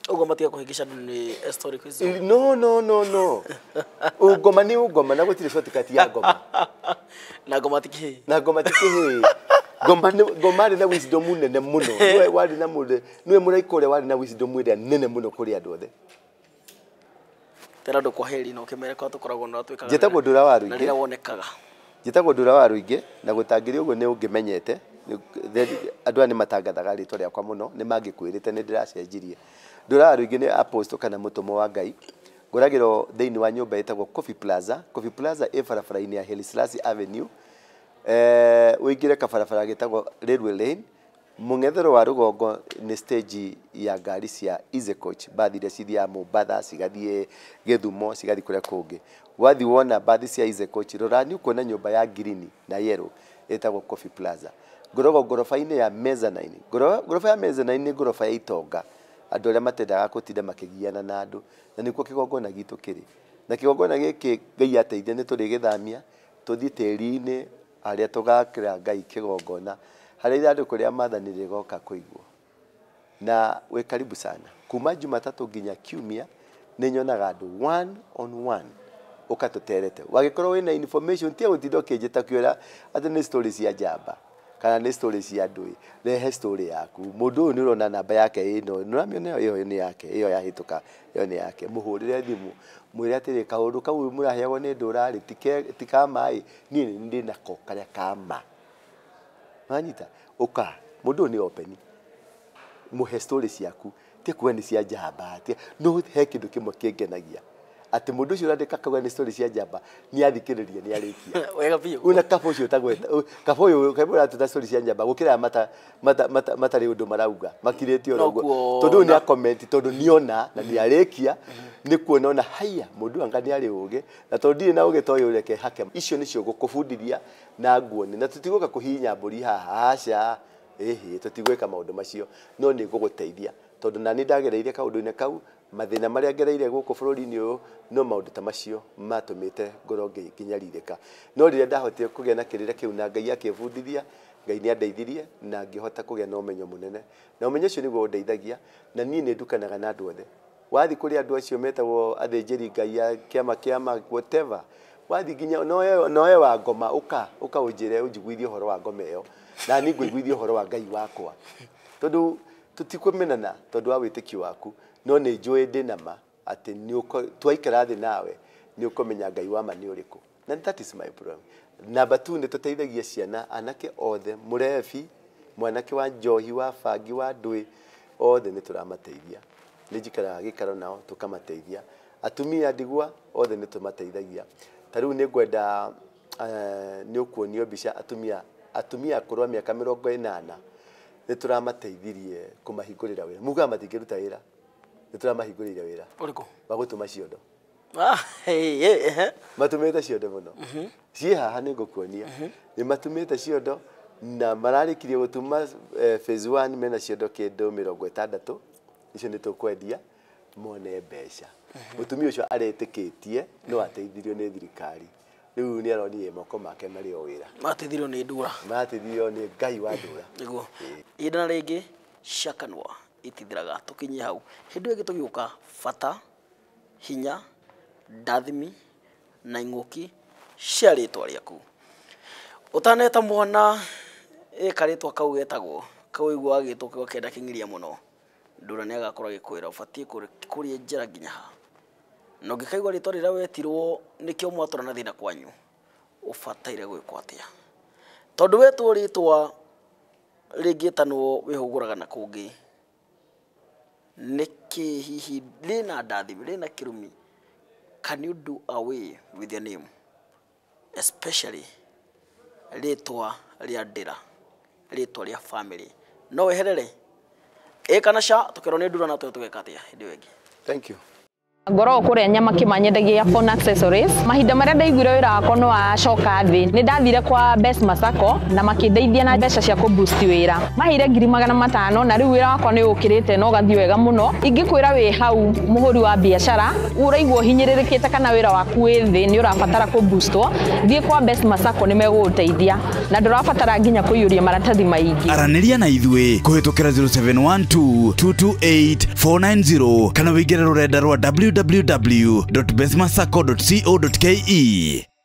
Ũguo matiga kũhĩngĩca andũ nĩ historic wisdom. No no no no. Ũngoma nĩ ũngoma na gũtirĩ shortcut ya ngoma. Na ngoma ti kĩhĩĩ. Na ngoma ti kĩhĩĩ. Ngoma ngoma arĩ na wisdom nene mũno. Nĩwe warĩ na mũndũ, nĩwe mũraika ũrĩa warĩ na wisdom ĩrĩa nene mũno kũrĩ andũ othe. Tera andũ kwa heri na ũkĩmere kwa tũkoragwo na twĩkaga. Njĩtagwo Ndura wa Rũingĩ. Na rĩrĩa wonekaga. Njĩtagwo Ndura wa Rũingĩ na gũtangĩrĩ ũguo nĩ ũngĩmenyete. Andũ aya nĩ matangathaga rĩtwa rĩakwa mũno, nĩ mangĩkwĩrĩte nĩ ndĩracenjirie. Ndura wa Rũingĩ nĩ apostle kana mũtũmwo wa Ngai. Ngũragĩrwo thĩinĩ wa nyũmba ĩtagwo Coffee Plaza. Coffee Plaza ĩ barabara-inĩ ya Haile Selassie Avenue. Ũingĩre kabarabara gĩtagwo Railway Lane. Mũng'ethero wa rũgongo nĩ stage ya ngari cia Easy Coach, bathi iria cithiaga Mombatha, cigathiĩ Gĩthumo, cigathiĩ kũrĩa kũngĩ. Wathiĩ wona bathi cia Easy Coach, rora nĩ ũkuona nyũmba ya green na yellow ĩtagwo Coffee Plaza. Ngoragwo ngoroba-inĩ ya mezzanine. Ngoroba ya mezzanine nĩ ngoroba ya itonga, andũ arĩa matendaga gũtinda makĩgiana na andũ, na nĩkuo kĩgongona gitũ kĩrĩ. Na kĩgongona gĩkĩ Ngai ateithia nĩ tũrĩgĩthamia tũthiĩ tĩri-inĩ harĩa tũgakĩra Ngai kĩgongona, harĩa ithandũkũ rĩa maathani rĩgoka kũigwo. Na wĩ karibu sana. Kuma Jumatatũ nginya Kiumia nĩ nyonaga andũ one on one ũkatũterete. Wagĩkorwo wĩna information tia gũtinda ũkĩnjĩta kĩũra atĩ nĩ story cia njamba kana nĩ story cia ndũĩ, rehe story yaku. Mũndũ ũyũ nĩ ũrona namba yake ĩno, nĩ ũramĩona ĩyo nĩ yake, ĩyo yahĩtũka, ĩyo nĩ yake. Mũhũrĩre thimũ, mwĩre atĩrĩ kaũndũ kau mũraheagwo nĩ ndũra rĩ, ti ka ma ĩ, niĩ nĩ ndĩ nako karĩa ka ma. Wanyita? Ũka, mũndũ ũyũ nĩ open. Mũhe story ciaku, ti kuga nĩ cia njamba, no he kĩndũ kĩmwe kĩngenagia. Atĩ mũndũ ũcio ũrandĩka kauga nĩ story cia njamba, nĩ athikĩrĩria, nĩ arĩkia. Wega biũ. Una kaba ũcio ũtagweta, kaba ũyũ kaba ũratuta story cia njamba gũkĩra matarĩ ũndũ marauga, makirĩte oro ũguo. Tondũ ũyũ nĩ a-comment, tondũ nĩona na nĩ arĩkia, nĩ kuona ona haiya mũndũ anga nĩ arĩ ũgĩ, na tondũ ndirĩ na ũgĩ ta ũyũ reke hake. Icio nĩcio ngũkũbundithia na nguone, na tũtigũka kũhihinya mbũri haha, aca, ĩhĩ, tũtigwĩka maũndũ macio, no nĩ ngũgũteithia. Tondũ na nĩ ndagereire kaũndũ-inĩ kau, mathĩna marĩa ngereire gũkũ bũrũri-inĩ ũyũ, no maũndũ ta macio matũmĩte ngorwo ngĩnyarirĩka. No rĩrĩa ndahotire kũgĩa na kĩrĩra kĩu na Ngai akĩbundithia, Ngai nĩ andeithirie na ngĩhota kũgĩa na ũmenyo mũnene. Na ũmenyo ũcio nĩguo ũndeithagia, na niĩ nĩ ndukanaga na andũ othe. Wathiĩ kũrĩ andũ acio metagwo athĩnjĩri Ngai a kĩama kĩama whatever, wathiĩ nginya noe wa ngoma, ũka ũnjĩre ũnjiguithie ũhoro wa ngoma ĩyo, na niĩ ngũiguithie ũhoro wa Ngai wakwa. Tondũ tũtikũmenana tondũ wa wĩtĩkio waku, no nĩ njũĩ ndĩ na ma atĩ twaikara thĩ nawe nĩ ũkũmenya Ngai wa ma nĩ ũrĩkũ. Na that is my problem. Number 2 nĩ tũteithagia ciana anake othe, mũrebi, mwanake wa njohi, wa bangi, wa ndũĩ, othe nĩ tũramateithia. Nĩ njikaraga gĩikaro nao tũkamateithia. Atumia ndigwa othe nĩ tũmateithagia. Ta rĩu nĩ ngwenda nĩ ũkuonio mbica atumia akũrũ a mĩaka 80 nĩ tũramateithirie kũmahingũrĩra wĩra. Mugaga matingĩruta wĩra, nĩ tũramahingũrĩire wĩra. Ũrĩkũ? Wa gũtuma ciondo. Matumĩte ciondo mũno. Ciĩ haha nĩ ngũkuonia. Nĩ matumĩte ciondo na mararĩkirie gũtuma phase 1 mena ciondo kĩndũ 60. Icio nĩ tũkwendia mone mbeca. Mũtumia ũcio aretĩkĩtie no ateithirio nĩ thirikari. Rĩu nĩ aronire moko make marĩ o wĩra. Mateithirio nĩ ndura. Mateithirio nĩ Ngai wa ndura. Nĩguo. Ihinda na rĩngĩ cia kanua itithiraga tũkinyie hau. Hĩndĩ ĩyo ĩngĩ tũgĩũka bata, hinya, ndathimi na ing'ũki cia rĩtwa rĩaku. Ũtaneta mwana ĩka rĩtwa kau getagwo, kau ũiguaga gĩtwo kĩu akenda kĩng'iria mũno. Ndura nĩ agakorwo agĩkwĩra ũbatiĩ kũrĩenjera nginya ha. Na ũngĩkaigua rĩtwa rĩrĩa wetirwo nĩkĩo mwatũra na thĩna kwanyu, ũbataire gwĩkwo atĩa? Tondũ wetwo rĩtwa Rĩngĩtanwo wĩhũgũraga na kũngĩ nĩkĩ? Hihi rĩna ndathimi, rĩna kĩrumi? Can you do away with your name, especially rĩtwa rĩa ndĩra, rĩtwa rĩa family? No weherere ĩ kana ca? Tũkerwo nĩ ndura na tũgeka atĩa hĩndĩ ĩyo ĩngĩ. Thank you. Ngoragwo kũrĩa Nyamakima, nyendagia phone accessories. Mahinda marĩa ndaiguire wĩra wakwa nĩ wacoka thĩ, nĩ ndathire kwa Besma Sacco na makĩndeithia na mbeca cia kũ boost wĩra. Maheire 500,000 na rĩu wĩra wakwa nĩ ũkĩrĩte na ũgathiĩ wega mũno. Ingĩkwĩra wĩ hau mũhũri wa biacara ũraigua ũhinyĩrĩrĩkĩte kana wĩra waku wĩ thĩ, nĩ ũrabatara kũ boostwo, thiĩ kwa Besma Sacco, nĩ megũgũteithia na ndũrabatara nginya kũiyũria maratathi maingĩ. Aranĩria na ithuĩ kũhĩtũkĩra 0712 228 490 kana wĩingĩre rũrenda rwa www.besmasacco.co.ke.